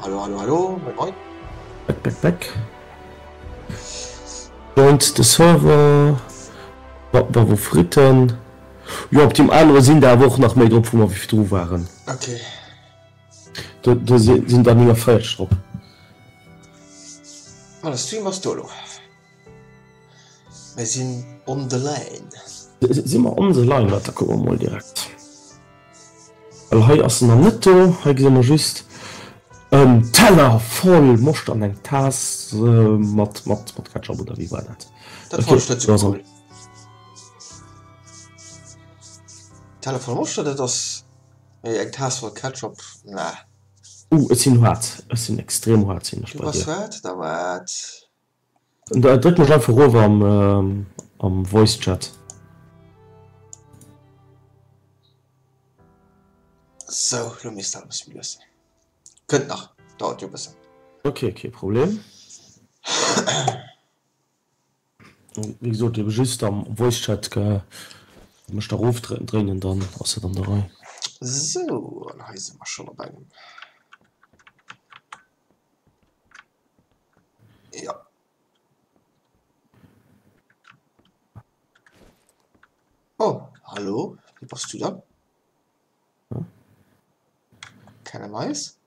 Hallo, hallo, hallo, moin moin. Back, back, back. Joint the server. Bravo Fritten. Jo, op deem anere sinn der awer och nach méi drop, wou mer virdru waren. Okay. Do, do sinn der 49 drop. Ah, de Stream ass do elo. Mir sinn on the line. Si mer on the line? Wat, da kucke mer mol direkt. Well hei ass en nach net do. Hei gesi mer just en Teller voll Moscht an eng Taass mat mat mat Ketchup oder wéi war dat? Dat fand ech net sou cool. Teller voll Moscht, dat ass mee eng Taass voll Ketchup, nah. Uh, ech sinn haart. Ech sinn extrem haart sinn ech bei dir. Du bass haart? Da waart. Dréck mech einfach erof am Voice Chat. Sou, lo misst dat e bësse méi lues sinn. Kënnt nach, dauert jo e bëssen. Ok, kee Problem. Wéi gesot, ebe just am Voice Chat mech da erof dréinen, dann ass dat an der Rei. Sou, an hei si mer schonn op engem. Ja. Oh, hallo, wie bass du dann? Hm? Keine Mais?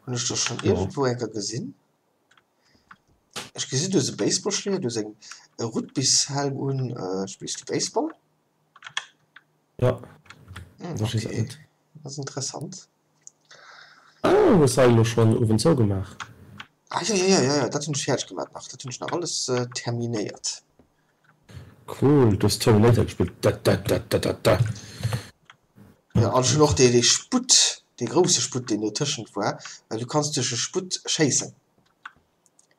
Hunn ech dech schon iergendwou eng Kéier gesinn? Ech gesinn, du hues e Baseballschléier, du hues eng e Rugbyshelm un. Spills du Baseball? Ja. Hm, okay. Dat ass interessant. Ah, hues hei elo schon uewen zougemaach? Ah jo, jo, jo, jo, dat hunn ech fäerdeg gemaat nach. Dat hunn ech nach alles terminéiert. Cool, du hues Terminator gespillt. Da da da da da da. Jo, an ech hunn och dee, dee Sputt, dee grousse Sputt, deen do tëschent war, well du kanns duerch e Sputt schéissen.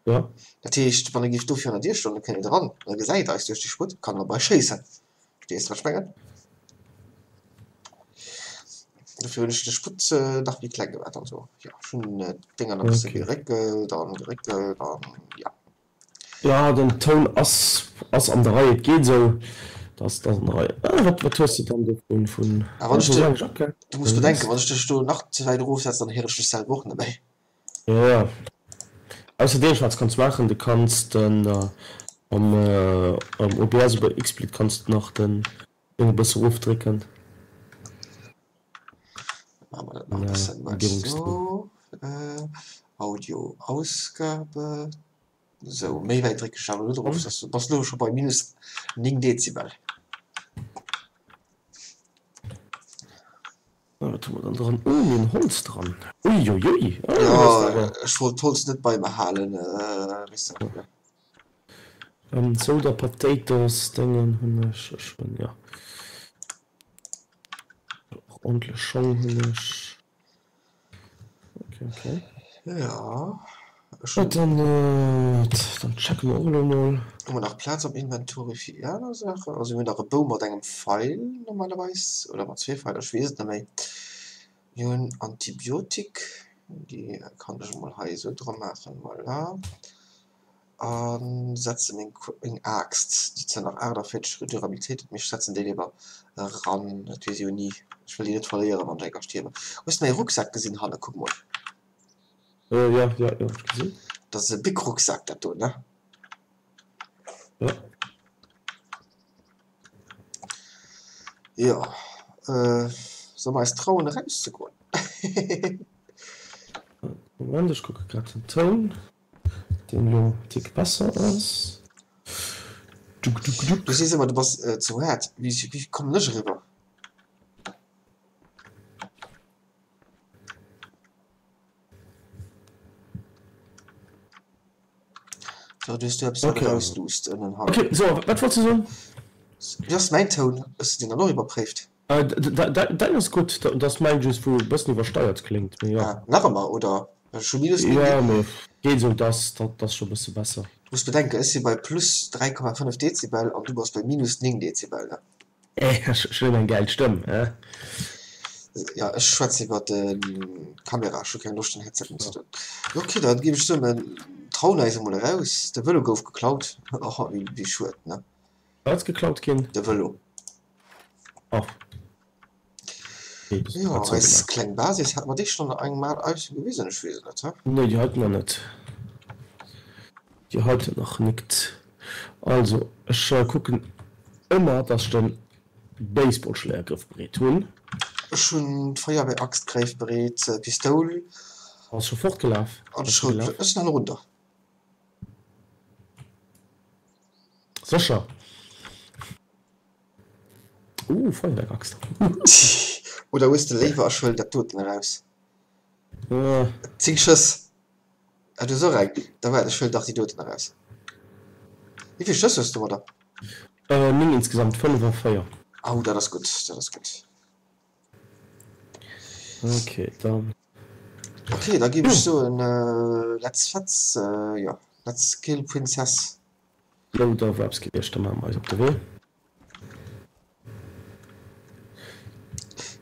Jo. Dat heescht, wann e géif do virun der Dier stoen, da kënnt een eran, an e gesäit eis duerch de Sputt, kann en op eis schéissen. Verstees de, wat ech mengen? Dofir hunn ech de Sputt nach méi kleng gemaach. Also, jo, ech hunn d'Dénger nach e bësse geréckelt an geréckelt an jo. Jo, den Toun ass ass an der Rei, et geet esou, dass ass an der Rei. Ah, wat wat hues de dann do vun vun? A wann ech de, du muss bedenken, wann ech dech do nach ze wäit erofsetzen, dann héier ech dech selwer och net méi. Jo jo. Ausserdeem wat s kanns maachen, du kanns den am am OBS oder XSplit kanns de nach den Ding e bësse rofdrécken. Maache mer dat nach e bëssen esou. Audio Ausgabe. Sou, méi wäit dréck ech awer net erof, soss bass du scho bei minus 9 Dezibel. Wat hu mer dann dran? Oh, mir hunn Holz dran. Uiuiui. Oh, ja, awer... ech wollt d'Holz net bei mer halen, weess de. Ähm, Soda Potatoes Déngen hunn ech. Ech hunn, ja. Och ordentlich Schong hunn ech. Okay, okay. Ja. Ech hunn. Dann, dann checke mer och elo mol. Hu mer nach Plaz am Inventory fir aner Saachen? Also mir hunn nach e Bou mat engem Feil normalerweis, oder mat zwee Feiler, ech weess et net méi. Mir hunn Antibiotik, déi kann ech emol hei esou dra maachen, voilà. A setze meng meng Aaxt, déi zwar nach 48 Durabilitéit huet, mee ech setzen déi léiwer eran, dat weess ee jo ni. Ech wëll déi net verléieren, wann ech eng Kéier stierwen. Hues de mäi Rucksak gesinn hanne? Kuck mol. Jo, jo, jo, ech gesinn. Dat ass e big Rucksak dat do, ne? Jo. Jo, solle mer eis trauen erauszegoen? Moment, ech kucke grad den Toun. Deen elo Tick besser ass. Duk duk duk. Du sees ëmmer du bass ze haart. Wéi kommen ech eriwwer? So, du hues du eppes wat erausluusst ënnen hei. Okay, so, wat wollts du soen? Wéi ass mäin Toun? Hues de deen dann och iwwerpréift? Däin ass gutt, dat ass mäin just wou e bëssen iwwersteiert kléngt, mee jo. Ah, nach ëmmer, oder? Ech hu minus 9. Jo, mee geet esou, dat ass scho bësse besser. Du muss bedenken, ech si bei plus 3,5 Dezibel an du bass bei minus 9 Dezibel, ne? Ech hunn eng gäil Stëmm, he? Jo, ech schwätze iwwer d'Kamera, ech hu keng Loscht den Headset unzedoen. Ok, da géif ech soen, mir trauen eis emol eraus. De Vëlo gouf geklaut, oh wéi schued, ne? Wat ass geklaut ginn? De Vëlo. Oh. Jo, eis kleng Basis, hat mer déi schonn eng Mal eis gewisen? Ech weess et net, he? Nee, déi heiten nach net. Déi heiten nach net. Also, ech kucken ëmmer, dass ech den Baseballschléier grëffbereet hunn. Ech hunn d'Feuerwehr-Axt gréifbereet, Pistoul. Ass scho fortgelaf? An ech sinn hannerunter. Sécher? Ooh, Feuerwerkaxt. Oder hues de léiwer ech huelen dat doten eraus? 10 Schëss. Ah, du hues och eng. Da waart, ech huelen dach déi doten eraus. Wéi vill Schëss hues du domadder? 9 insgesamt, 5 a 4. Au, dat ass gutt, dat ass gutt. Ok, dann. Ok, da géif ech soen, let's fetz, jo, let's kill Princess. Jo, da war eppes gewiescht, da maache mer eis op de Wee.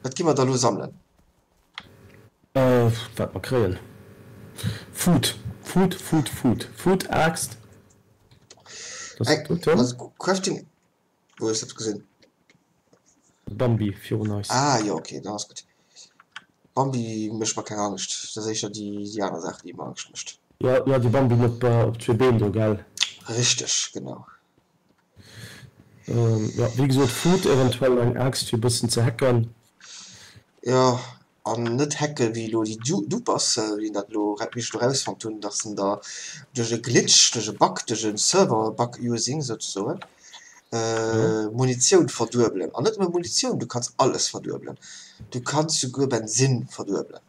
Wat gi mer da lo sammelen? Wat mer kréien. Food, Food, Food, Food, Food, Aaxt. Dat ass gutt, he? Crafting, wou hues de dat gesinn? Bambi virun eis. Ah jo, ok, dann ass gutt. Bambi mécht mer keng Angscht, dat ass éischter déi aner Saach, déi mer Angscht mécht. Jo, jo, déi Bambi op zwee Been do, gell? Richteg, genau. Jo, wéi gesot, Food, eventuell eng Aaxt fir e bëssen ze hacken. Jo, an net hacke wéi elo déi Dupers, wéi dat elo, wéi ech elo erausfonnt hunn, dass en der duerch e Glitch, duerch e Bug, duerch e Server-Bug-Using souzesoen, Munitioun verduebelen. An net nëmme Munitioun, du kanns alles verduebelen. Du kanns souguer Bensinn verduebelen.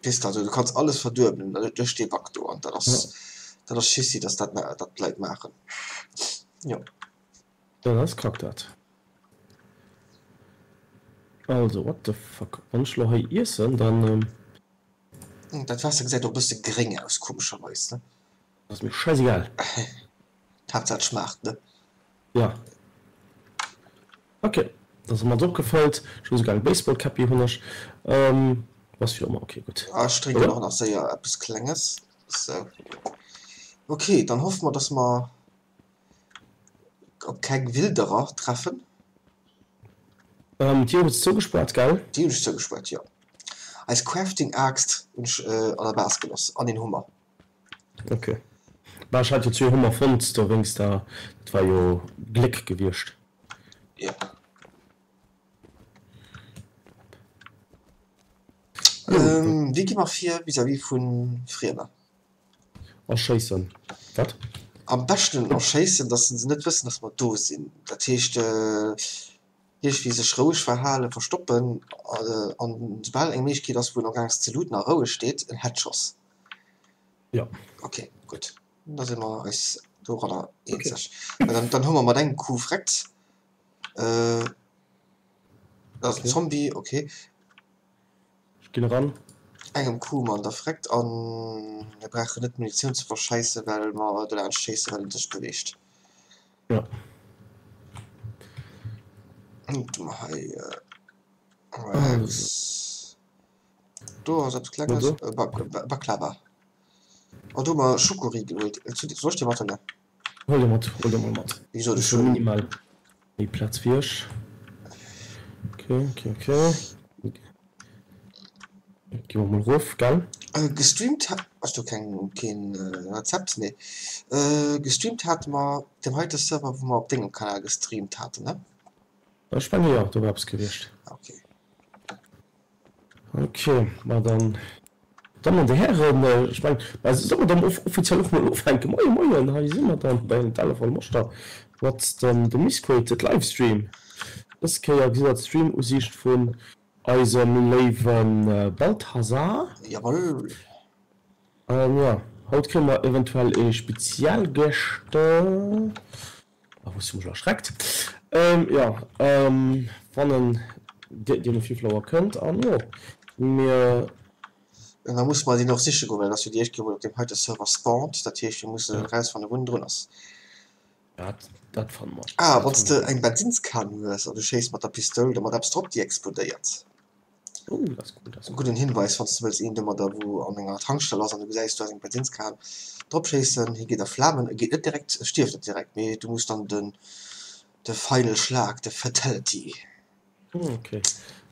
Weess de, also du kanns alles verduebelen duerch dee Bug do an dat ass dat ass schissi, dass dat dat d'Leit maachen. Jo. Dat ass kack dat. Also what the fuck, wann ech lo hei iessen, dann. Dat Waasser gesäit och e bësse gréng aus, komescherweis, ne? Ass mir scheißegal. D'Haaptsaach et schmaacht, ne? Ja. Ok, da si mer opgefëllt. Ech hu souguer eng Baseballkäppi hunn ech. Was fir ëmmer. Ok, gutt. Ah, ech drénken och nach séier eppes Klenges. Sou. Ok, dann hoffe mer, dass mer op keng Wilderer treffen. Déi hues de zougespaart, gell? Déi hunn ech zougespaart, jo. Eis Crafting-Aaxt hunn ech an der Base geloss an een Hummer. Ok. Bah, ech hat jo zwee Hummer fonnt dowéinst, dat war jo Gléck gewiescht. Jo. Wéi gi mer vir vis-à-vis vu Friemer? Erschéissen. Wat? Am beschten erschéissen, dass se net wëssen, dass mer do sinn. Dat heescht, iergendwéi sech roueg verhalen, verstoppen an soubal eng Méiglechkeet ass, wou en amgaang ass ze looten a roueg steet, en Headschoss. Jo. Ok, gutt. Da si mer eis doranner eenzeg. Well dann hu mer mat engem Coup vreckt. Dat ass en Zombie, ok. Ech ginn eran. Engem Coup man der vreckt an mir brauchen net Munitioun ze verschäissen, well mer dolaanscht schéissen, well en sech beweegt. Jo. Du mer hei. Do ass eppes Klenges. Baklava. Oh, do hu mer Schokoriegel geholt. Soll ech déi mathuelen? Huel déi mat, huel déi mol mat. Wéi gesot, ech hunn. Minimal méi Plaz wéi ech. Ok, ok, ok. Gi mer mol erof, gell? Gestreamt hat. Ass do keng, keen Rezept? Nee. Gestreamt hate mer deem heite Server, wou mer op dengem Kanal gestreamt haten, ne? Ech menge jo, do war eppes gewiescht. Ok. Ok, ma dann, Dammen an Hären, ech mengen, ma solle mer dann offiziell och mol ufänken? Moie Moien, hei si mer dann bei engem Teller voll Moschter mat dem The Miscreated Livestream. Dës Kéier gesitt der d'Stream-Usiicht vun eisem léiwe Balthasar. Jawoll. An jo, haut kréie mer eventuell ee Spezialgäscht. Ah, hues du mech erschreckt. Jo, wann en deen um Villflouer kënnt an jo, mir. Da musse mer deen och siche goen, well et ass jo déi éischt Kéier, wou en op deem heite Server spawnt. Dat heescht, mir mussen erausfannen, wou en drun ass. Dat, dat fanne mer. Ah, wann s de eng Bensinnskan hues an du schéiss mat der Pistoul domat eppes drop, déi explodéiert. Oh, dat ass cool, dat ass cool. Gudden Hinweis, wann s de wëlls een domadder, wou an enger Tankstell ass an du gesäis, do ass eng Bensinnskan, drop schéissen. Hie geet a Flamen, e geet net direkt, e stierft net direkt, mee du muss dann den, de final Schlag, de Fatality. Ok.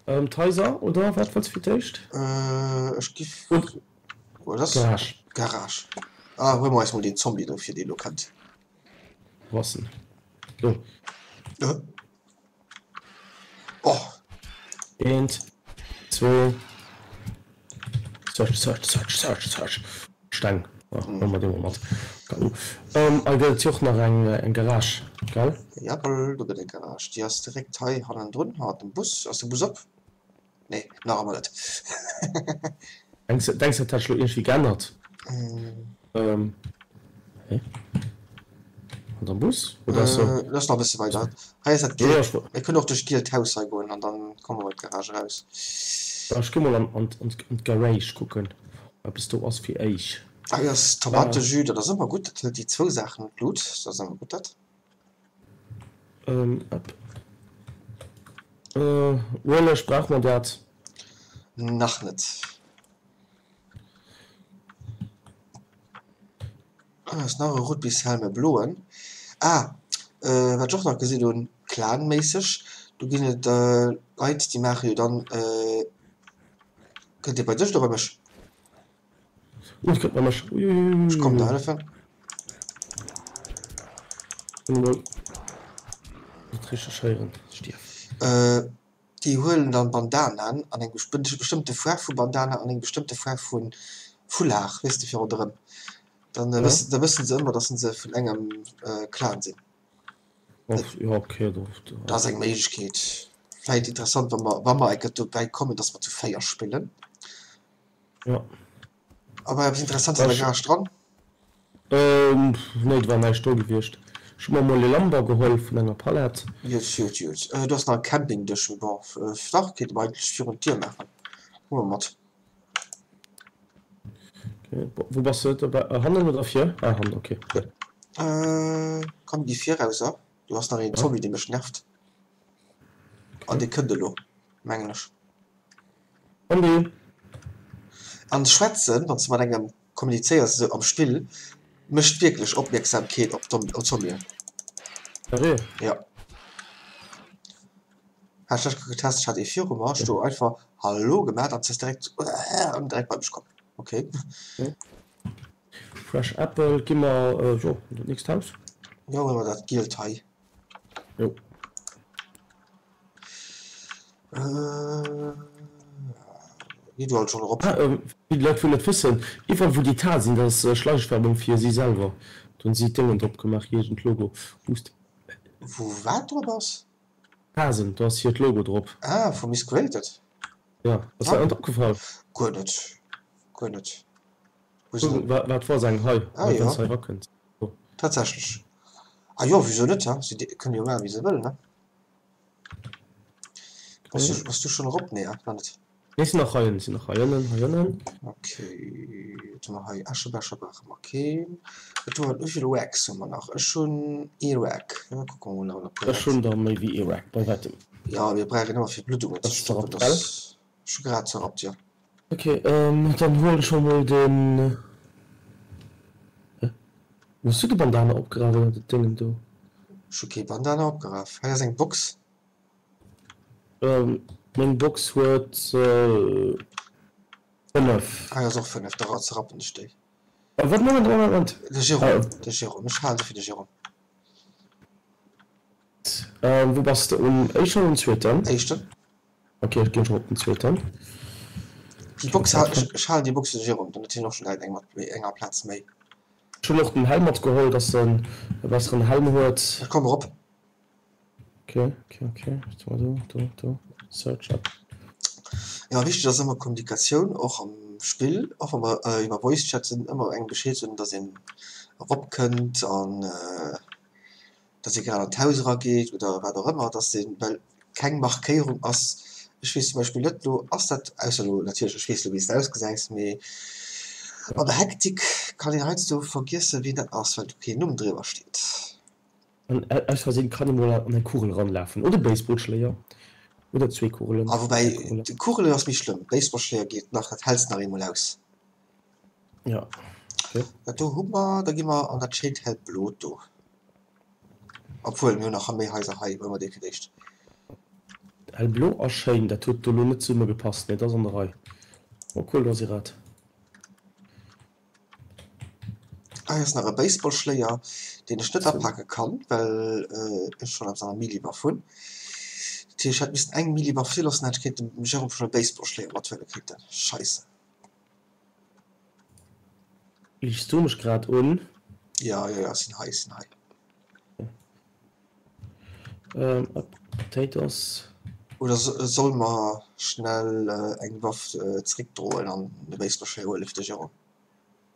D'Haiser, oder wat wëlls fir d'éischt? Ech giff. Wat ass? Garage. Garage. Ah, huele mer eis mol deen Zombie do fir, dee lo kënnt. Wou ass en? Do. Oh. Eent, zwee. Search, search, search, search, search. Steng. Ah, huele mer dee mol mat. Hei gëtt et jo och nach eng Garage, gell? Jawohl, do gëtt eng Garage. Déi ass direkt hei hannendrun, hannert dem Bus. Ass de Bus op? Nee, nach ëmmer net. Denks de, dat hätt sech elo iergendwéi geännert? Hä? An am Bus? Oder ass se. Dat ass nach e bësse weider. Hei ass dat gielt. Mir kënnen och duerch d'gielt Haus hei goen an dann komme mer bei d'Garage eraus. Ech gi mol an d'Garage kucken, ob eppes do ass fir éich. Hei ass Tomatejus, dat ass ëmmer gutt. Dat hëlt déi zwou Saachen un d'Lut. Dat ass ëmmer gutt dat. App. Ueleg, brauch mer dat? Nach net. Ah, ass nach e Rugbyshälm, e bloen. Ah, wat ech och nach gesinn hunn, clanméisseg, do ginn et Leit, déi maache jo dann, kënnt Dir bei dech oder bei mech? Oh, et kënnt bei mech. Uiuiuiui. Ech kommen der hëllefen. Net richteg héieren, stierf. Déi huelen dann Bandanaen an eng bestëmmte Faarf vu Bandana an eng bestëmmte Faarf vu Foulard, weess de, fir ronderëm. Dann da wëssen se ëmmer, dass se vun engem Clan sinn. Dat ass eng Méiglechkeet. Vläit interessant, wa mer, wa mer eng Kéier dobäi kommen, dass mer zu 4 spillen. Jo. A war eppes Interessantes an der Garage dran? Nee, do war näischt do gewiescht. Ech hu mer mol e Lamber geholl vun enger Palett. Jut, jut, jut. Do ass nach e Campingdësch, mee bon, dach, kéinte mer eigentlech virun d'Dier maachen. Hu mer mat. Okay, wou bass de? Hannen oder vir? Ah, hannen, okay. Komm, gi virauser. Do ass nach een Zombie, dee mech nervt. An dee kënnt elo, mengen ech. Zombie! An schwätzen, wann s de mat engem kommunizéiers, esou am Spill, mécht wierklech Opmierksamkeet op Zombien. Sérieux? Jo. Hat ech lech getest, ech hat ee viru mer, ech do einfach Hallo gemat an s direkt an direkt bei mech komm. Okay. Fresh Apple, gi mer jo an dat nächst Haus. Jo, huele mer dat gielt hei. Jo. Gi du alt schonn erop. Ah, fir déi Leit wou net wëssen, iwwerall wou déi Tae sinn, dat ass Schleichwerbung fir si selwer. Do hunn si d'Déngen drop gemaach, iergend Logo. Hust. Wou wat drop ass? Tasen, do ass hiert Logo drop. Ah, vu Miscreated? Jo, ass der net opgefall? Guer net, guer net. Wat war seng hei? Ah jo, hei rakënnt. Tatsächlech. Ah jo, wisou net, he? Si kënne jo maachen, wéi se wëllen, ne? Bass du, bass du schonn erop? Nee, nach net. Nee, sinn nach hei ënnen, sinn nach hei ënnen, hei ënnen. Okay, wat hu mer hei? Äschebecher brauche mer keen. Wat hu mer? Wéi vill Racks hu mer nach? Ech hunn ee Rack. Ja, kucke mer mol nach e puer Ech hunn der méi wéi ee Rack, bei wäitem. Jo, mir brauchen ëmmer fir Bluddungen ze stoppen. Gell? Ech hu grad zerrappt, jo. Ok, dann huelen ech emol den. Hä? Hues du de Bandana opgeraf oder dat Déngen do? Ech hu kee Bandana opgeraf. Hei ass eng Box. Meng Box huet 5. Hei ass och 5, da zerrappen ech déi. Wat? Moment, Moment, Moment. De Jérôme, de Jérôme, ech halen se fir de Jérôme. Wou bass de? Um éischten oder um zweeten? Éischten. Ok, ech ginn schon op den zweeten. Déi Box hal ech, ech halen déi Box fir de Jérôme, dann huet hien och schon direkt eng mat méi enger Plaz méi. Ech hunn och den Helm matgeholl, dass en e besseren Helm huet. Ech komm erop. Ok, ok, ok, wat hu mer do, do, do, Search up. Jo, wichteg ass ëmmer Kommunikatioun, och am Spill, och wa mer iwwer Voice Chat sinn, ëmmer engem Bescheed soen, dass een eropkënnt an. dass ee grad an d'Haus erageet oder wat och ëmmer, dass deen, well keng Markéierung ass, ech weess zum Beispill net elo, ass dat, ausser elo natierlech ech weess elo wéi s de ausgesäis, mee an der Hektik kann een heiansdo vergiessen, wien dat ass, well do keen Numm driwwer steet. An aus Versinn kann ee mol an eng Kugel eranlafen oder e Baseballschléier oder zwee Kugelen, Ah, woubäi d'Kugelen ass méi schlëmm, Baseballschléier geet nach, dat häls de nach eemol aus. Ja, okay. Dat do hu mer, da gi mer an dat schéint hellt Blot do. Obwuel, mir hunn nach méi Haiser hei, huele mer déi fir d'éischt. Hellblo a schéin, dat huet do lo net zesumme gepasst, mee et ass an der Rei. Oh cool, do ass ee Rad. Hei ass nach e Baseballschléier, deen ech net apake kann, well ech schonn eppes an der Milliwaff hunn. Dat heescht, ech hätt missen eng Milliwaff virloossen, hätt ech kéinten dem Jérôme schonn e Baseballschléier mathuele kéinten. Scheisse. Liichts du mech grad un? Jo, jo, jo, ech sinn hei, ech sinn hei. Potatoes. Oder solle mer schnell eng Waff zeréckdroen an e Baseballschléier huele fir de Jérôme?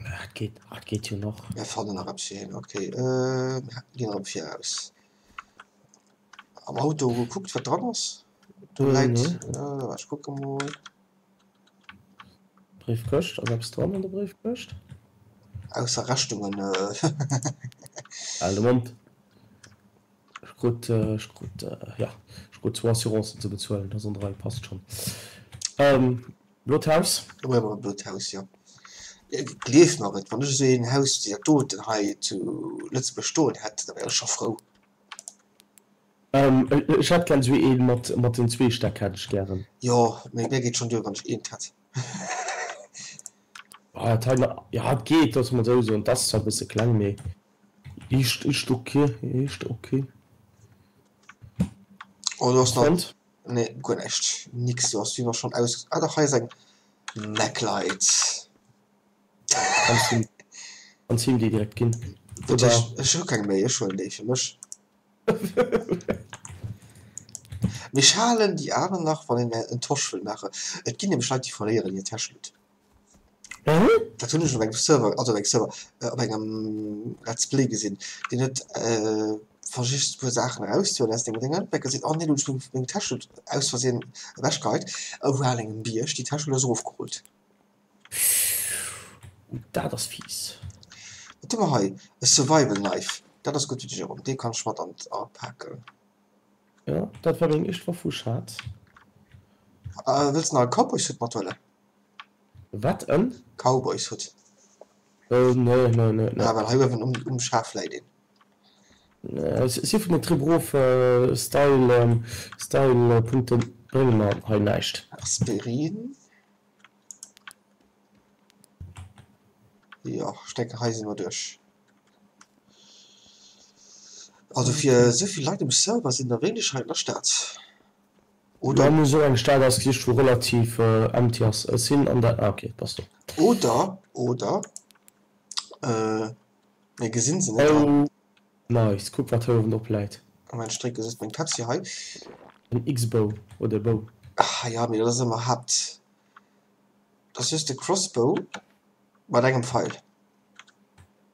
Dat geet, dat geet jo nach. Mir fannen nach eppes fir hien, ok. Mir ginn erëm viraus. Am Auto gekuckt, wat dran ass? Do läit, ech kucke mol. Bréifkëscht, ass eppes dran an der Bréifkëscht? Ausser Rechnungen. Hal de Mond. Ech krut, ech krut, jo, ech krut zwou Assurancen ze bezuelen, dat ass an der Rei, passt schonn. Blot Haus. Do hu mer e blot Haus, jo. Gleef mer et, wann ech esou een Haus wéi dat doten hei zu Lëtzebuerg stoen hätt, da wär ech scho frou. Ech hätt gären esou ee mat mat den zwee Stäck hätt ech gären. Jo, mee mir geet schon duer wann ech eent hätt. Ah dat hei, jo et geet, loosse mer et esou soen, et ass zwar e bësse kleng, mee ischt ischt ok, ischt ok. Oh do ass nach, nee guer näischt, nix, do ass wéi wa schon aus, ah dach hei ass eng Maglite. Kanns him, kanns him déi direkt ginn, oder? Ech hu keng méi, ech huelen déi fir mech. Mee ech halen déi aner nach, wann een en Tosch wëll maachen. Et ginn nämlech Leit, déi verléieren hir Täschelut. Dat hunn ech op engem Server, also op engem Server, op engem Let's Play gesinn. Deen huet versicht e puer Saachen erauszehuelen aus dengem Déngen, huet gesinn, oh nee, do hunn ech meng Täschelut aus Versehen ewechgeheit. E war an engem Bierg, déi Täschelut ass erofgerullt. Dat ass fies. Wat hu mer hei? E Survival Knife. Dat ass gutt fir de Jérôme. Dee kann ech mat an apaken. Jo, dat war meng éischt Waff wou ech hat. Wëlls de nach e Cowboys-Hutt mathuelen? Wat en? Cowboys-Hutt. Nee, nee, nee, nee. Ah, well hei uewen um Schaf läit een. Ech si vun den Trip erof, Style, Style Punkte brénge mer hei näischt. Aspirin. Jo, ech denken hei si mer duerch. Also fir esouvill Leit um Server sinn der wéineg hei an der Stad. Oder. Mir hunn esou eng Stad ausgesicht wou relativ empty ass. Ech sinn an der, ah ok, bass do. Oder, oder mir gesinn se net an. Oh nice, kuck wat hei uewen drop läit. Moment, ech drécke just meng Pepsi hei. En X-Bow oder e Bow. Ah ja, mee dat ass ëmmer Haapt. Dat ass just e Crossbow mat engem Feil.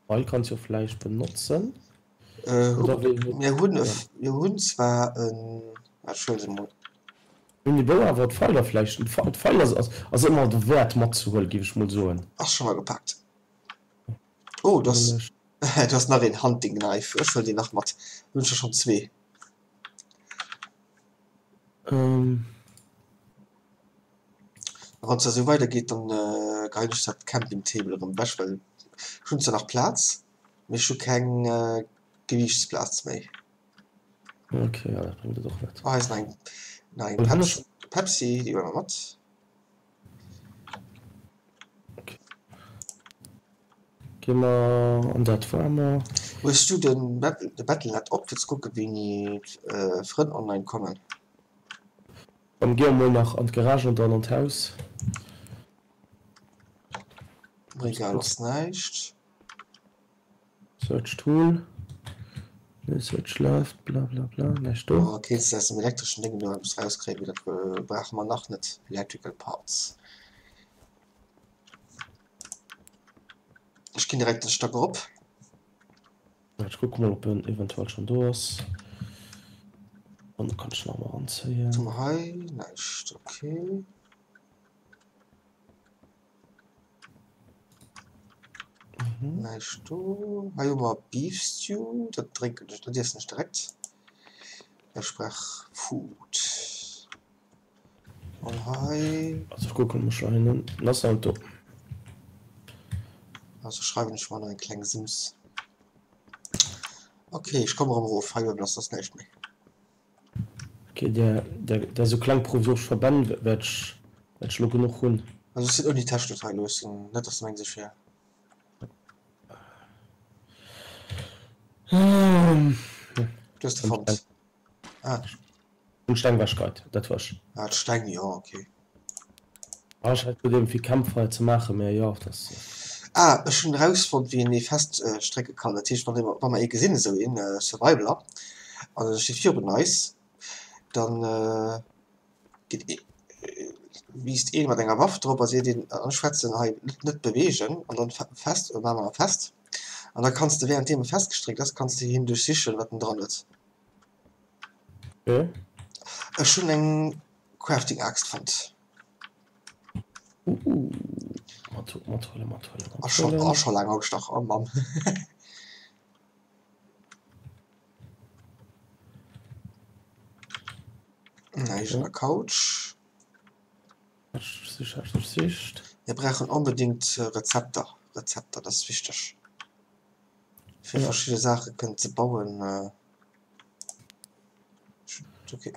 Feil kanns jo vläicht benotzen. Oder wéi huet. Mir hunn e, mir hunn zwar en, ech huele se mol. Mir hunn de Bou awer d'Feiler vläicht, d'Feil ass ass ëmmer derwäert matzehuelen, géif ech mol soen. Ass scho mal gepaakt. Oh, do ass, do ass nach een Hunting Knife. Ech huelen deen nach mat. Hunn ech der schonn zwee. A wann et esou weider geet, dann geheien ech dat Camping Table erëm ewech, well ech hunn zwar nach Plaz, mee ech hu keng Gewiichtsplaz méi. Ok, ja dat bréngt et och net. Oh, hei ass nach eng, nach eng Pepsi, Pepsi, déi huele mer mat. Ok. Gi mer an dat waarmer. Hues du de Battle.net op fir ze kucken wéini Frënn online kommen? Dann gi mer mol nach an d'Garage an dann an d'Haus. Am Regal ass näischt. Search Tool, nee Search left, bla bla bla, näischt do. Oh, kéints de aus dem elektreschen Déngen do eppes rauskréien, mee dat brauche mer nach net, Electrical Parts. Ech ginn direkt den Stack erop. Ech kucke mol op en eventuell schon do ass. An kann ech nach mal anzéien. Zum hei näischt, okay. Mhm. Näischt do. Hei hu mer Beef Stew, dat drénken ech, dat iessen ech direkt. Ech brauch Food. An hei. Also ech kucken mech hei hin. En ass nach net do. Also schreiwen ech mer nach eng kleng Sims. Okay, ech komme rëm erof. Hei uewen ass soss näischt méi. Ok, där, där, där sou kleng provisoresch Verbänn wäert ech, wäert ech elo genuch hunn. Also ech sinn ouni Täsch dat hei loossen, net dass de mengs ech wär. Du hues de fonnt. Ah. Hunn d'Steng wechgeit, dat war ech. Ah, d'Steng, jo, ok. Ah, ech hat geduet fir Campfire ze maachen, mä jo, dat. Ah, ech hunn erausfonnt wéi een ee feststrécke kann. Dat heescht, wann ee, wa mer ee gesinn, esou een Survivaler, an e steet virun eis, dann geet ee, wiisst ee mat enger Waff drop a seet een, an ech schwätzen hei, net net beweegen, an dann fest, maache mer e fest, an da kanns de während deem e festgestréckt ass, kanns de hien duerchsichen, wat en dran huet. Okay. Ech hunn eng Crafting Aaxt fonnt. Uh, mat, mathuelen, mathuelen, Ass scho, mathuelen. ass scho laang agestach, oh Mann. Näischt an der Couch. Sicht, sicht, sicht. Mir brauchen onbedingt Rezepter. Rezepter, dat ass wichteg. Fir Ja. verschidde Saache kënnen ze bauen. Okay.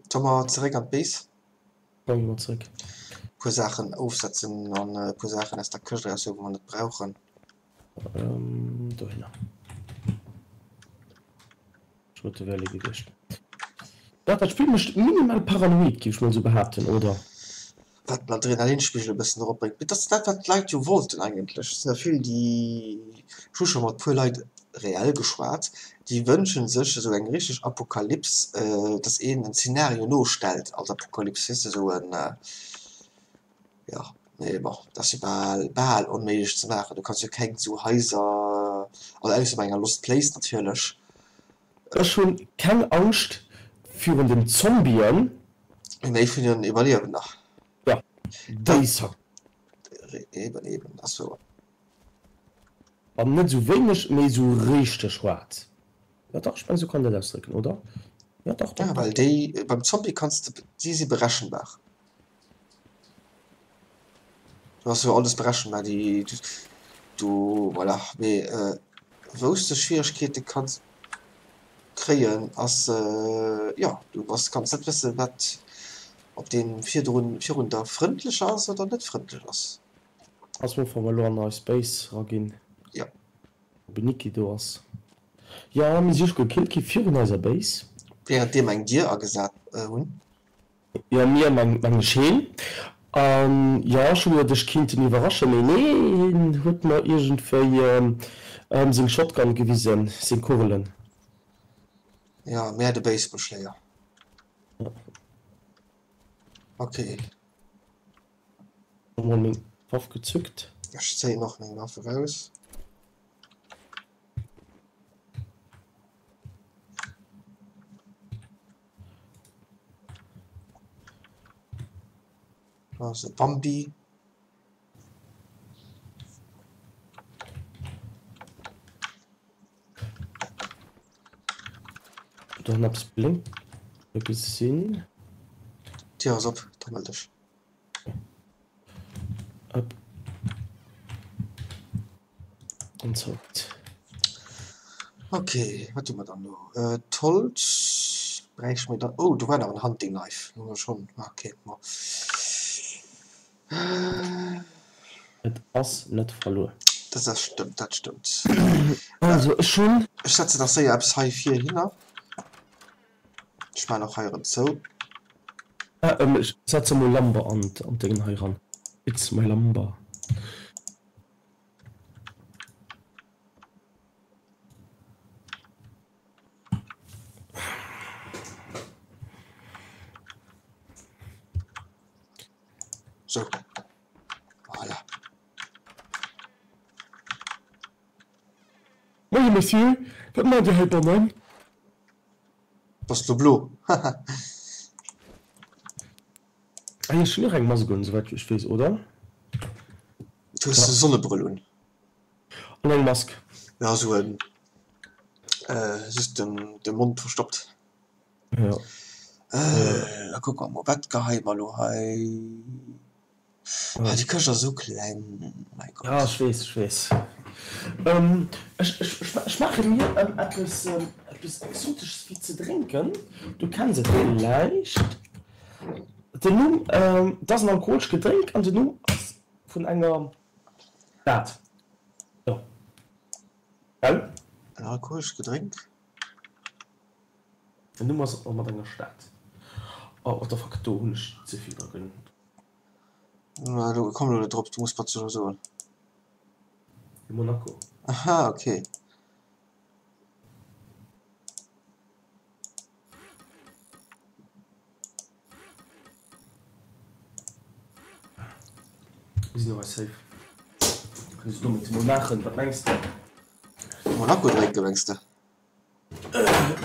Solle mer zeréck an d'Base? Goe mer zeréck. Puer Saachen ofsetzen an e puer Saachen aus der Këscht eraushuelen, wou mer net brauchen. Dohinner. Ech wollt de Valley gewiescht. Dat dat Spill mécht minimal paranoid, géif ech mol sou behaapten, oder? Wat den Adrenalinspigel e bëssen eropbréngt. Mee dat ass dat, wat d'Leit jo wollten eigentlech. Et sinn der vill, déi, ech hu scho mat puer Leit reell geschwat, déi wënsche sech esou eng richteg Apokalyps, dass een en Zenario nostellt als Apokalyps, weess de, esou en, jo, mee bon, dat ass jo bal, bal onméiglech ze maachen. Du kanns jo keng esou Haiser, also ausser bei enger Lost Place natierlech. Ech hunn keng Angscht virun den Zombien. Mee vun den Iwwerliewender. Jo, déi Sack. Eben, eben, ass wouer. An net esou wéineg, mee esou richteg haart. Jo dach, ech mengen esou kann een dat ausdrécken, oder? Jo dach, dach, Ja, dach. well déi, beim Zombie kanns de, déi si berechenbar. Do ass jo alles berechenbar, déi, du, voilà. Mee wou s de Schwieregkeete kanns kréien ass, jo, du bass, kanns net wëssen, wat, ob dee virdrun, virun der frëndlech ass oder net frëndlech ass. Ass mir wa mer elo an eis Base raginn. Jo. Ob en Niki do ass. Jo, mir si scho gekillt gi virun eiser Base. Während deem eng Dier agesat hunn. Jo, mir mengen ech heen. An jo, ech hu geduet ech kinnt en iwwerraschen, mee nee, hien huet mer iergendwéi seng Shotgun gewisen, seng Kugelen. Jo, mär de Baseballschléier. Ok. Mol meng Waff gezückt. Ech zéien och meng Waff eraus. Do ass e Bambi. Do han eppes blénke gesinn. D'Dier ass op, tammel dech. Op. An zougt. Ok, wat hu mer dann do? D'Holz bräichte mir dann. Oh, do war nach en Hunting Knife. Hu mer schonn. Ah, ok, bon. Et ass net verluer. Dat dat stëmmt, dat stëmmt. Also, ech hunn. Ech setzen nach séier eppes hei vir hinner. Ech maachen och hei erëm zou. Ech setze mol Lumber an d'Déngen hei ran. It's my lumber. Sou. Voilà. Moie Monsieur, wat maacht Dir heibannen? Bass du blo? Haha. Ah jo, ech hunn och eng Mask un, souwäit ech weess, oder? Du hues e Sonnebrëll un. An eng Mask. Ja, sou en, just den, de Mond verstoppt. Jo. Da kucke mer mol, wat geheie mer elo hei? Ah, déi Këscht ass esou kleng, mäi Gott. Ja, ech weess, ech weess. Ech, ech, ech maache mir eppes, eppes. Eppes Exotesches fir ze drénken. Du kenns et villäicht. Den Numm, et ass en alkoholescht Gedrénk an den Numm ass vun enger Stad. Jo, gell? En alkoholescht Gedrénk? Den Numm ass och mat enger Stad. Oh, what the fuck, do hunn ech ze vill dra ge. Ma elo, komm elo net drop, du muss mer et soen. Monaco. Aha, okay. Mir sinn awer safe. Kënne se domat emol maachen, wat mengs de? Monaco drénken, mengs de?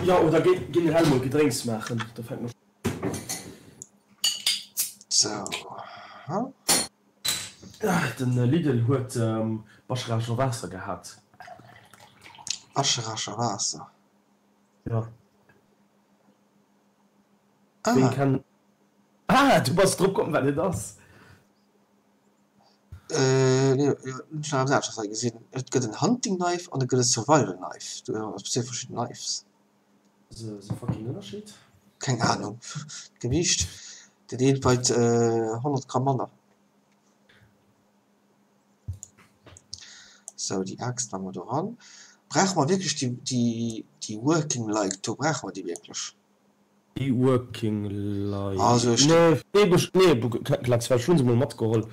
Jo, oder generell mol Gedrénks maachen, da fänkt mer. Sou, ha. Den Lidl huet Bascherager Waasser gehat. Bascherager Waasser? Jo. Ah. Ween kennt. Ah, du bass drop komm wat et ass. Nee, ech hunn eppes aneschters hei gesinn. Et gëtt en Hunting Knife an et gëtt e Survival Knife. Do ass zwee verschidden Knives. Ass e fucking Ënnerscheed? Keng Ahnung. D'Gewiicht, dat eent weit 100 Gramm manner. Sou, déi Aaxt maache mer do ran. Brauche mer wierklech déi, déi Working Light do? Brauche mer déi wierklech? Déi Working Light? Also ech. Nee, nee, Klex, well ech hu se mol matgeholl.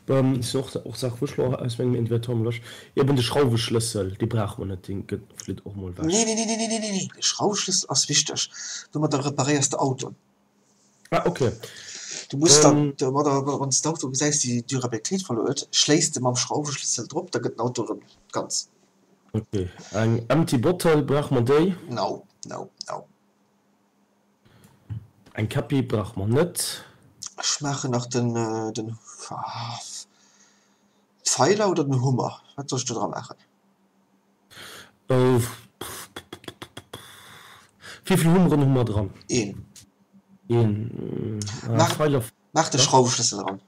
Ass jo och Saach, wou ech lo aus mengem Inventar mol ewech. Eben de Schrauweschlëssel, dee brauche mer net, dee gëtt flitt och mol ewech. Nee, nee, nee, nee, nee, nee, nee, de Schrauweschlëssel ass wichteg. Domadder reparéiers de Autoen. Ah, okay. Du muss dann domadder, wann s d'Auto gesäis, déi Durabilitéit verluer huet, schléiss de mam Schrauweschlëssel drop, da gëtt den Auto erëm ganz. Okay, eng empty bottle, brauche mer déi? No, no, no. Eng Käppi brauche mer net. Ech maachen nach den, den, d'Pfeiler oder den Hummer? Wat soll ech do dra maachen? Wéivill Hummeren hu mer dran? Een. Een. Maach, maach de Schrauweschlëssel dran.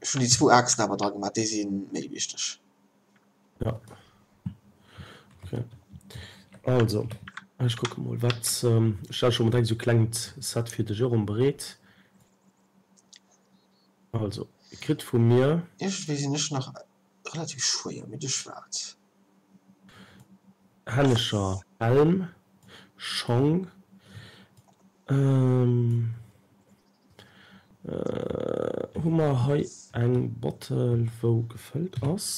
Ech hunn déi zwou Achsen awer dra gemaach, déi si méi wichteg. Ja. Okay. Also, ech kucke mol wat, ech stelle scho mol direkt esou e klengt Set fir de Jérôme bereet. Also, e kritt vu mir. Iergendwéi sinn ech nach relativ schwéier middeg, wat? Hännescher, Helm, Schong, Hu mer hei eng Bottle wou gefëllt ass?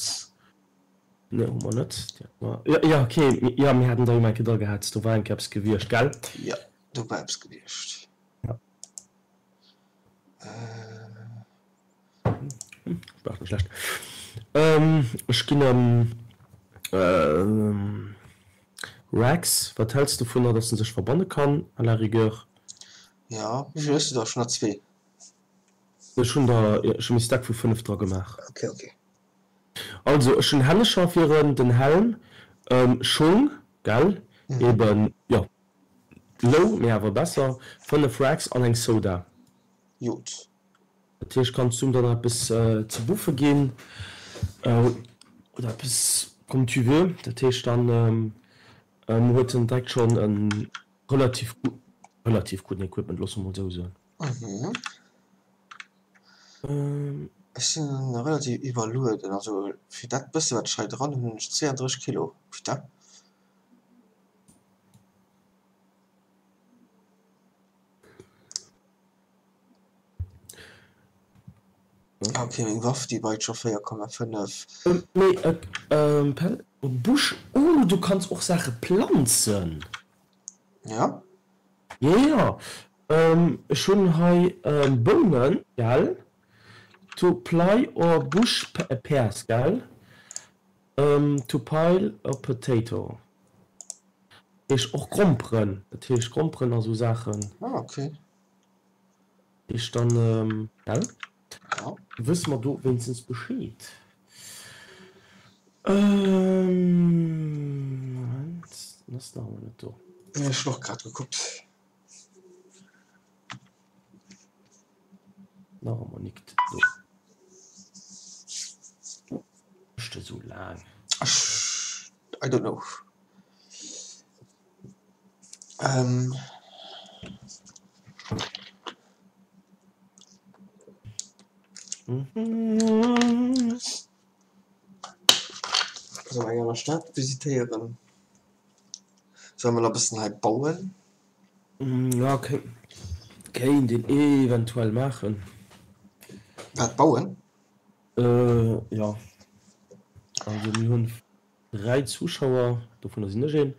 Nee hu mer net. Jo jo ok, jo mir haten der jo mol eng Kéier dra gehat, do war eng Kéier eppes gewiescht, gell? Jo do war eppes gewiescht. Ja. Sprach net schlecht. Ech ginn em Rax. Wat häls de dovunner, dass en sech verbanne kann à la rigueur? Jo, wéi vill hues de der? Ech hunn der zwee. Ech hunn der, ech hunn e Stack vu 5 dra gemaach. Ok, ok. Also ech hunn Hännecher fir en, den Helm, Schung, gell, eben, jo, low, mee awer besser, 5 Rax an eng Soda. Jut. Dat heescht, kanns du em dann eppes ze buffe ginn oder eppes comme tu veux. Dat heescht, dann huet en direkt schonn e relativ relativ gudden Equipment, loosse mer mol esou soen. Ech sinn relativ iwwerlueden, also fir dat bësse wat ech hei dran hunn, hunn ech 32 Kilo, putain. Ok, meng Waff déi weit scho 4,5. Mee Pell, Busch, oh du kanns och Saache planzen! Ja? Jo jo, ech hunn hei Bounen, gell, to ply or bush pears, gell, to pile a potato, heescht och Gromperen, dat heescht Gromperen a sou Saachen. Ah ok. Heescht dann, gell? Ja. Wësse mer do wéinstens Bescheed. Moment, den ass nach ëmmer net do. Nee, ech hunn och grad gekuckt. Nach ëmmer nickt do. Mécht e sou laang? Ech. I don't know. Ähm. Soll mer eng aner Stad visitéieren? Solle mer nach e bëssen hei bauen? Ja, kéint een eventuell maachen. Wat, bauen? Jo. Also mir hunn 3 Zuschauer, dovunner sinn ech een.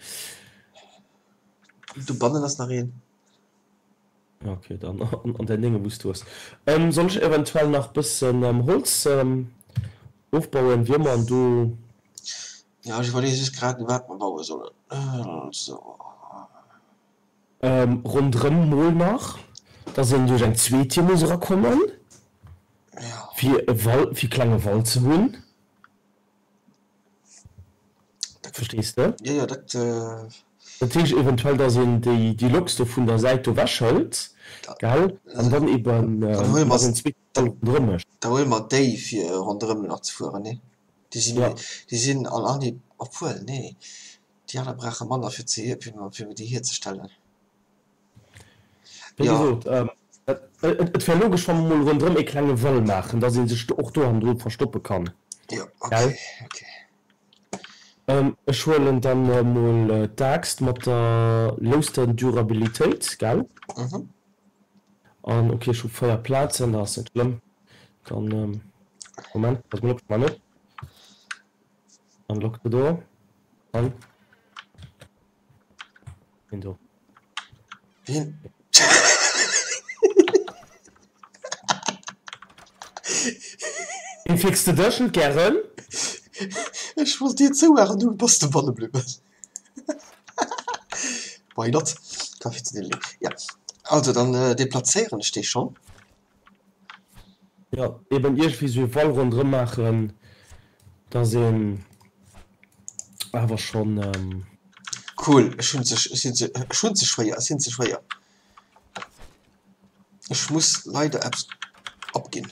Dobannen ass nach een. Ok, dann an däin Dénge wous du hues. Soll ech eventuell nach bëssen Holz ofbauen, Wiermer an do. Jo, ech iwwerleeë just grad wat mer baue sollen. Also. Ronderëm mol nach, dass een duerch eng zweet Dier muss erakommen, fir e Wall, fir e klenge Wall ze hunn. Verstees de? Jo, jo, dat. Dat heescht eventuell, dass een déi, déi Loks do vun der Säit do ewechhëlt, gell, an dann eben nach en zweete Wall ronderëm mécht. Da huele mer déi, fir ronderëm nach ze fueren, nee? Déi sinn, déi sinn an Anhieb, obwuel, nee, déi aner brauche manner fir ze, fir déi hierzestellen. Wéi gesot, et wär logesch, wa mer mol ronderëm ee klenge Wall maachen, dass ee sech och do hannendru verstoppe kann. Jo, okay, okay. Ech huelen dann mol d'Aaxt mat der louster Durabilitéit, gell? Mhm. An okay, ech hu 4 Plazen, dat ass net schlëmm. Dann, Moment, pass mol op, ech man op. Unlock the door. An. Wien do? Wien? Wien fix de dech net gären? Ech wollt dir zoumaachen, du bass dobanne bliwwen. Why not? Kaffi ze deelen. Ja, also dann deplazéieren ech dee schonn. Jo, eben iergendwéi sou e Wall ronderëm maachen, dass een awer schonn. Cool, ech hunn ze, ech sinn ze, ech hunn ze schwéier, ech sinn ze schwéier. Ech muss leider eppes opginn.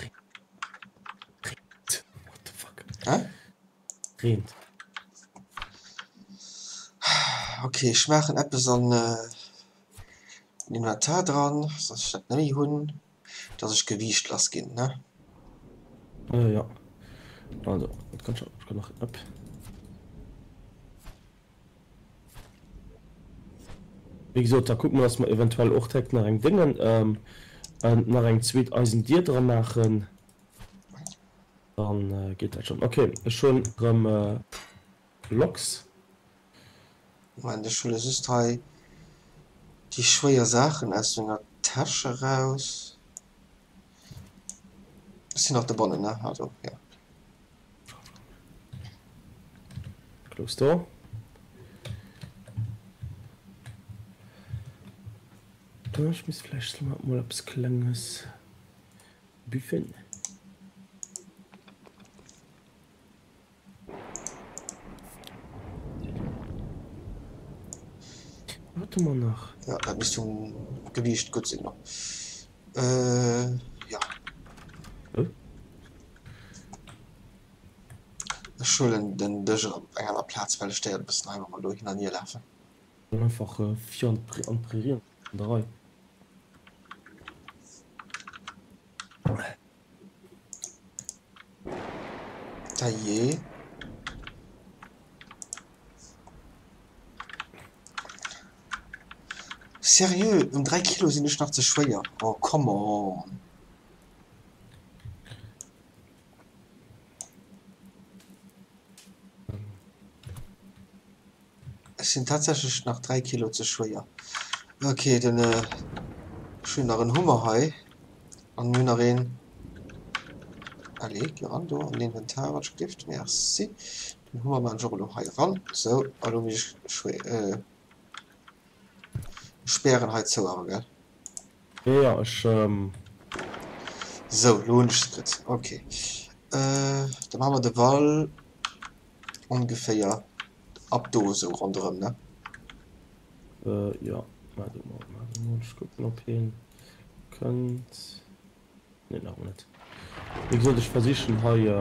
Reent, what the fuck? Hä? Reent. Ok, ech maachen eppes an den Inventar dran, dass ech dat net méi hunn, dass ech Gewiicht lass ginn, ne? Jo, also dat kann ech nach op. Wéi gesot, da kucke mer, dass mer eventuell och direkt nach eng Déngen, nach eng zweet eisen Dier dra maachen. Dann geet dat schon. Ok, ech hunn rem Loks. Moment, ech huele just hei déi schwéier Saachen aus menger Täsch eraus. Ech sinn nach dobannen, ne? Also, jo. Close door. Ech misst vläicht mol eppes Klenges Buffen. Wat hu mer nach? Ja, dat misst vum Gewiicht gutt sinn. Äh, ja. Hä? Ech huelen den Dësch op eng aner Plaz, well et stéiert e bëssen hei, wa mer do hin an hier lafen. Dann einfach vir an d'Prärie an der Rei. Dajee. Seriö, ëm 3 Kilo sinn ech nach ze schwéier. Oh, come on. Ech sinn tatsächlech nach 3 Kilo ze schwéier. Ok, den ech hunn nach en Hummer hei an mir hunn nach een. Allez, geh ran do an den Inventar, wat ech gelift. Merci. Den Hummer maan ech och elo hei eran. Sou, a lo muss ech schwéier. Ech spären hei zou awer, gell? Jo, jo, ech. Sou, lo hunn ech se kritt. Ok. Da maache mer de Wall ongeféier ab do esou ronderëm, ne? Jo, waart emol, waart emol, ech kucken op hien kënnt. Nee, nach ëmmer net. Wéi gesot, ech versichen hei e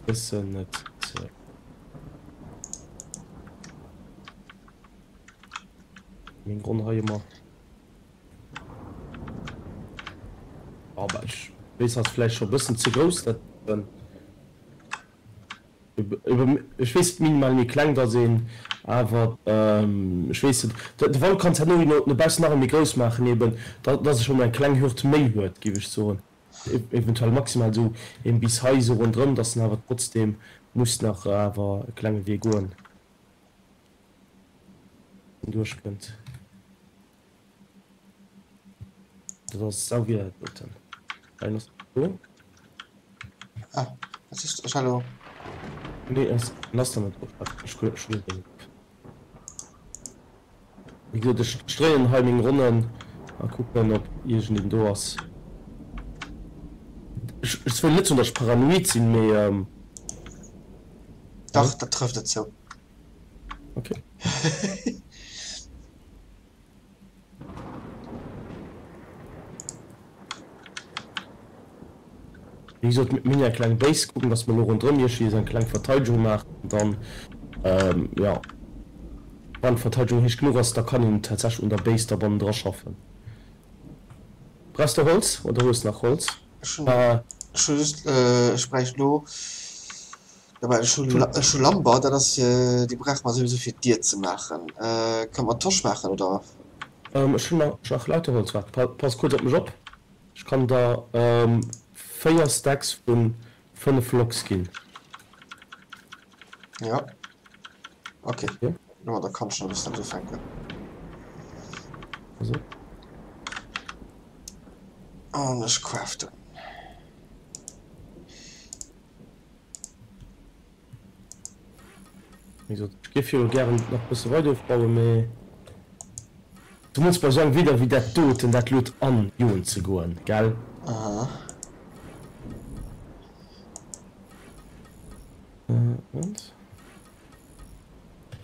bëssen et ze. Meng Ronn hei ëmmer. Aber ech weess ass vläicht scho bëssen ze grouss dat doten. Ech weess minimal méi kleng dass een awer ech weess net de Wand kanns herno jo no baussen nach eng méi grouss maachen eben dass e schonn eng kleng Hürd méi huet géif ech soen eventuell maximal esou een bis hei esou ronderëm dass en awer trotzdem muss nach awer e klenge Wee goen duerchkënnt. Dat ass sau wieder dat doten. Hei ass do. Ah, was ist das? Hallo. Nee, ass lass da net op. Ech kucken schon net. Wéi gesot, ech dréinen hei meng Ronnen a kucken ob iergendeen do ass. Ech ech wëll net soen, datt ech paranoid sinn, mee ähm. Dach, dat trëfft et zou. Okay. Wéi gesot, mir hunn eng kleng Base, kucken, dass mer elo ronderëm iergendwéi esou eng kleng Verteidegung maachen an dann, jo, wann d'Verteidegung héich genuch ass, da kann een tatsächlech un der Base da bannendra schaffen. Brauchs de Holz oder hues nach Holz? Ech hunn, ech hu just, ech bräicht elo Ech hu Lamber, dat ass fir, déi brauche mer souwisou fir d'Dier ze maachen. Kënne mer d'Tosch maachen, oder? Ech hunn nach Lauterholz, waart, pass kuerz op mech op. Ech kann der 4 Stacks vu 5 Logs ginn. Jo, ok, domadder kann ech nach e bëssen eppes ufänken. An ech craften. Wéi gesot, ech géif jo gären nach e bësse weider ofbauen, mee zemools bei esou engem Wieder wéi dat doten, dat luet an, joen ze goen, gell? Aha. Moment.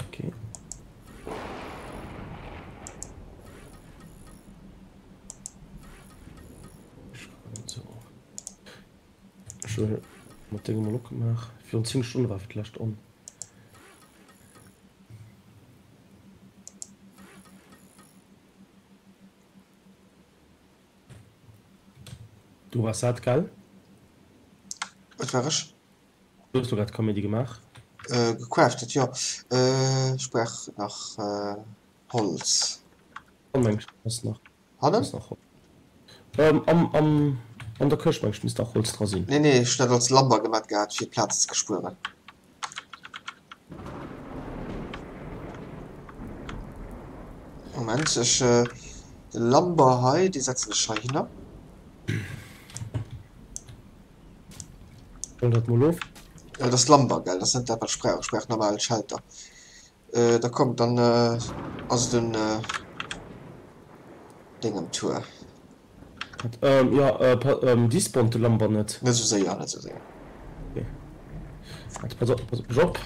Okay. Ech hu mat dengem mol opgemaach. Virun 10 Stonne war fir d'lescht on. Du waars dat, gell? Wat war ech? Du hues do grad Kaméidi gemaach. Gecraftet, jo. Ech brauch nach Holz. An meng ass nach. Hannen? Ähm, am, am, an der Këscht meng ech misst nach Holz dra sinn. Nee, nee, ech hunn dat als Lumber gemat gehat fir Plaz ze spueren. Moment, ech, de Lumber hei, dee setzen ech heihinner. Hol dat mol of. Dat ass Lumber, gell? Dat ass net dat wat ech brauch. Ech brauch normal Shelter. Da komm, dann ass et un dengem Tour. Jo, despawnt de Lumber net? Net esou séier, net esou séier. Ok. Waart, pass op, pass op mech op.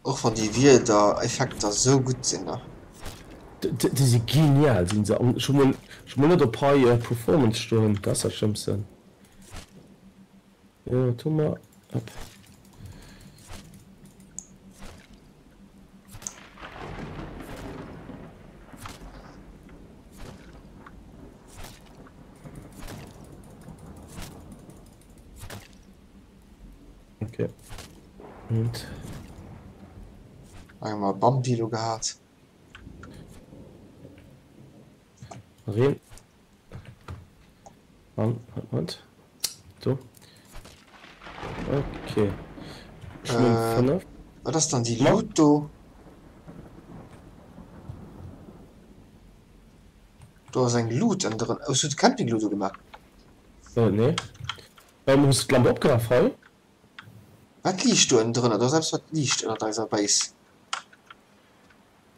Och wann déi Wiedereffekter esou gutt sinn, ne? Déi si genial, sinn se. An ech hu mol, ech hu mol net op High Performance stoen, dat ass dat Schlëmmsten. Jo, dat hu mer. Hop. Okay. Und. Einmal Bambi lo gehat. Reen. An, Moment. Do. Okay. Ech hunn Äh, 5. wat ass dann déi Luut do? Do ass eng Luut ënnendrën. Hues du de Camping-Luut ugemaach? Äh, nee. Ähm, hues du d'Lampe opgemaach, hei? Wat liicht do ënnendrënner? Do ass eppes wat liicht ënnert eiser Base.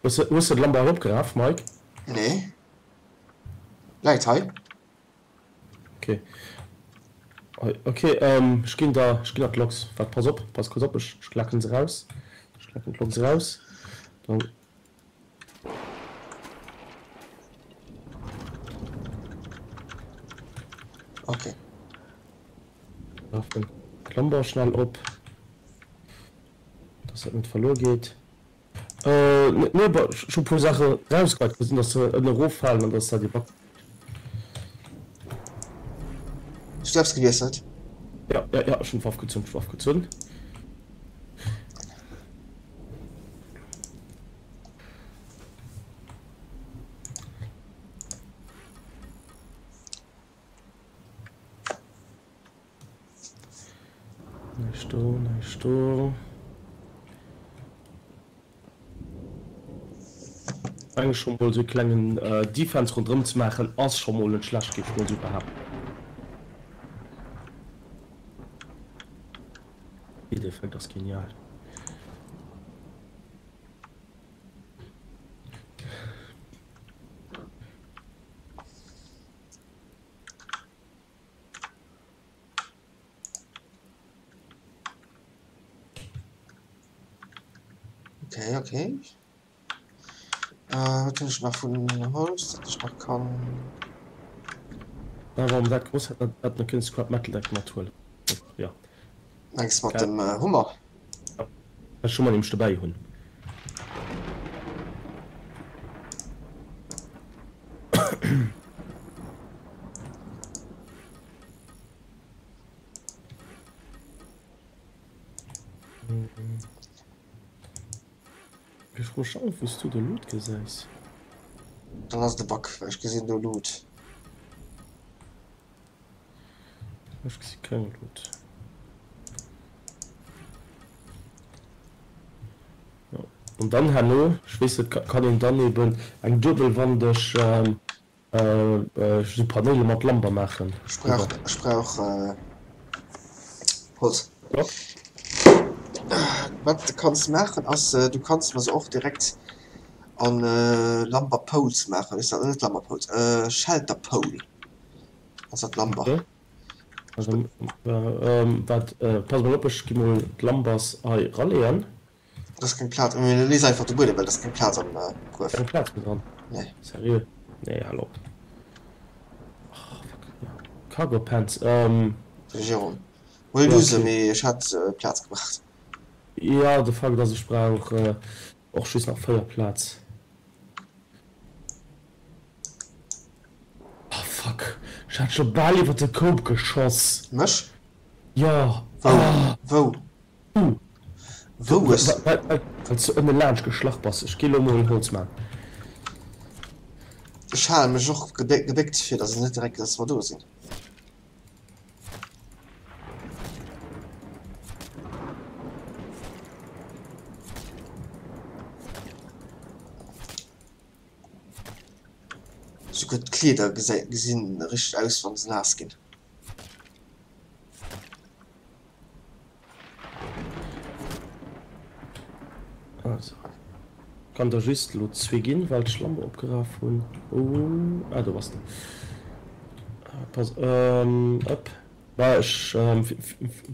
Hues du, hues du d'Lampe hei opgeraf, Mike? Nee. Läit hei. Okay. Okay, ähm, ech ginn der, ech ginn der d'Logs. Waart, pass op, pass kuerz op, ech, ech klacken se raus. Ech klacken d'Logs raus. Dann. Okay. Raffen d'Lamber schnell op. Dass dat net verluer geet. Nee, bon, ech hu puer Saache rausgeheit, gesinn, dass se ënne eroffalen an dass dat ee Bug. Hues du eppes gewiesselt? Ja, ja, ja, ech hunn d'Waff gezunn, d'Waff gezunn. Näischt do, näischt do. Menge scho mol sou e klengen Defense ronderëm ze maachen ass scho mol net schlecht, géif ech mol sou behaapten. Dee Effekt ass genial. Okay, okay. Äh, wat hunn ech nach vun Holz, dat ech nach kann? Da wa dat gross hat, dat net kënne Scrap Metal direkt mathuelen. Ja. Mengs mat dem äh, Hummer? Ja. Ech schon mal nämlich dobäi hunn. Ech froe mech och wous du de Loot gesäis. Dann ass et e Bug, well ech gesinn do Loot. Ech gesi keng Loot. An dann herno, ech weess net, kann een dann eben eng duebelwandeg esou Paneele mat Lamber maachen. Ech brauch, ech brauch Holz. Wat de kanns maachen ass, du kanns mer se och direkt an Lumber Poles maachen, weess de, net Lumber Poles, Shelter Pole ass dat Lumber. Also wat, pass mol op, ech gi mol d'Lumbers hei raleeën. Dat ass keng Plaz, mee lees einfach de Buedem, well dat ass keng Plaz am Kuerf. Keng Plaz méi dran? Nee. Seriö? Nee, hal op. Oh fuck, ja. Cargo Pants, ähm. Jérôme, huel du se, mee ech hat Plaz gebraucht. Jo, de Fakt ass, ech brauch och just nach 4 Plaz. Oh fuck, ech hat scho bal iwwer de Koup geschoss. Mech? Jo. Wou? Wou? Du. Wou hues de. Well s du ënne laanscht geschlach bass. Ech gi lo mol Holz man. Ech hale mech och gebéckt fir dass et net direkt dass mer do sinn. Souguer d'Kleeder gesinn richteg aus wann se naass ginn. Also, kann der just lo zwee ginn, well ech Lampe opgeraf hunn. Oh, ah do bass de. Pass op, bah ech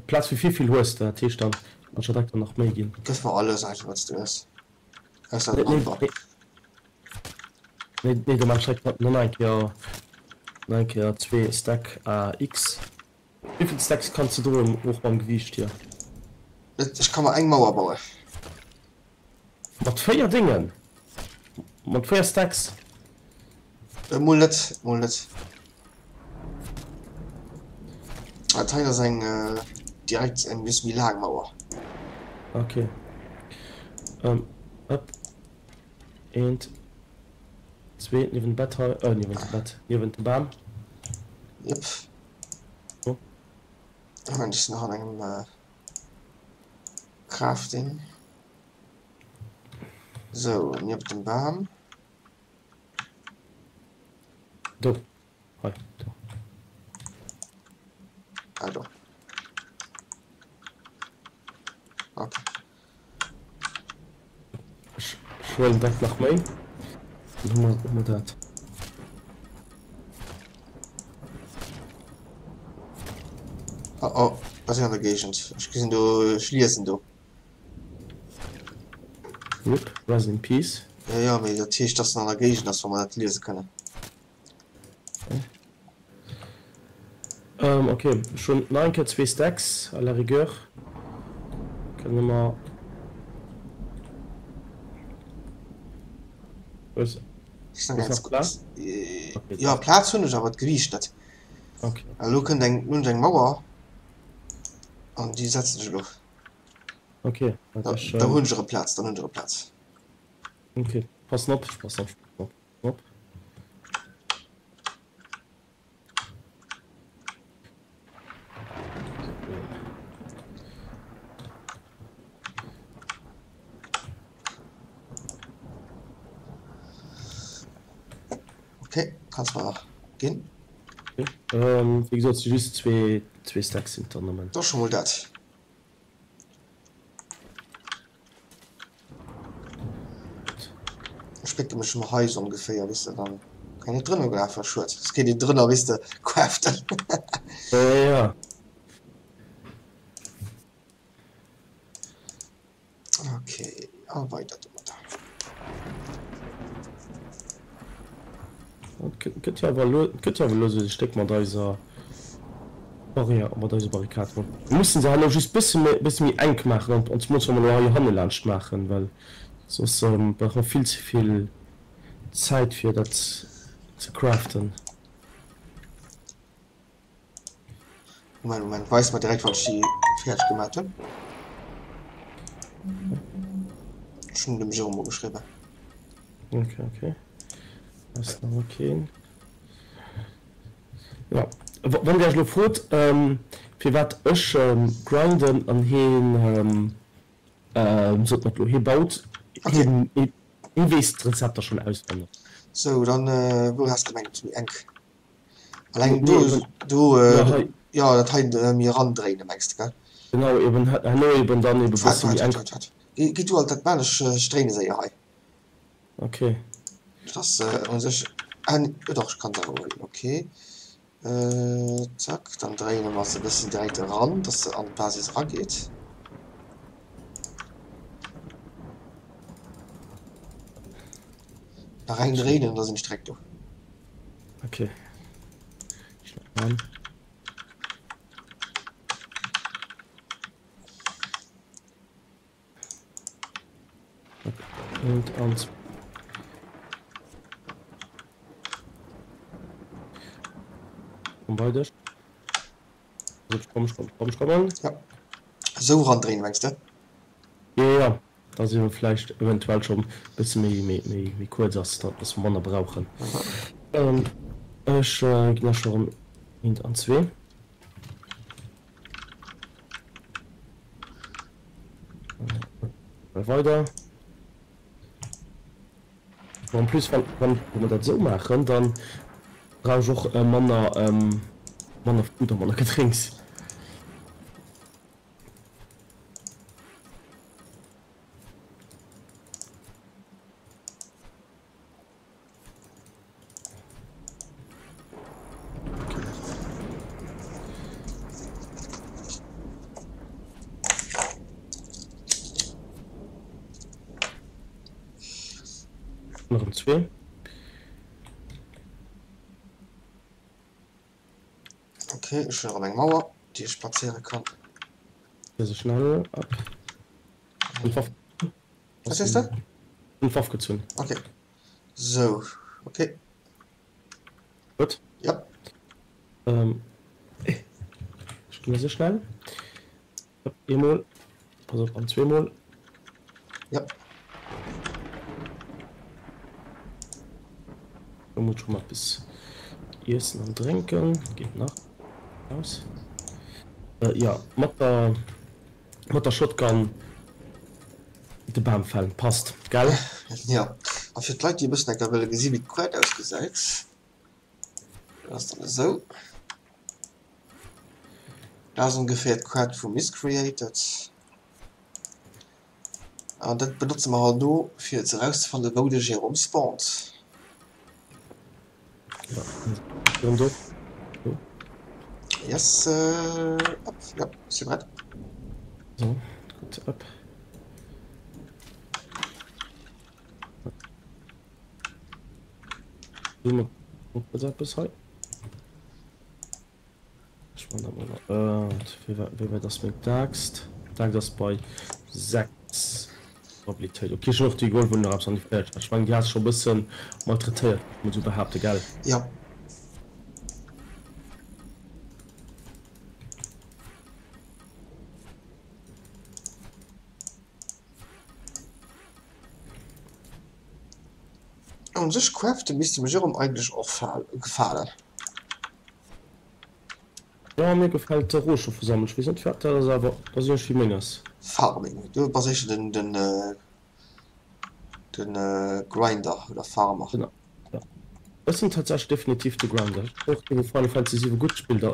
Plaz fir vill hues de, dat heescht dann kann ech der direkt nach méi ginn. Gëff mer alles einfach wat s du hues, ausser den Amber. Nee, nee, do maan ech direkt nach eng Kéier, nach eng Kéier zwee Stack à X. Wéivill Stacks kanns de droen, och mam Gewiicht hier? Ech ka mer eng Mauer bauen. Mat 4 Déngen? Mat 4 Stacks? Mol net, mol net. Dat hei ass eng direkt eng bësse méi laang Mauer. Ok. Op, eent, zwee, niewent dem Bett hei, niewent dem Bett, niewent dem Bam. Jep. Moment, ech sinn nach an engem Crafting. Sou, nieft dem Bam. Do, hei, do. Ah, do. Okay. Ech huelen direkt nach méi. Dann hu mer, hu mer dat. Oh oh, da sinn an der Géigend. Ech gesinn do, ech liesen do. Rip, rest in peace. Ja, ja, mee dat heescht, dass en an der Géigend ass, wa mer dat liese kënnen. Ähm, ok, ech hunn nach eng Kéier zwee Stacks à la rigueur. Kënne mer. Hues Ass nach hues ganz nach gutt. Plaz? Okay, Jo, passt. Plaz hunn ech, awer d'Gewiicht net. Okay. Elo kënnt eng, elo hunn ech eng Mauer an déi setzen ech elo. Okay, wat Da, ech da hunn ech erëm Plaz, dann hunn ech erëm Plaz. Okay, passen op, ech passen op, ech passen op, ech passen op. Okay, kanns mer ginn. Okay. Ähm, wéi gesot, si just zwee, zwee Stacks sinn et dann nëmmen. Da scho mol dat. Ech spécke mech mol hei sou ongeféier, weess de, dann kann een net drënner lafen. Schued, soss kéint een drënner, weess de, craften. Ja, ja, ja. Okay, a weider domadder. Et gëtt jo awer elo, et gëtt jo awer elo esou e Stéck mat eiser Barrière, mat eise Barrikaden. Mir mussen se herno just bësse méi, bësse méi enk maachen an an zemools wa mer elo hei hanne laanscht maachen, well soss brauche mer vill ze vill Zäit fir dat ze craften. Moment, Moment, weis mer direkt, wann ech déi fäerdeg gemaat hunn. Ech hunn dem Jérôme geschriwwen. Okay, okay. Ass nach okay. Ja, wann Dir Iech elo frot, firwat ech grinden an hien sot mer elo, hie baut, hien weess d'Rezepter schonn auswenneg. Sou, dann, wou has de gemengt, méi enk? Alleng do, do, jo, dat hei méi erandréinen, mengs de, gell? Genau, eben herno eben dann eben e bësse méi enk. Waart, waart, waart, waart, gi du alt dat man, ech, ech dréine séier hei. Ok. Dat ass u sech, ah nee, doch, ech kann se awer huelen, ok. Zack, dann dréine mer se e bëssen direkt eran, dass se an d'Basis erageet. Nach eng dréinen, da sinn ech direkt do. Okay. An. Und an. Komm bei dich. Also, komm, komm, komm, komm. Ja. Sou randréinen, mengs de? Ja, ja. Dass eben vläicht eventuell schonn e bësse méi, méi, méi, méi kuerz ass, datt dass mer manner brauchen. Ech ginn da scho rëm eent an zwee. Weider. En plus, wann, wann mer dat esou maachen, da brauch ech och manner, manner Food a manner Gedrénks. Erëm zwee. Ok, ech hunn erëm eng Mauer, déi ech plazéiere kann. Fir se schnell ab. Hun d'Waff. Was sees de? Hun d'Waff gezunn. Ok. Sou, ok. Gutt. Ja. Ähm, ech ginn se schnell. Eemol, pass op, an zweemol. Ja. Do muss ech mol eppes iessen an drénken. Geet nach aus. Jo, mat der, mat der Shotgun de Bam fällen. Passt, gell? Jo, a fir d'Leit, déi e bëssen enker wëlle gesi wéi d'Quête ausgesäit, dat ass dann esou. Dat ass ongeféier d'Quête vu Miscreated. An dat benotze mer halt elo fir erauszefannen, wou de Jérôme spawnt. Yes, op, ja, si prett. So, gutt, op. Eppes hei. Ech man dat mol nach. Wéi wäit ass meng Daaxt? D'Daaxt ass bei 6. Durabilitéit, ok, ech hunn och déi Gold wou nach eppes an déi Fäerdeg hat. Ech mengen déi has scho e bëssen maltraitéiert, géif ech mol sou behaapten, gell? Jo. Un sech craften misste mech erëm eigentlech och gefalen. Jo mir gefält de Rohstoffe sammeln, ech weess net firwat dat ass awer dat ass iergendwéi menges. Farming, du bass éischter den den den Grinder oder Farmer. Genau jo ech sinn tatsächlech definitiv de Grinder, och dee wou Final Fantasy 7 gutt spillt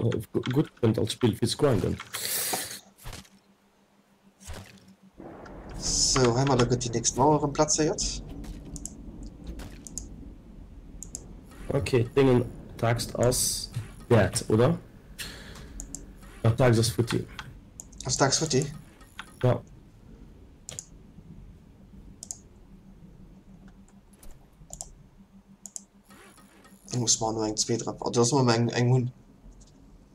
gutt fënnt als Spill fir ze grinden. Sou, heimadder gëtt déi nächst Mauer erëm plazéiert. Ok, déngen d'Aaxt ass wäert, oder? Dach, d'Aaxt ass futti. Ass d'Aaxt futti? Ja. Da muss mer no eng zweet erëm, also dass mer eng eng hunn.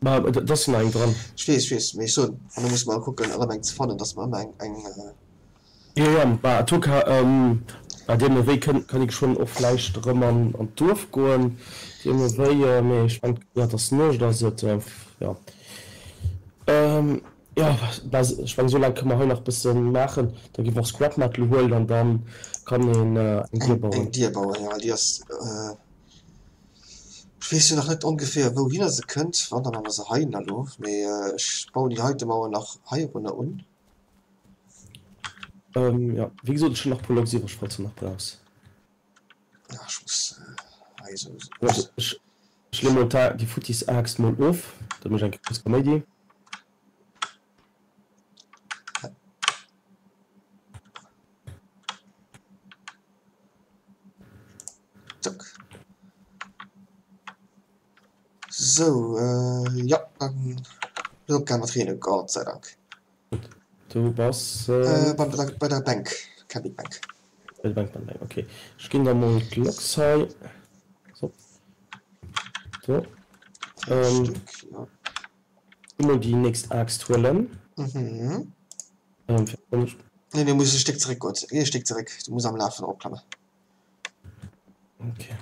Ma et ass jo nach eng dran. Ech weess, ech weess, mee ech soen, an da musse mer kucken erëm eng ze fannen, dass mer ëmmer eng eng. Jo, jo, bah en tout cas, bah deemno wéi kënnt, kann ee geschwënn och vläicht erëm an an d'Duerf goen, deemno wéi, mee ech mengen, jo, et ass Nuecht, ass et, jo. Jo, bah ech mengen, esou laang kënne mer hei nach e bësse maachen, da gi mer och Scrap Metal huelen an da kann een eng Dier bauen. Eng Dier bauen, jo, well déi ass, ech weess jo nach net ongeféier wouhinner se kënnt, wann, da maache mer se heihinner elo, mee ech bauen déi heite Mauer nach heirunner un. Jo, wéi gesot, ech hunn nach e puer Logs iwwreg, falls de nach brauchs. Ech muss hei esou. Ech leeë mol déi futtis Aaxt mol of, dat mécht eng grouss Kaméidi. Zack. Sou, jo, dann huet et opgehal mat reenen, Gott sei Dank. Gutt, du bass. Bei der, bei der Bänk, Campingbänk. Bei der Bänk, bei der Bänk, okay. Ech ginn der mol d'Loks hei. So. Do. Ähm, Stück, ja. Mol déi nächst Aaxt huelen. Mhm. Ähm, fir Nee, du muss e Stéck zeréck goen. Geh e Stéck zeréck. Du muss am Lafen eropklammen. Okay.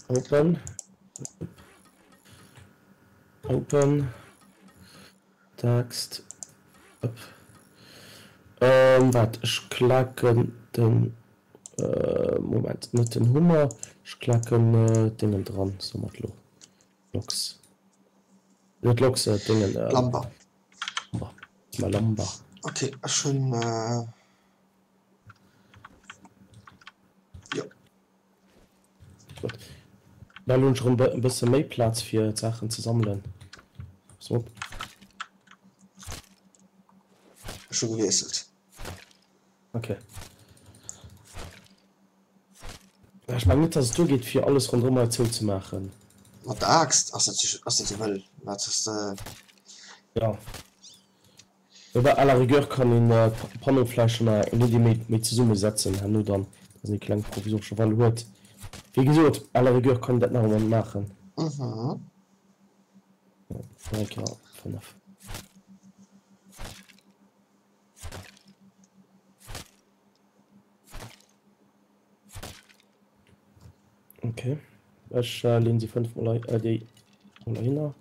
Open. Open. Text. Op. Ähm, waart, ech klaken den, äh, Moment, net den Hummer, ech klaken äh, d'Déngen dran, so mat lo. Loks. Net Loks, äh, d'Déngen, äh, Lamba. Lamba. Mal Lamba. Okay, ech hunn, äh, jo. Gutt. Well hunn ech erëm e bësse méi Plaz fir d'Saachen ze sammelen. Pass op. Ech hu gewiesselt. Okay. Ech mengen net, dass et duergeet fir alles ronderëm hei zou ze maachen. Mat der Aaxt ass dat ass dat jo wëll. Wat ass de. Ja. Oder à la rigueur kann een d'Panneau vläicht schon nach eng Iddi méi méi zesumme setzen herno dann, dass een déi kleng provisoresche Wall huet. Wéi gesot, à la rigueur kann een dat nach ëmmer maachen. Mhm. Nach eng Kéier 5. Okay, ech leen déi 5 mol hei, déi mol heihinner.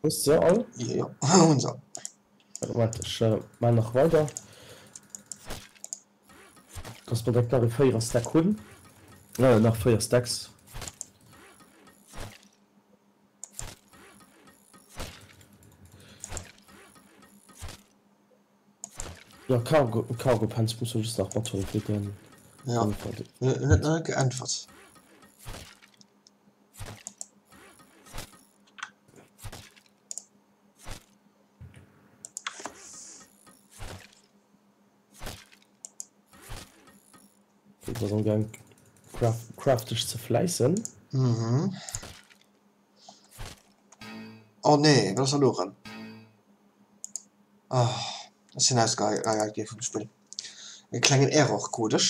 Hues se all? Jo, hunn se all. Moment, ech maan nach weider. Dass mer direkt nach e 4er Stack hunn. Äh, nach 4 Stacks. Ja, Cargo, Cargo Pants muss man just nach mathuelen fir den. Ja, en huet nach net geäntwert. Du bass am Gaang craft, crafteg ze fläissen. Mhm. Oh nee, wat ass elo erëm? Ah, ech sinn ausgeheiert gi vum Spill. E klengen Error krut ech.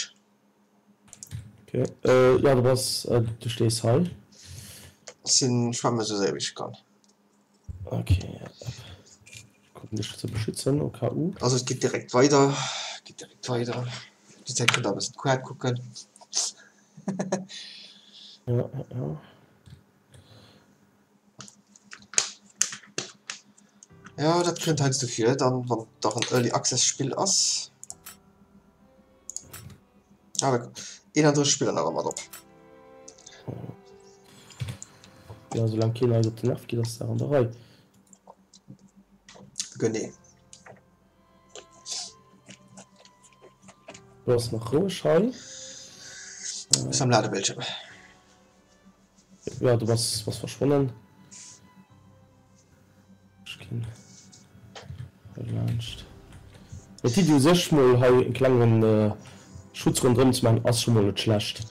Okay, äh, ja, du bass, äh, du stees hei. Ech sinn schwämme sou séier wéi ech kann. Ok, kucken dech ze beschützen, OKU. Also et geet direkt weider, geet direkt weider. Déi Zäit kënnt der e bëssen d'Quart kucken. Ja, ja, ja. Ja, dat kënnt heiansdo vir, dann wann et dach en Early Access Spill ass. Ah, 31 Spiller nach ëmmer drop. Ja, soulaang keen eis op den Nerv geet, ass dat an der Rei. Genee. Du ass nach roueg hei. Ass am Ladebildschirm. Ja, du bass, bass verschwonnen. Ech ginn hei laanscht. Mee d'Iddi u sech mol hei en klengen Schutz ronderëm ze maachen ass scho mol net schlecht.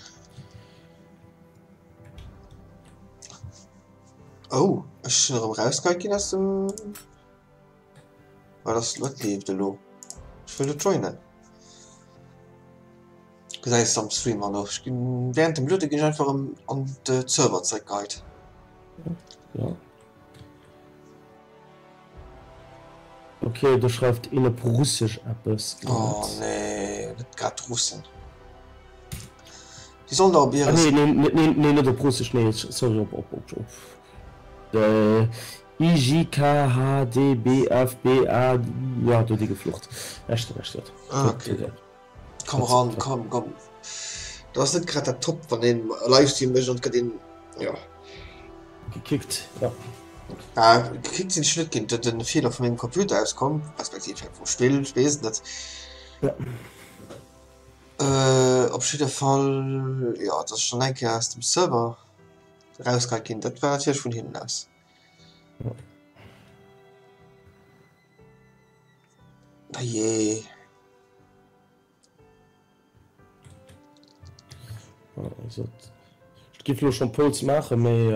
Oh, ech sinn erëm rausgeheit ginn aus dem. Wat ass, wat leeft elo? Ech wëll do joinen. Gesäis de am Stream an och. Ech ginn während dem Luede ginn ech einfach erëm an de Server zeréckgeheit. Ja. Ok, do schreift een op Russesch eppes Oh grad. nee, net grad d'Russen. Déi sollen der op Ah hire. nee, nee, nee, nee, net op Russesch, nee, sorry, op, op, op, op äh, I, J, K, H, D, B, F, B, A, ja, do déi geflucht. Recht, recht, recht. Ah, okay. Komm ran, komm, komm. Dat ass net grad dat Top, wann een e Livestream mécht an et gëtt een, jo. Gekickt, jo. Ah, gekickt sinn ech net ginn. Dat den Feeler vu mengem Computer aus komm, respektiv vläicht vum Spill, ech weess et net. Ja. Äh, op jidder Fall, jo, dass ech dann eng Kéier aus dem Server rausgeheit ginn, dat war natierlech vun hinnen aus. Ja. Dajee. Also, ech giff lo schon Polls maachen, mee.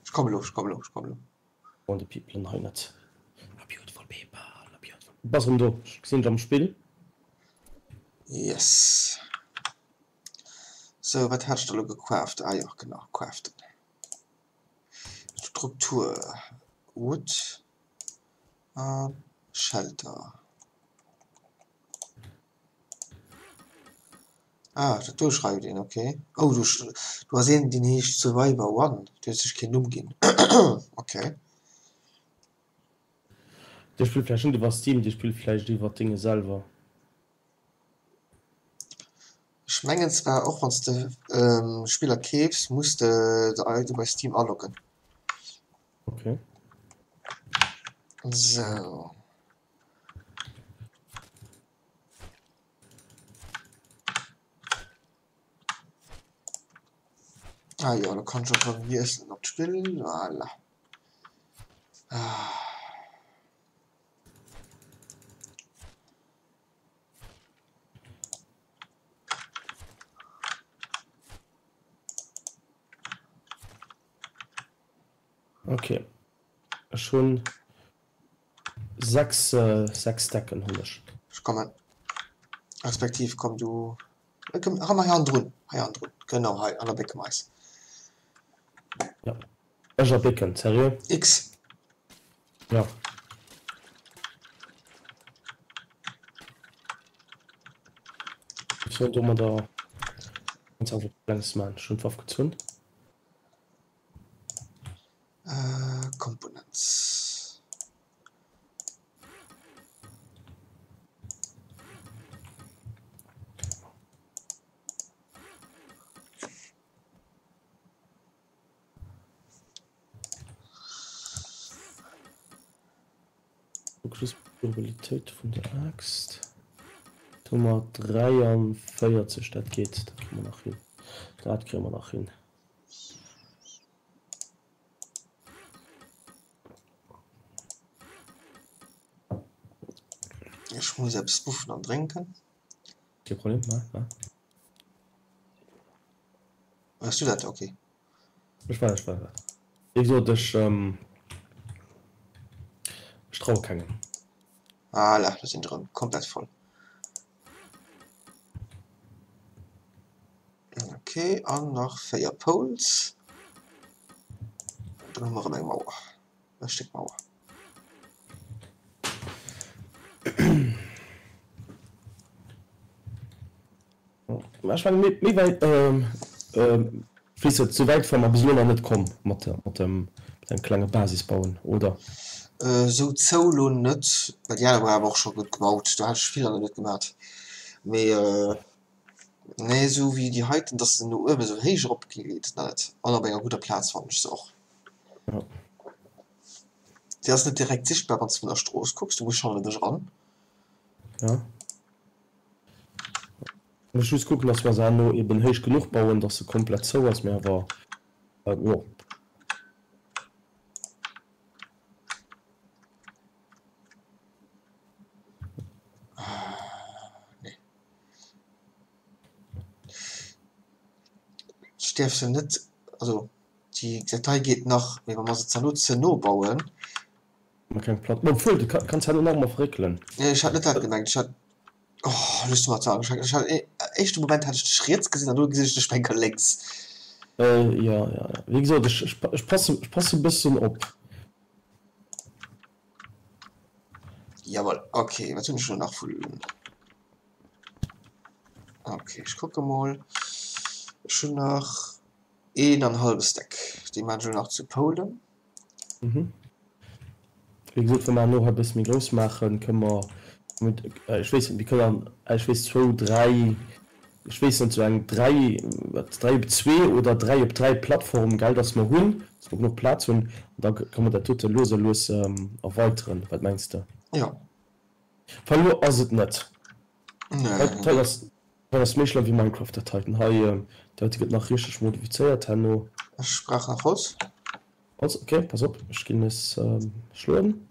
Ech komm elo, ech komm elo, ech komm elo. Brauchen déi Peoplen hei net. A beautiful people, a beautiful. Bass erëm do, ech gesinn dech am Spill. Yes. Sou, wat hat ech da lo gecraft? Ah jo, genau, craften. Struktur, Wood a Shelter. Ah, dat do schreift een, okay. Oh, do, do ass een, deen heescht Survivor One, dee huet sech keen Numm ginn. Okay. Dee spillt vläicht net iwwer Steam, dee spillt vläicht iwwer d'Dinge selwer. Ech mengen zwar, och wann s de Spiller keefs, muss de der bei Steam aloggen. Okay. Sou. Ah jo, lo kann ech och erëm wiesselen op d'Spill. Voilà. Ah. Okay. Ech hunn 6 6 Decken hunn ech. Ech kommen. Respektiv komm du. Komm hei hannendrun. Hei hannendrun. Genau hei an der Bécke mais. Ja. Ech erbécken, seriö? X. Ja. Ech soll domadder ganz einfach Klenges man. Ech hunn d'Waff gezunn. Äh, Components. Durabilitéit vun der Aaxt. Do hu mer 43, dat geet, dat kréie mer nach hin. Dat kréie mer nach hin. Ech muss eppes buffen an drénken. Kee Problem, maach, maach. Hues du dat? Okay. Ech war, ech war dat. Wéi gesot, ech, ech traue kengem. Voilà, lo sinn ech erëm komplett voll. Okay, an nach 4 Poles. Dann hu mer erëm eng Mauer, e Stéck Mauer. Mä ech mengen, méi wäit, weess net, sou wäit ware mer bis elo nach net komm mat dem klenge Basisbauen, oder? Sou zou elo net, well déi aner war awer och scho gutt gebaut, do hat ech vill an der net gemat. Mee nee, sou wéi déi heiten, dass se no uewe sou héich erop geet, nach net. An op enger gudder Plaz fannen ech se och. Se ass net direkt sichtbar, wann s de vun der Strooss kucks, du muss schonn an de Bësch eran. Jo. Muss just kucken dass mer se herno eben héich genuch bauen dass se komplett zou ass, mee awer jo. Nee. Ech däerf se net, also déi dat hei geet nach, mee wa mer se zerno ze no bauen. Mer keng Platt, obwuel du kanns herno nach emmer verréckelen. Nee ech hat net dat gemengt, ech hat Oh, lo hues du mer zwar ageschreckt. Ech hat e éischte Moment hat ech dech riets gesinn an lo gesinn ech dech eng Kéier lénks. Jo, jo, jo. Wéi gesot, ech, ech, ech passen, ech passe bëssen op. Jawohl, okay, wat hunn ech lo nach vu. Okay, ech kucke mol. Ech hunn nach een an hallwe Stack. Dee maan ech lo nach zu Poulen. Mhm. Wéi gesot, wa mer herno hei e bësse méi grouss maachen, kënne mer, ech weess net, mir kënnen an, ech weess, zwou, dräi, ech weess net, esou eng dräi, wat, dräi op zwee oder dräi op dräi Plattform, gell, dass mer hunn, dass mer genuch Plaz hunn, an da ka mer dat dote lues a lues erweiteren. Wat mengs de? Jo. Well elo ass et net. Nee. Hei ass, hei ass méi schlëmm wéi Minecraft, dat heiten. Hei, dat heite gëtt nach richteg modifizéiert herno. Ech brauch nach Holz. Holz, ok, pass op, ech ginn es schloen.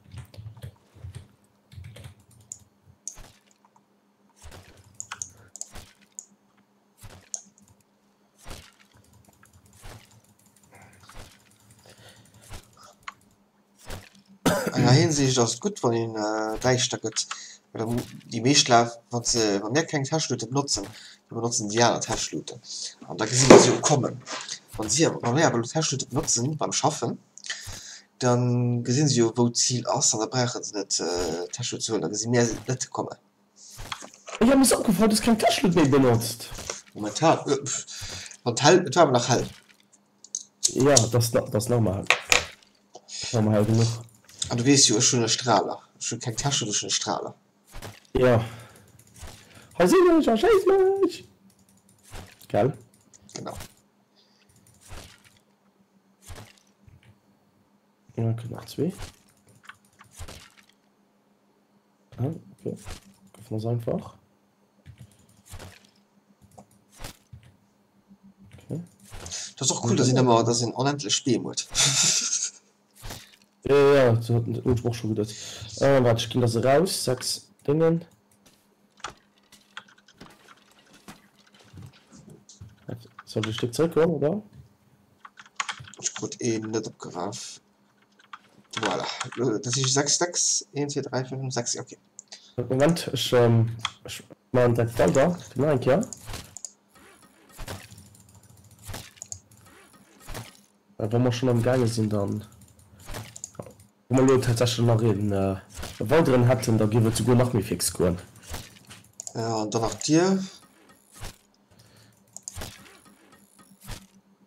An enger Hinsicht ass et gutt, wann een däischter gëtt, well da déi meescht Laf, wa se, wa mir keng Täschelute benotzen, da benotzen déi aner Täscheluten an da gesi mer se jo kommen. Wa si awer, wa mir awer elo Täschelute benotzen beim Schaffen, da gesi se jo wou d'Zil ass an da brauche se net d'Täschlut ze huelen, da gesi mir se net kommen. Jo, mir ass opgefall, du hues keng Täschlut méi benotzt. Momentan, wann d'hell, et war awer nach hell. Jo, dat ass, dat ass normal. Normal hell genuch. An du weess jo, ech hunn e Strahler. Ech hunn keng Täschluut, ech hunn e Strahler. Jo. Hei sinn ech a schéiss mech! Gell? Genau. Ja, kënnt nach zwee. Ah, okay. Goufen ass einfach. Okay. Dat ass och cool, dass een ëmmer, dass een onendlech Beem huet. Ja, ja, ja, dat hunn ech mer och scho geduet. Äh, waart, ech ginn der se raus, 6 Déngen. Soll ech e Stéck zréckgoen, oder? Ech krut een net opgeraf. Voilà, dat si 6 Stacks. 1, 2, 3, 4, 5, 6, okay. Moment, ech, ech maachen dat weider, nach eng Kéier. Well wa mer schonn am gaange sinn, dann, wa mer elo tatsächlech nach een weideren hätten, da géif et souguer nach méi fix goen. Jo, an dann nach d'Dier.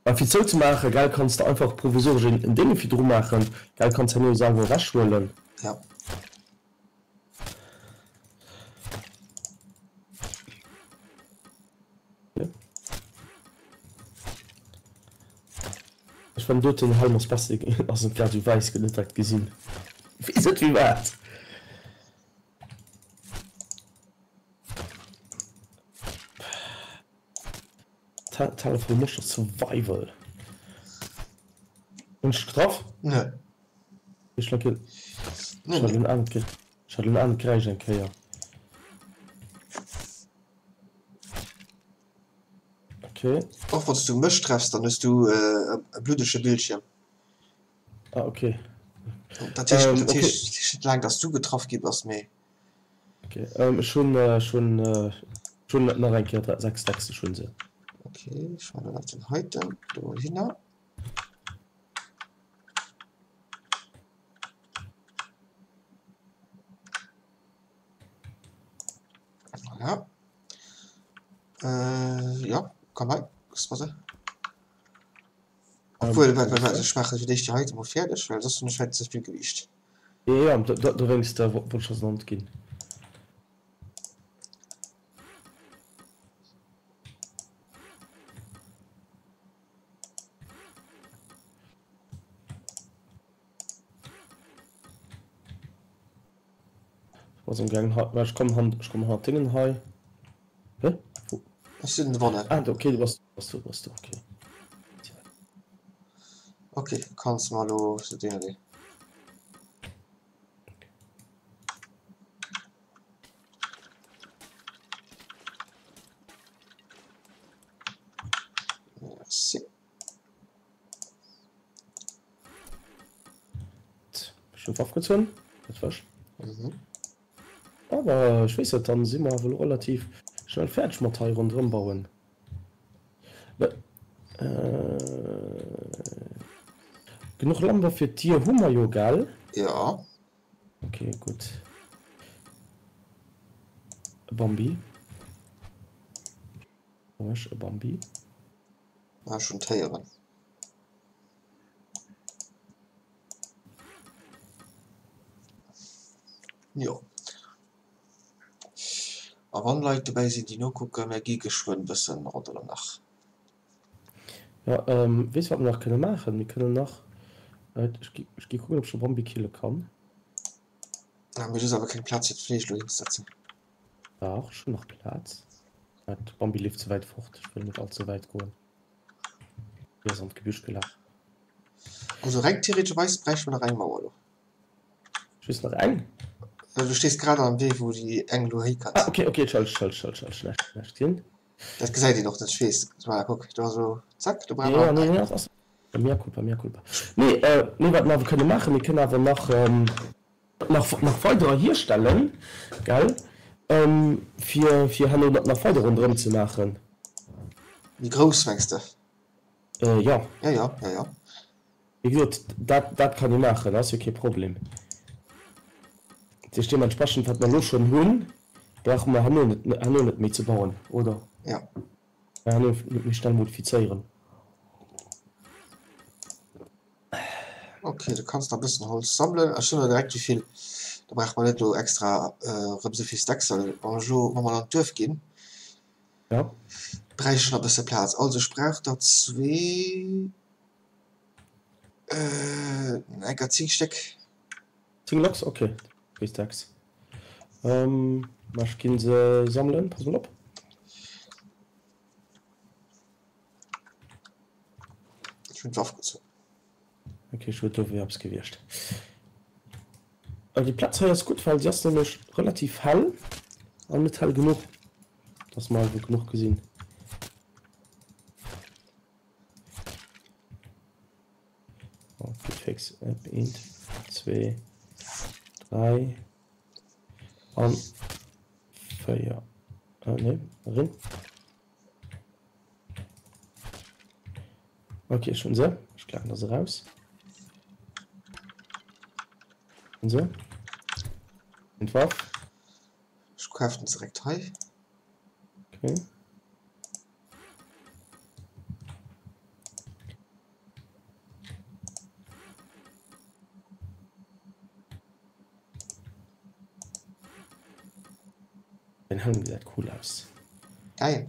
Mä fir zouzemaachen, gell, kanns de einfach provisoresch een Dénge virdru maachen, gell, kanns herno selwer ewechhuelen. Jo. Ech fannen doten Helm ass besser, ass net grad esou wäiss, gëtt net direkt gesinn. Weess net firwat. Teller voll Moschter Survival. Hunn ech dech getraff? Nö. Ech hat en anert Geräisch eng Kéier. Okay. Och wann s du mech treffs, dann hues du e bluddege Bildschierm. Ah, okay. Dat heescht, dat heescht net laang, dass du getraff gi bass, mee. Okay, ech hunn, ech hunn, ech hunn nach eng Kéier 6 Stacks, ech hunn se. Okay, ech maachen nach den heiten dohinner. Ja. Äh, ja, komm hei. Kuss mal se. Obwohl, ähm, warte, warte, ich mache fir d'éischt déi heite mol fäerdeg, well soss hunn ech hei ze vill Gewiicht. Ja, ja, dowéinst wollt ech der se nach net ginn. Was am Gang ech kommen han ech kommen hannert Dingen hei. Hä? Wo? Ech sinn dranne. Ah, okay, du bass du bass du bass du okay. Okay, kanns mer lo se Dinger ginn. Merci. Ech hunn d'Waff gezunn, dat war ech. Mhm. Aber ech weess net, dann si mer awer elo relativ schnell fäerdeg mat hei ronderëm bauen. Genuch Lamber fir d'Dier hu mer jo, gell? Jo. Ok, gutt. E Bambi. Ech e Bambi. Ah, ech hunn d'Héieren. Jo. A wann Leit dobäi sinn, déi nokucken, mär gi geschwënn bëssen ronderëm nach. Jo, weess wat mer nach kënne maachen? Mir kënnen nach, ech gi, ech gi kucken, ob ech de Bambi kille kann. Ah, mee du hues awer keng Plaz fir d'Fleesch elo hinzesetzen. Dach, ech hunn nach Plaz. Mä de Bambi leeft ze wäit fort, ech wëll net all ze wäit goen. Hie ass an d'Gebüsch gelaf. Also reng theoretescherweis bräichte mer nach eng Mauer elo. Just nach eng? Du stees grad am Wee wou déi eng elo hikënnt. Ah ok, ok, Entschëllegt, Entschëllegt, Entschëllegt, näischt, näischt gesinn. Dat gesäit een och net, ech weess. Voilà, kuck, do ass elo, zack, do brauche mer nach eng. Nee, nee, ass mea culpa, mea culpa. Nee, nee, wat mer awer kënne maachen, mir kënnen awer nach, nach, nach weiderer hierstellen, gell, fir, fir herno nach weider ronderëm ze maachen. Méi grouss, mengs de? Jo. Jo, jo, jo, jo. Wéi gesot, dat, dat kann ee maachen, dat ass jo kee Problem. Dat heescht, deementsprechend, wat mer elo schonn hunn, brauche mer herno net, herno net méi ze bauen, oder? Jo. Herno net méi schnell modifizéieren. Ok, du kanns nach e bëssen Holz sammelen. Ech soen der direkt wéi vill, da brauche mer net elo extra erëm esou vill Stacks, well wann ech elo, wa mer an d'Duerf ginn, Ja. bräicht ech nach e bësse Plaz. Also ech brauch der zwee, enker 10 Stéck. 10 Loks, ok, zwee Stacks. Ma ech ginn se sammelen, pass mol op. Ech hunn d'Waff gezunn. Ok, ech huet do wier eppes gewiescht. Déi Plaz hei ass gutt, well si ass nämlech relativ hell an net hell genuch, dass mer awer genuch gesinn. Oh, geht fix. Eent, zwee, dräi an véier. Äh, nee, erin. Ok, ech hunn se. Ech klaken der se raus. Hunn se. Hunn d'Waff. Ech craften se direkt hei. Okay. Dein Helm gesäit cool aus. Geil.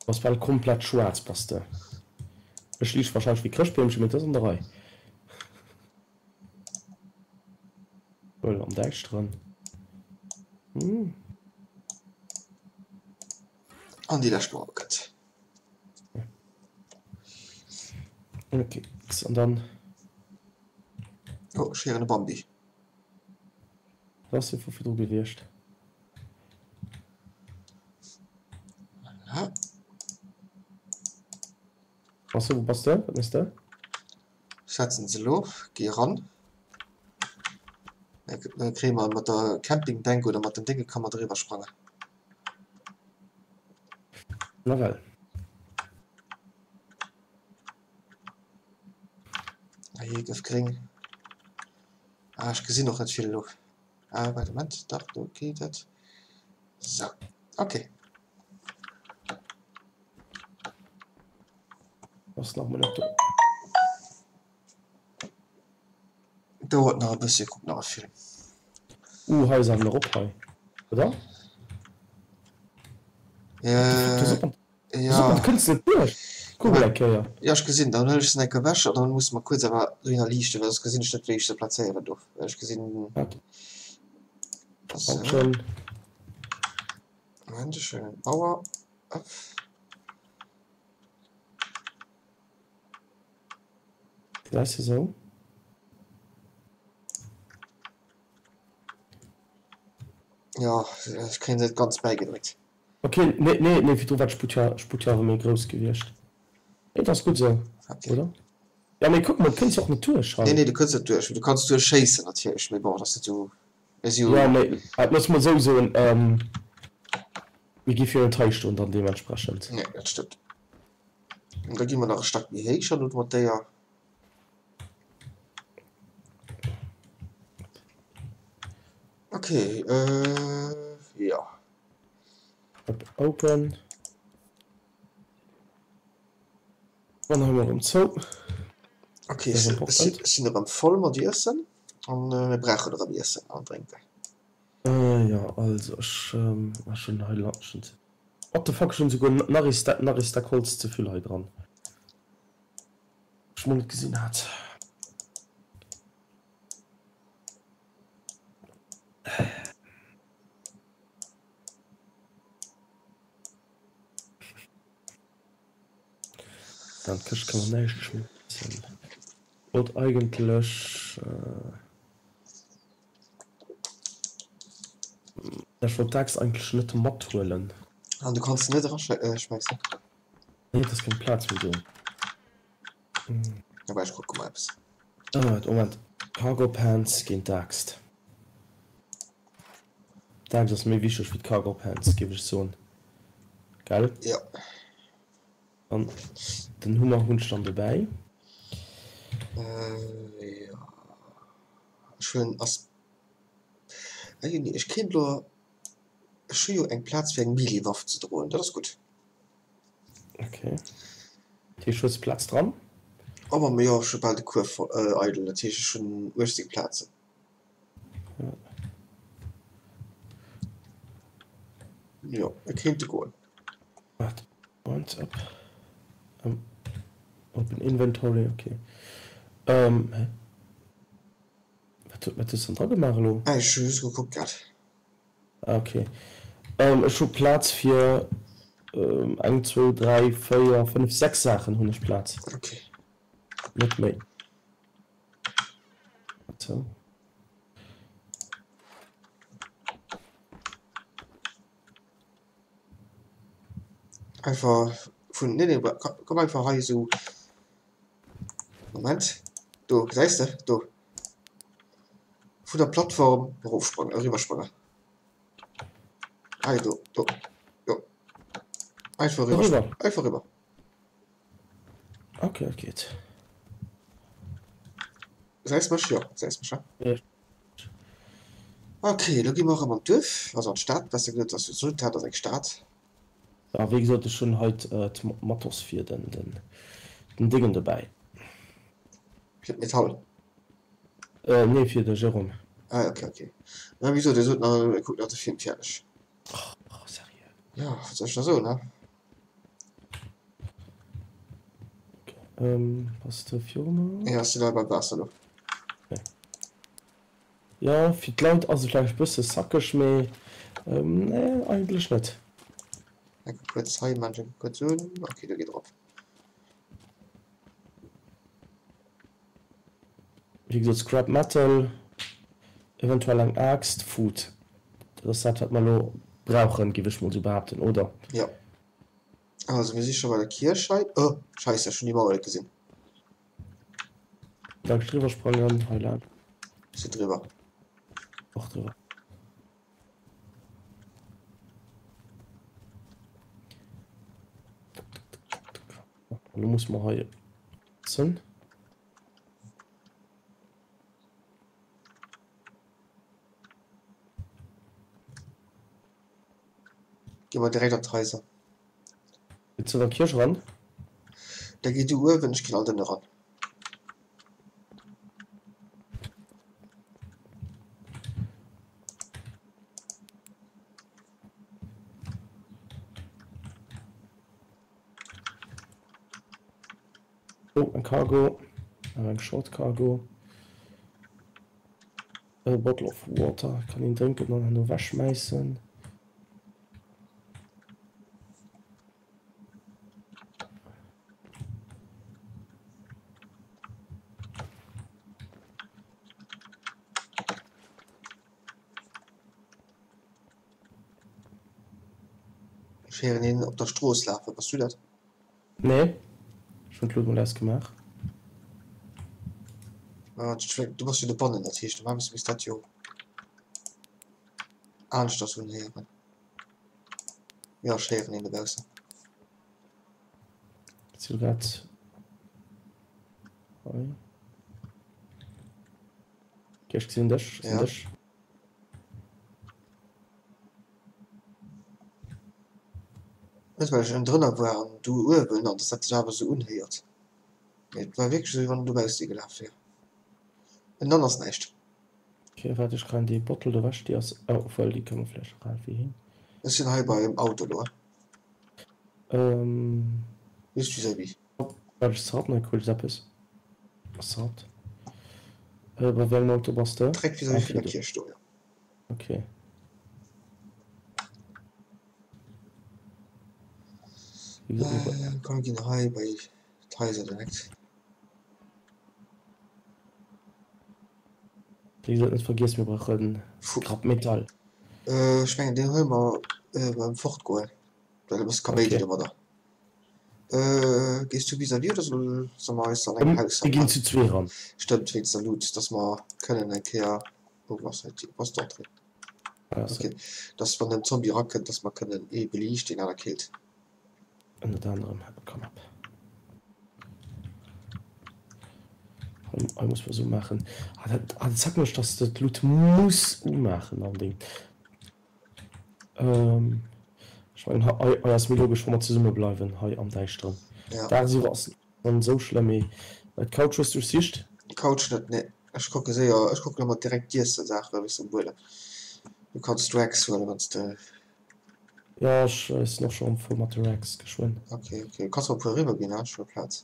Bass bal komplett schwaarz bass de. Ech liicht wahrscheinlech wéi Chrëschtbeemchen, mee et ass an der Rei. Wuel am Däischteren. Hm. An déi lescht Mauer gëtt. Ok, an dann. Oh, ech héieren e Bambi. Dat ass jo vu virdru gewiescht. Voilà. Bass du, wou bass de? Wat méchs de? Ech setzen se elo, gi eran. Da kréie mer mat der Campingbänk oder mat dem Dénge ka mer driwwer sprangen. Nawell. Ah, hie gouf gréng. Ah, ech gesinn och net vill elo. Ah, warte, Moment, dach, do geet et. Sou. Okay. Ass nach mol net do. Dauert nach e bëssi, kuck nach e Film. Uh, hei ass awer nach op hei, oder? Äh, ja. Du kënns net duerch. Kuck mol eng Kéier. Ja, ech gesinn, dann huelen ech se eng Kéier ewech an dann musse mer kuerz awer dohinner liichten, well soss gesinn ech net, wéi ech se plazéieren do. Well ech gesinn. Sou. Moment, ech huelen d'Mauer. Op. Gesäis de sou? Jo, ech kréien se net ganz bäigedréckt. Ok, nee, nee, nee, virdru war d'Sputtjawe méi grouss gewiescht. Nee, dat ass gutt esou, oder? Ja, mee kuck mol, du kënns jo och net duerch hei. Nee, nee, du kënns net duerch. Du kanns duerchschéissen natierlech, mee bon, dat ass net esou, mir si jo. Ja, mee looss mol esou soen, mir géife jo net hei stoen dann deementsprechend. Nee, dat stëmmt. An da gi mer nach e Stack méi héich an mat déier. Ok, jo. Op open. Dann hu mer erëm zou. Ok, ech sinn erëm voll mat Iessen an mir brauchen erëm Iessen an Drénken. Jo, also ech hunn hei schonn. What the fuck, ech hunn esouguer nach ee Stack, nach ee Stack Holz ze vill hei dran. Ech mol net gesinn hat. An d'Këscht kann man näischt schmëtzen. Wollt eigentlech ech wollt d'Axt eigentlech net mathuelen. An du kanns se net eraschmeissen? Nee, et ass keng Plaz méi do. Wobei, ech kucke mol eppes. Ah, Moment, Cargo Pants géint d'Axt. D'Axt ass méi wichteg wéi d'Cargo Pants, géif ech soen, gell? Jo. An den Hummer hunn ech dann dobäi. Jo, ech huelen ass, ah jo, nee, ech kéint elo, ech hu jo eng Plaz fir eng Melee-Waff ze droen, dat ass gutt. Ok. Dat heescht, hues de Plaz dran? Oh, ma jo, ech hu bal de Kuerf eidel, dat heescht, ech hunn 18 Plazen. Jo, et kéinte goen. Waart, Moment, op. Open Inventory, ok. Hä? Wat, wat hues de dann dra gemaach elo? Ah, ech hu just gekuckt grad. Ah, ok. Ech hu Plaz fir eng, zwou, dräi, véier, fënnef, sechs Saachen hunn ech Plaz. Ok. Net méi. Sou. Einfach vun, nee, nee, komm einfach hei esou. Moment, do, gesäis de, do. Vun der Plattform erofsprangen, eriwwersprangen. Hei, do, do, do. Einfach eriwwer, einfach eriwwer. Okay, dat geet. Gesäis mech? Jo, gesäis mech, he? Ok, elo gi mer erëm an d'Duerf, also an d'Stad besser gesot, ass jo d'Sultat ass eng Stad. A wéi gesot, ech hunn hei d'Matos fir den Déngen dobäi. Fir d'Metall? Nee, fir de Jérôme. Ah, ok, ok. Mä wéi gesot, Dir sot nach, e kuckt nach de Film fäerdeg. Oh, seriö? Jo, wat soll ech da soen, he? Ok, bass de viru mer? Jo, ech sinn hei beim Waasser elo. Ok. Jo, fir d'Leit ass et vläicht bësse sackeg, mee nee, eigentlech net. Enke kuerz hei, maan ech enke kuerz un. Ok, do geet erop. Wéi gesot, Scrap Metal, eventuell eng Aaxt, Food. Dat ass dat, wat mer elo brauchen, géif ech mol sou behaapten, oder? Jo. Also, mir si scho bei der Kierch hei. Oh, Scheisse, ech hunn déi Mauer net gesinn. Laang driwwer sprangen, hei laang. Ech sinn driwwer. Och driwwer. Lo muss mer hei sinn. Gi mer direkt an d'Haiser. Geet zu der Kierch eran. Da gi du uewen, ech ginn alt ënne ran. Oh, eng Cargo. Awer eng Short Cargo. A bottle of water kann een drénken an herno wechschmäissen. Ech héieren een op der Strooss lafen. Bass du dat? Nee, ech hunn d'Luut mol ausgemaach. Ah, du bass jo dobannen, dat heescht normalerweis misst dat jo aneschters unhéieren. Jo, ech héieren een dobaussen. Sinn grad hei. Okay, ech gesinn dech, ech gesinn Ja. dech. Net well ech ënnendrënner war an du uewen an dass dat sech awer esou unhéiert. Mee et war wierklech esou wéi wann en dobausse gelaf wier. En dann ass näischt. Ok, waart ech kréien déi Bottle do ewech, déi ass, oh obwuel déi kënne mer vläicht nach halen fir hin. Ech sinn hei beim Auto elo. Ähm. Just vis-à-vis. Waart ech zerrappen, hei krut ech eppes. Ass zerrappt. Bei wéi engem Auto bass de? Direkt vis-à-vis vun der Kierch do, jo. Ok. Komm mir ginn hei bei d'Haiser direkt. Wéi gesot, net vergiess, mir brauche Scrap Metal. Ech mengen deen huele mer beim Fortgoen, well e bësse Kaméidi domadder. Gees du vis-à-vis oder solle mer eis an engem Haus Mir ginn zu zwee ran. Stëmmt, wéinst der Luut, dass mer kënnen eng Kéier, oh ass hei d'Tür, ass d'Entrée? Ok, dass wann en Zombie erakënnt, dass mer kënnen ee beliicht, deen aner killt. Ënnert anerem, komm op. Hei muss mer esou maachen. Ah, dat, ah, dat zackt mech, dass de d'Luut muss umaachen am Ding. Ähm, ech mengen, hei, hei ass méi logesch, wa mer zesumme bleiwen, hei am Däischteren. Ja. Dagsiwwer ass dann esou schlëmm, mee d'Couch hues du duerchsicht? D'Couch net, nee. Ech kucke séier, ech kucken ëmmer direkt d'Iessensaachen, wéi se um Buedem. Du kanns d'Racks huelen, wann s de. Jo, ech sinn och scho voll mat de Racks, geschwënn. Ok, ok. Du kanns mer e puer eriwwer ginn, ech hu Plaz.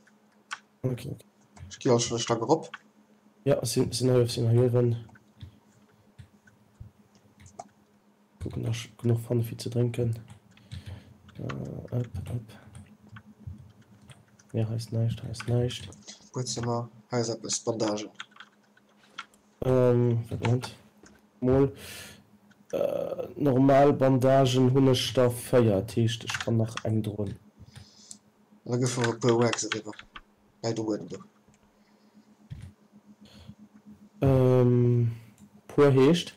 Ok, ok. Ech gi alt schonn e Stack erop. Jo, ech sinn, sinn hei, sinn hei uewen. Kucken, dass ech genuch fanne fir ze drénken. Ëpp, ëpp. Nee, hei ass näischt, hei ass näischt. Buedzëmmer, hei ass eppes, Bandagen. Ähm, Moment mol. Normal Bandagen hunn ech der 4, dat heescht ech kann nach eng droen. An da gouf mer e puer Rags eriwwer. Läit um Buedem do. Ähm, puer heescht?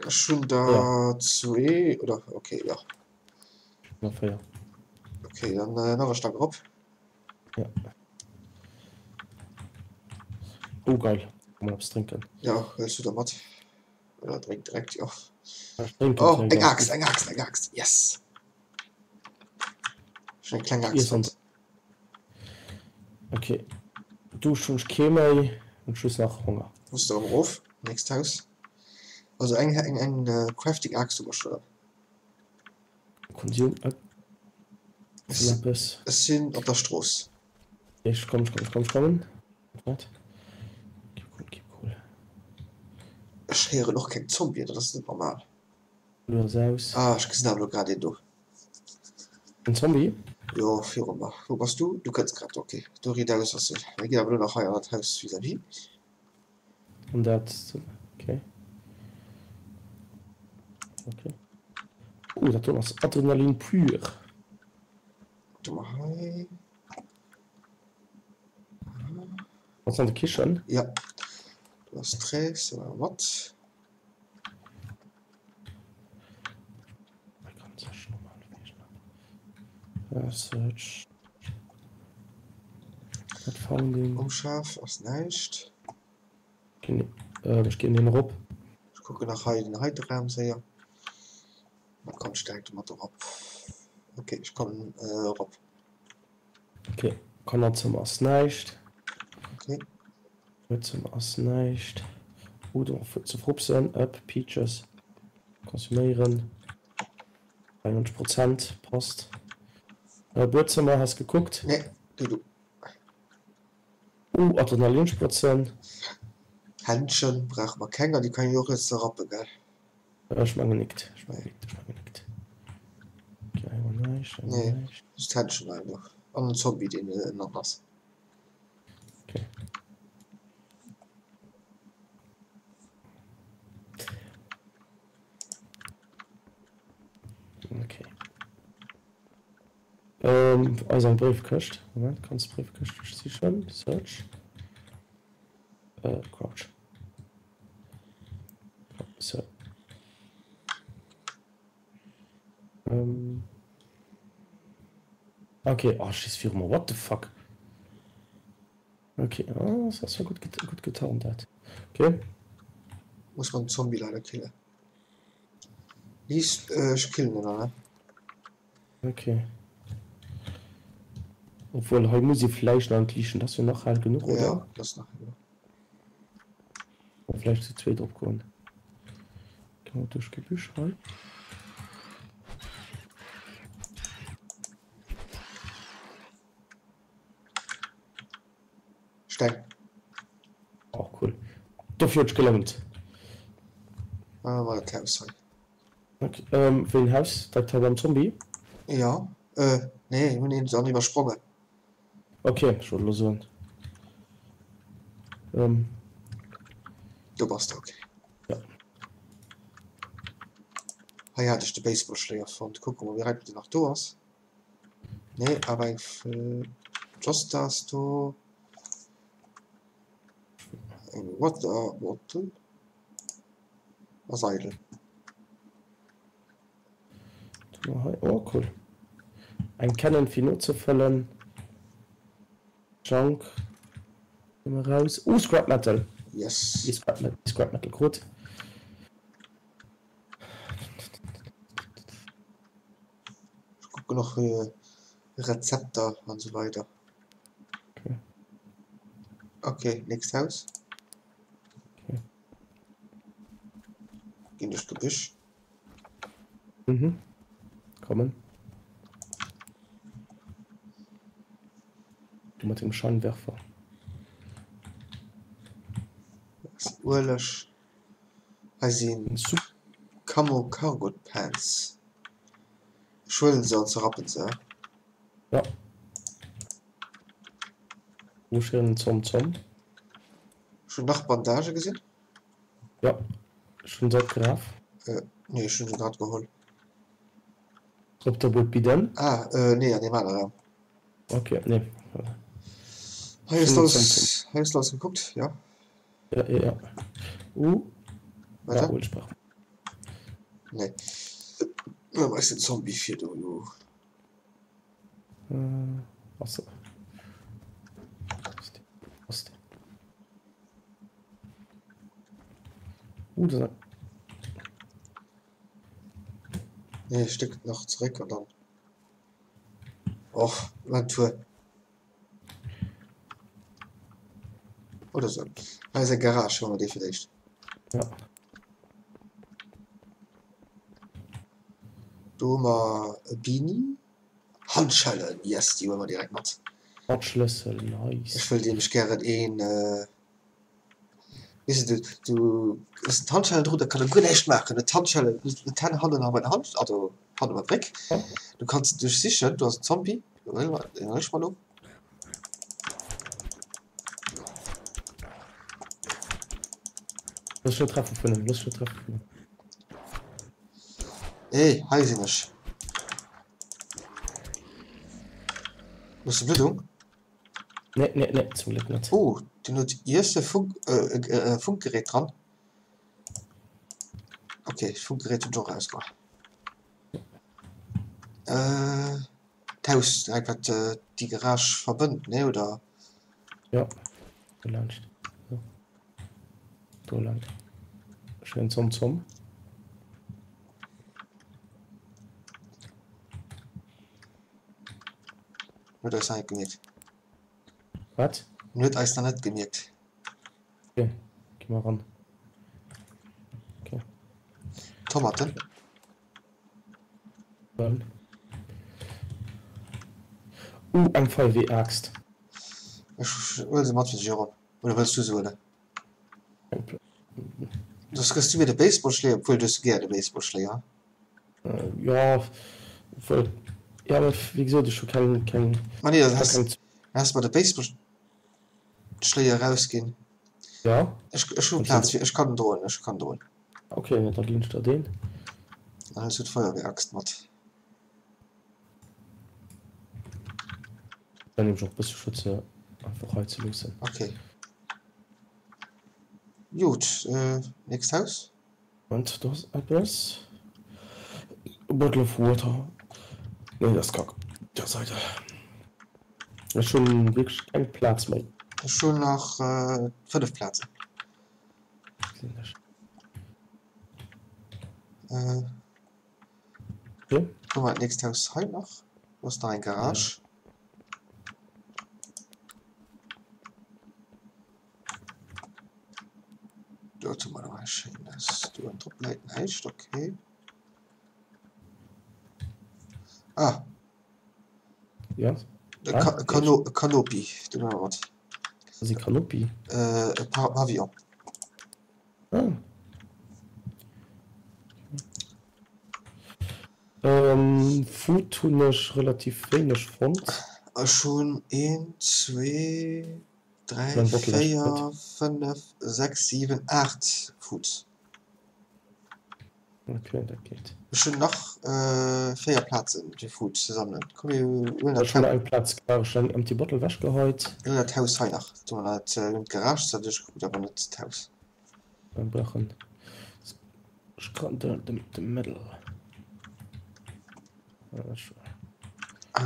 Ech hunn der zwee, oder? Okay, jo. Ech hunn der 4. Okay, dann nach e Stack erop. Ja. Oh geil, mol eppes drénken. Ja, huels du der mat? Oder drénk direkt, jo. Ech drénken Oh, eng Axt, eng Axt, eng Axt, yes! Ech hunn eng kleng Axt fonnt. Ok, Duuscht hunn ech kee méi, hunn just nach Honger. Muss de erëm erof, nächst Haus. Also eng, eng, eng Crafting Axt hu mer scho. Konsum ëpp. Eppes. Ech sinn op der Strooss. Ech kommen, ech kommen, ech kommen, ech kommen. Wat? Keep cool, keep cool. Ech héieren och keng Zombien, dat ass net normal. Lo ass aus. Ah, ech gesinn awer elo grad een do. En Zombie? Jo, viru mer. Wou bass du? Du kënns grad, ok. Do riit aus ass en. Mir ginn awer elo nach hei an dat Haus vis-à-vis. An dat, ok. Ok. Oh, dat do ass Adrenalin pur. Warte mal hei. Ass an der Kichen? Ja. Du ass Träs oder wat? Search. Not founding. Um Schaf ass näischt. Ech ginn den erop. Ech kucken nach hei den heite Raum séier. Da komm ech direkt mat erop. Ok, ech kommen erop. Ok, Kannerzëmmer ass näischt. Ok. Buedzëmmer ass näischt. Oh, do ze frupsen. Up, Peaches. Konsuméieren. 93 Prozent, passt. Buedzëmmer, has gekuckt? Nee, du du. Uh, Adrenalinsprëtzen. Händschen brauche mer keng, an déi kann een jo och net zerrappen, gell? Ech mengen nickt, ech mengen nickt, ech mengen nickt. Okay, hei hu mer näischt, hei hu mer Nee, näischt. just d'Händschen hei nach. An en Zombie, deen ënnen ass. Okay. Okay. Ähm, eis eng Bréifkëscht. Moment, kanns Bréifkëscht duerchsichen? Search. Äh, Crouch. So. Ähm. Okay, oh, schieß virum What the fuck? Okay, oh, das hast du gut, get gut getan, dat. Okay. Muss man Zombie leider killen. Lies, äh, ech killen den, ne? Okay. Obwohl, hei muss ee vläicht nach entliichten. Dat ass jo nach hell genuch, oder? Ja, dat ass nach hell genuch. Oder vläicht zu zweet opgoen. Gehen wir duerch d'Gebüsch hei. Steng. Och cool. Dofir huet sech gelount. Ah, war dat Haus hei. Ok, wéi en Haus? Dat hei beim Zombie? Jo, nee, hunn een dann iwwersprongen. Ok, ech wollt elo soen. Do bass de, ok. Jo. Hei hat ech de Baseballschléier fonnt. Kucke mol, wéi reit deen nach do ass. Nee, awer eng Josta ass do. Eng Water Bottle. Ass eidel. Oh cool. Eng Cannon fir nozefëllen. Junk Nëmme raus. Oh Scrap Metal! Yes. Ee Scrap Metal, Scrap Metal krut. Ech kucken och Rezepter an esou weider. Okay. Okay, nächst Haus. Okay. Ginn duerch d'Gebüsch. Mhm. Kommen. Du mat dem Scheinwerfer. Ass Ueleg. Hei sinn Camo Cargo Pants. Ech huelen se an zerrappen se. Ja. Wo schön Zom Zom. Ech hunn nach Bandage gesinn. Ja, ech hunn se opgeraf. Äh, nee, ech hunn se grad geholl. Op der Buet bidden? Ah, äh, nee, an deem anere Raum. Okay, nee. Hei hues du alles, hei hues du alles gekuckt, ja? Ja, ja, ja. Uh. Weiter? Ja, Ueleg brauch. Nee. Da war den Zombie fir do elo. Äh, ass. Ass. Uh, da. Nee, Stéck nach zeréck an dann. Och, wat Tour. Oder sou. Hei ass eng Garage, huele mer déi fir d'éischt. Ja. Do hu mer e Beanie. Handschellen, yes, déi huele mer direkt mat. Mat Schlëssel, nice. Ech wëll nämlech gären een, weess de, du hues d'Handschellen drun, da kann e guer näischt maachen. Huet d'Handschellen, huet d'Hänn hannen a bei der Hand, also hanne beim Réck. Du kanns en duerchsichen, do ass en Zombie, deen huele ech mer elo. Looss net treffen vun em, looss net treffen vun em. Hey, hei sinn ech. Hues de Bluddung? Nee, nee, nee, zum Glück net. Oh, den huet Iesse Funk, äh, äh, Funkgerät dran. Okay, Funkgerät hunn ech och rausgeholl. Äh, d'Haus direkt wat déi Garage verbënnt, nee oder? Jo, do laanscht. So. Do lang. Schéin Zomm Zomm. Huet eis nach net gemierkt. Wat? En huet eis nach net gemierkt. Okay, gi mer ran. Okay. Tomaten. Well. Uh, eng Feuerwehr-Axt. Ech huele se mat fir dech erop. Oder wëlls du se huelen? Soss gëss du mir de Baseballschléier, obwuel du hues gär de Baseballschléier. Jo, obwuel, jo, mee wéi gesot, ech hu keng, keng. Ma nee, dann has, dann has de mer de Baseballschléier erausginn. Jo. Ech, ech hu Plaz fir, ech kann en droen, ech kann droen. Ok, da ginn ech der deen. Dann hues du d'Feuerwehraxt mat. Wär nämlech och e bësse schued se einfach hei ze loossen. Ok. Jut, nächst Haus. Moment, do ass eppes. A bottle of water. Nee, dat ass Kack. Dat ass eidel. Ech hunn wierklech keng Plaz méi. Ech hunn nach 5 Plazen. Gesinn ech. Äh. Okay. Kucke mer dat nächst Haus hei nach. Do ass nach eng Garage. Do hu mer nach eng schéines. Do drop läit näischt, okay. Ah. Ja. E Ka Kano Kanopi, do hu mer mat. Was ass e Kanopi? Äh, e Pa Pavillon. Ah. Ähm, Food hunn ech relativ wéineg fonnt. Ech hunn een, zwee, dräi, Mein Bottle ass véier, kaputt. fënnef, sechs, siwen, aacht Foods. Okay, dat geet. Ech hunn nach 4 Plazen fir Food ze sammelen. Komm mir huelen dat Ech hunn nach eng Plaz gebrauch. Ech hunn eng empty bottle wechgeheit. Mir huelen dat Haus hei nach. Do hunn mer d'Garage zwar duerchgekuckt, awer net d'Haus. Mir brauchen de Metal. Hei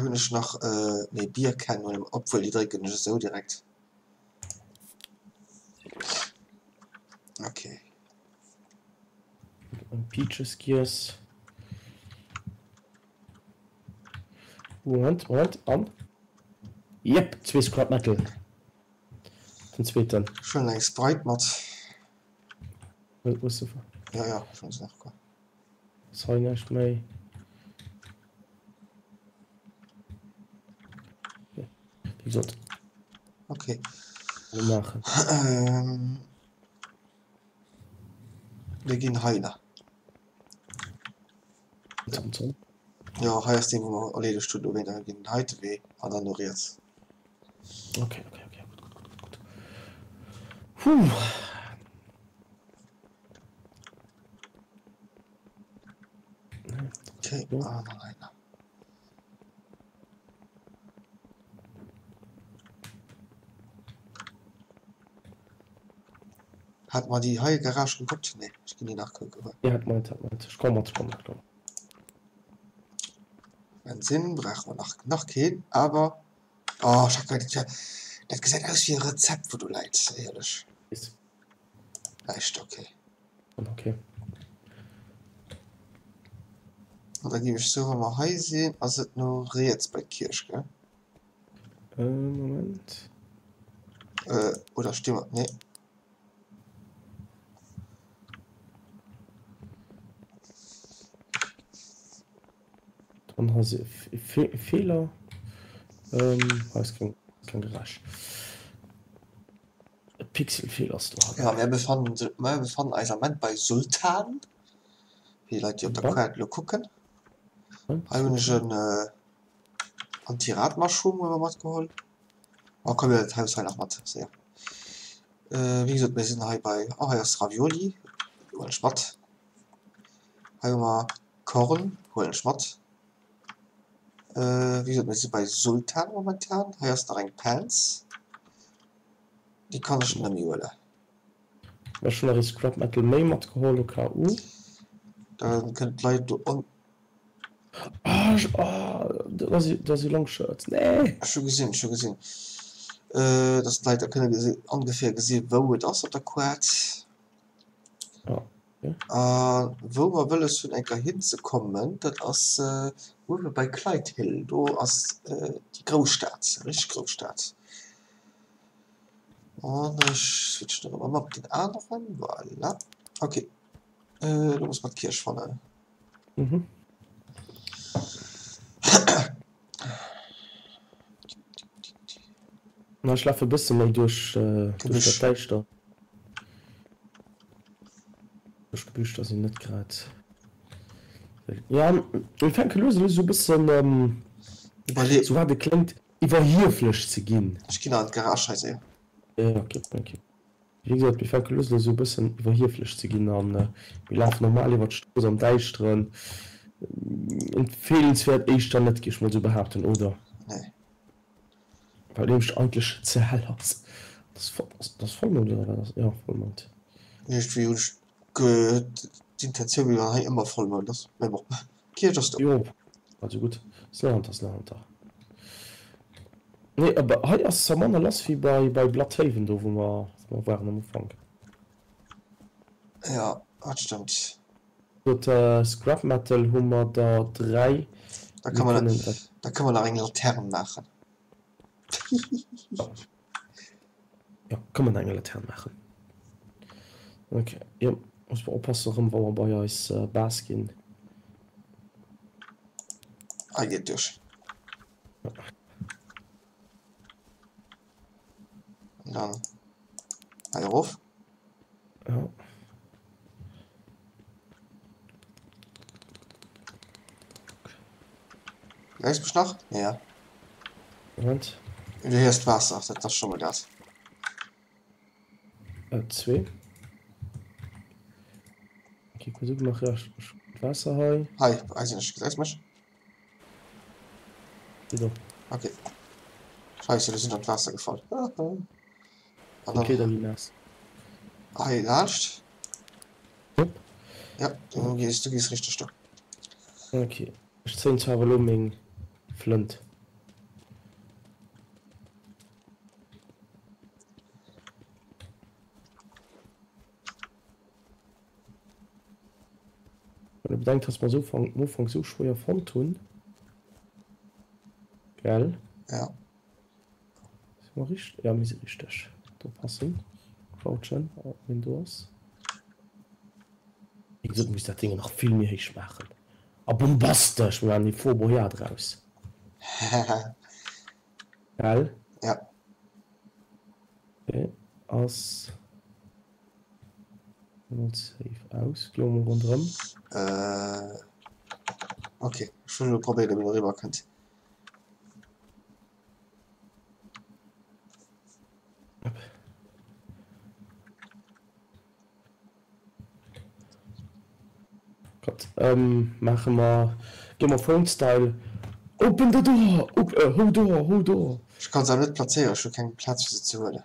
hunn ech nach, nee Beer Can huele mer, obwuel déi drécken ech esou direkt. Okay. Eng Peaches giess. Moment, Moment, an. Jep, zwee Scrap Metal. Den zweeten. Ech huelen eng Sprite mat. Hues de? Ja, ja, ech hunn se nach komm. Ass hei näischt méi. Wéi gesot. Okay. Mir maachen. Ähm. Mir ginn hei nach. Zum Zoll. Jo, hei ass dee wou mer erleedegt hunn. Dowéinter mir ginn den heite Wee an dann no riets. Okay, okay, okay, gutt, gutt, gutt, gutt. Huh. Okay, an dann hei nach. Hat mer déi hei Garage gekuckt? Nee, ech ginn déi nach kucken. Ja, hat mer net, hat mer net. Ech komm mat, ech komm mat, komm. Bensinn brauche mer nach, nach keen, awer oh, ech hat grad dat, dat gesäit aus wéi e Rezept, wou do läit, éierlech. Is. Näischt, okay. Okay. An da géif ech soen, wa mer hei sinn, ass et no riets bei d'Kierch, gell? Äh, Moment. Äh, oder sti mer, nee. Dann ha se e Feeler. Ähm, hei ass keng, keng Garage. E Pixelfeeler ass do. Ja, mir befannen, mir befannen eis am Moment bei Sultan. Fir déi Leit, déi op der Kaart elo kucken. Hei hunn ech en äh, Anti-Rad-Mushroom hu mer matgeholl. Oh komm, mir huelen dat Haus hei nach mat, séier. Äh, wéi gesot, mir sinn hei bei, oh hei ass Ravioli, huelen ech mat. Hei hu mer Korn, huelen ech mat. Äh, wéi gesot, mir si bei Sultan momentan. Hei ass nach eng Pants. Déi kann ech net méi huelen. Ech hunn nach ee Scrap Metal méi matgeholl, au cas où. Da kënnen d'Leit do on. Ah, ech, ah, dat ass, dat ass ee Longshirt. Nee! Ech hu gesinn, ech hu gesinn, dass d'Leit da kënne gesi, ongeféier gesi wou et ass op der Koart. Ah, okay. A wou mer wëlles hunn eng Kéier hinzekommen, dat ass. Uewe bei Clyde Hill, do ass déi grouss Stad, richteg grouss Stad. An ech switchen erëm ëm op den aneren. Voilà. Ok. Elo muss mer d'Kierch fannen. Mhm. Na, ech lafe bësse méi duerch duerch dat Däischter. Duerch d'Gebüschter sinn net grad. Ja, mir fänke lues a lues esou e bëssen, sou wat et kléngt, iwwerhieflech ze ginn. Ech ginn an d'Garage hei, séier. Ja, ok, thank you. Wéi gesot, mir fänke lues a lues esou e bëssen iwwerhieflech ze ginn a mir lafen normal iwwer d'Strooss am Däischteren. Empfeelenswäert éischter net, géif ech mol esou behaapten, oder? Nee. Well nämlech eigentlech ze hell ass. Dat ass Vollmound, oder wat ass? Jo, Vollmound. Iergendwéi hunn ech d'Intentioun, wéi wann hei ëmmer Vollmound ass. Mee bon, Kierch ass do. Jo, also gutt. Slánta, slánta. Nee, awer hei ass zwar manner lass wéi bei bei Bloodhaven, do wou mer wou mer waren am Ufank. Jo, dat stëmmt. Gutt, Scrap Metal hu mer der 3. Da kënne mer da kënne mer nach eng Latern maachen. Jo, kënne mer nach eng Latern maachen. Ok, jo, muss mer oppassen erëm wa mer bei eis Base ginn. Hei geet duerch. An dann hei erof. Ja. Gesäis mech nach? Ja. Moment. Du héiers d'Waasser, dat ass scho mol dat. Äh, zwee. Okay, kuerz ugemaach, ja, ech d'Waasser hei. Hei, hei sinn ech. Gesäis mech? Okay. Scheiße, wir sind an d'Waasser gefall. An dann Okay, da gi naass. hei laanscht. Hopp. Ja, du gees, du gees richteg do. Okay. Ech zéien zwar awer elo meng Flënt. Wann ee bedenkt, dass mer se am Ufank esou schwéier fonnt hunn, gell? Ja. Si mer richteg? Ja, mir si richteg. Do passen. Crouchen, ob een do ass. Wéi gesot, muss dat Ding nach vill méi héich maachen. A bombastesch! Mir maachen ee Fort Boyard draus. Gell? Ja. Okay, ass. Mol safe aus. Gi mer mol ronderëm. Äh, okay. Ech hunn elo probéiert, ob een eriwwer kënnt. Upp. Gott, ähm, maache mer Game of Thrones Style. Open the door! Op, äh, Hodor, Hodor! Ech kann se awer net plazéieren, ech hu keng Plaz fir se ze huelen.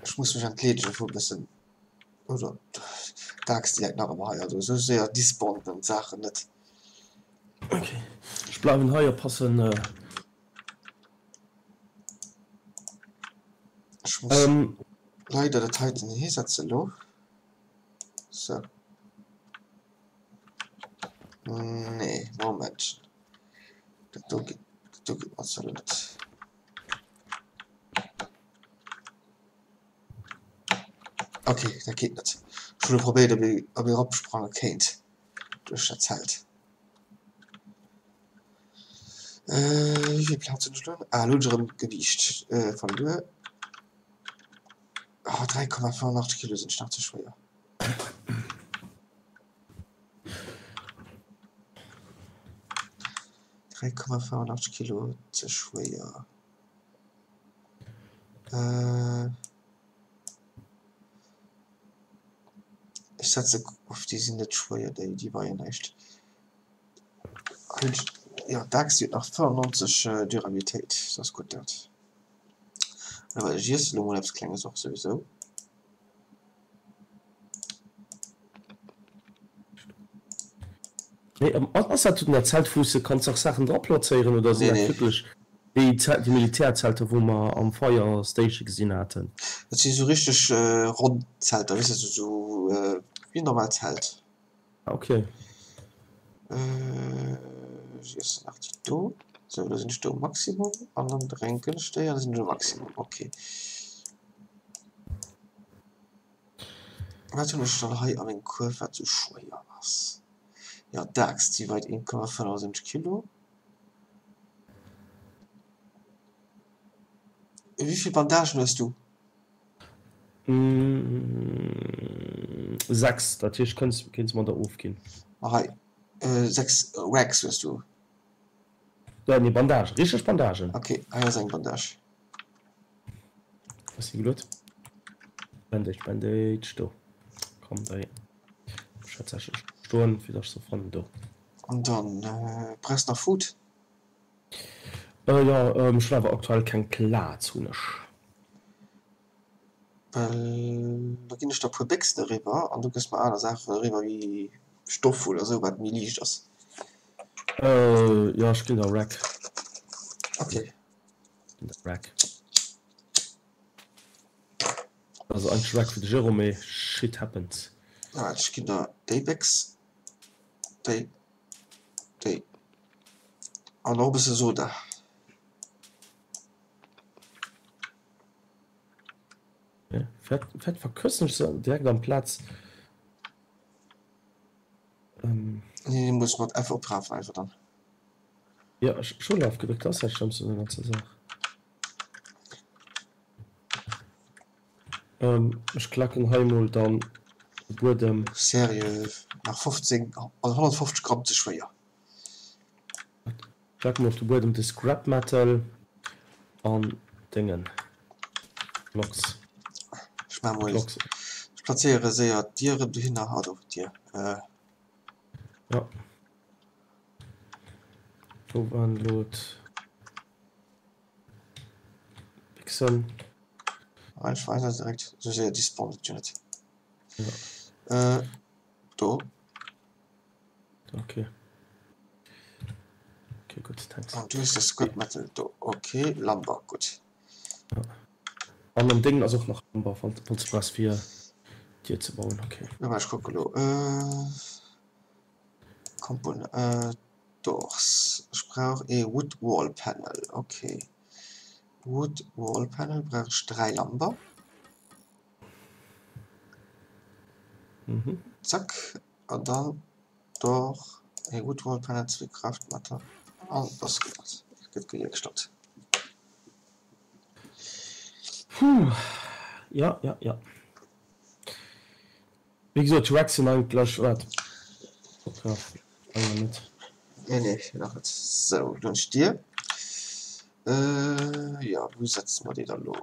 Ech muss mech entleedegen vu bëssen oder d'Aaxt déi läit nach ëmmer hei, also esou séier despawnen d'Saachen net. Ok, ech bleiwen hei a passen. Ech muss leider dat heiten hisetzen elo. Sou. Nee, Momentchen. Dat do geet, dat do geet mat sou net. Ok, dat geet net. Ech hunn elo probéiert ob ee ob ee eropsprange kéint duerch dat Zelt. Wéi vill Plaz hunn ech elo? Ah, elo hunn ech erëm Gewiicht verluer. Oh, 3,85 Kilo sinn ech nach ze schwéier. 3,85 Kilo ze schwéier. Äh, ech setze uff, déi sinn net schwéier, déi, déi weien näischt. Jo, d'Axt huet nach 95 Durabilitéit, dat ass gutt dat. Awer ech iesse lo mol eppes Klenges och souwisou. Nee, ass dat un der Zelt wou s de kanns nach Saachen dra plazéieren oder sinn dat wierklech déi Zelt, déi Militärzelter wou mer am Fire Station gesinn haten? Dat si sou richteg ronn Zelter, weess de, sou wéi en normaalt Zelt. Ah ok. Ech iessen nach déi do. Sou, da sinn ech do um Maximum. An dann drénken ech déi an da sinn ech um Maximum. Okay. Wat hunn ech dann hei a mengem Kuerf, wat sou schwéier ass? Jo, d'Aaxt, déi weit 1,75 Kilo. Wéi vill Bandagen hues du? 6, dat heescht kënns kéints mer der ofginn. Ah hei, 6 Rags hues du. Ja nee Bandagen, richteg Bandagen. Ok, hei ass eng Bandage. Ass si geluet? Bandage, Bandage, do. Komm dei ech hat se stoen fir dass ech se fannen, do. An dann brauchs nach Food? Jo, ech hunn awer aktuell keng Plaz, hunn ech. Well da ginn ech der e puer Béchsen eriwwer an du gëss mer aner Saachen eriwwer wéi Stoff oder sou, wat méi liicht ass. Jo, ech ginn der Rack. Ok. Ginn der Rack. Also eigentlech Rack fir de Jérôme, mee shit happens. Waart, ech ginn der déi Béchs, déi. Déi. An och e bësse Soda. Ja, vläit, vläit verkürzen ech se direkt amplaz. Ähm. Nee, muss mat F oprafen einfach dann. Ja, ech, ech hunn F gedréckt, dat ass dat Schlëmmst un der ganzer Saach. Ech klacken hei mol dann de Buedem. Seriö, nach 15, also 150 Gramm ze schwéier. Klacken mol op de Buedem de Scrap Metal an Déngen, Blocks. Ech maa mol, ech plazéiere séier d'Dier erëm dohinner, also d'Dier. Jo. Wou waren elo d'. Pixel. Ah, ech weisen direkt sou séier despawnt et jo net. Ja. Äh, do. Okay. Okay, gutt, thanks. An du hues de Scrap Metal do. Okay, Lumber, gutt. Ja. An am Déngen ass och nach Lumber, falls falls du brauchs fir Dier ze bauen. Okay. Ja, ech kucke lo. Äh, Kompon äh, Doors. Ech brauch ee Wood Wall Panel. Ok. Wood Wall Panel brauch ech 3 Lumber. Mhm. Zack. An dann Door, ee Wood Wall Panel, zwee Craftmatter. An lass geet et. Et gëtt gejuegtert. Puh. Ja, ja, ja. Wéi gesot, d'Racks sinn eigentlech, waart, awer net. Nee, nee, nach net. Sou, lo hunn ech d'Dier. Jo, wou setze mer déi da lo?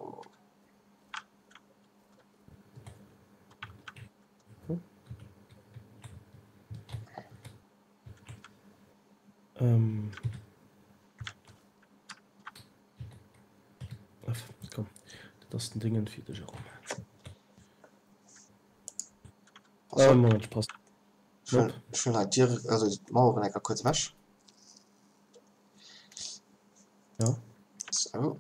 Komm, dat ass den Déngen fir de Jérôme. Pass Äh, op. Moment, passt Ech huelen, op. ech huelen hei d'Dier, also d'Maueren enker kuerz ewech. Ja. Sou.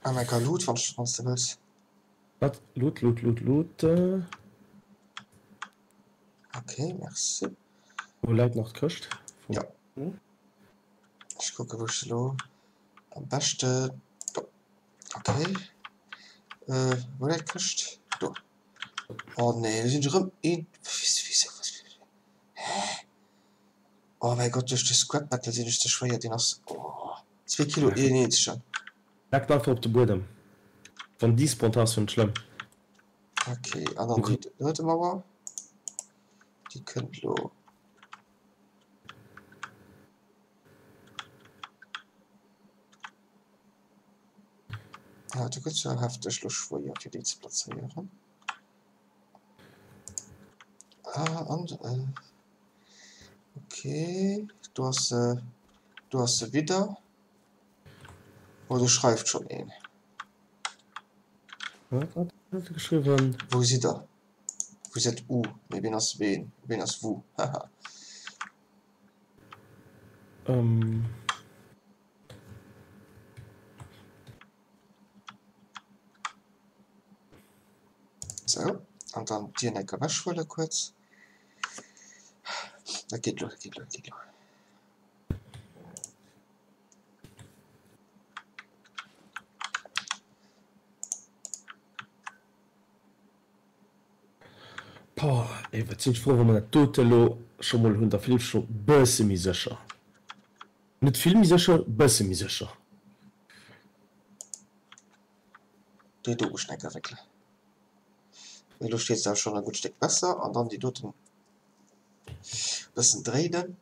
An enker Loot, wann wann s de wëlls. Wat? Loot, Loot, Loot, Loot. Okay, merci. Wou läit nach d'Këscht? Ja. Ech kucke wou ech se elo am beschte do okay wou läit d'Këscht? Do. Oh nee, do sinn ech erëm een hä? Oh mäi Gott, duerch de Scrap Metal sinn ech ze schwéier, deen ass oh zwee Kilo een eenzegen. Leckt einfach op de Buedem. Wann déi spawnt ass jo net schlëmm. Okay, an dann déi drëtte Mauer, déi kënnt elo. Ah, do gëtt jo hefteg lo schwéier fir déi ze plazéieren. Ah, an äh, okay, do ass se, do ass se widder. Oh, do schreift schonn een. Wat wat huet e geschriwwen? Wou sidd der? Vous êtes où? Mee ween ass ween? Ween ass wou? Haha. Ähm. Sou, an dann d'Dier enk ewechhuele kuerz. Dat geet elo, dat geet elo, dat geet elo. Boah, ey, wat sinn ech frou, wa mer dat dote elo scho mol hunn. Da fillen ech mech scho bësse méi sécher. Net vill méi sécher, bësse méi sécher. Déi do muss ech enker wéckelen. Mee elo steet se awer schonn e gutt Stéck besser. An dann déi doten bëssen dréinen.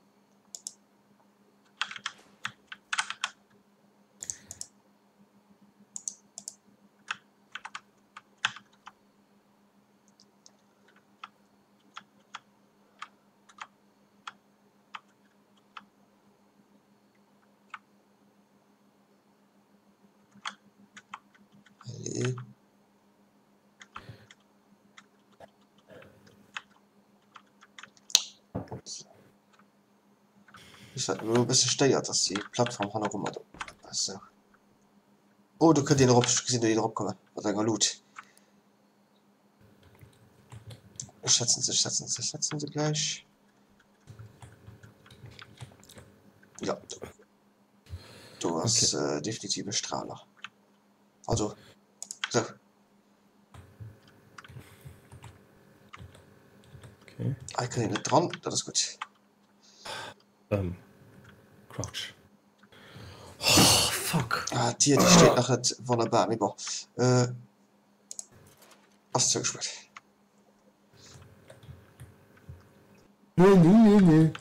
Allez. Ech wat elo e bësse stéiert, ass déi Plattform hanneru mat esou. Oh do kënnt een erop, ech gesinn do een eropkommen mat enger Lut. Ech setzen se, ech setzen se, ech setzen se gläich. Ja, do, do ass okay. äh, definitiv e Strahler. Also, so. Okay. Ah, ich kann hier net dran, dat ass gutt. Ähm, Crouch. Oh, fuck. Ah, d'Dier, déi steet nach net wonnerbar, mee bon. Äh, ass zougespuert. Nee, nee, nee, nee.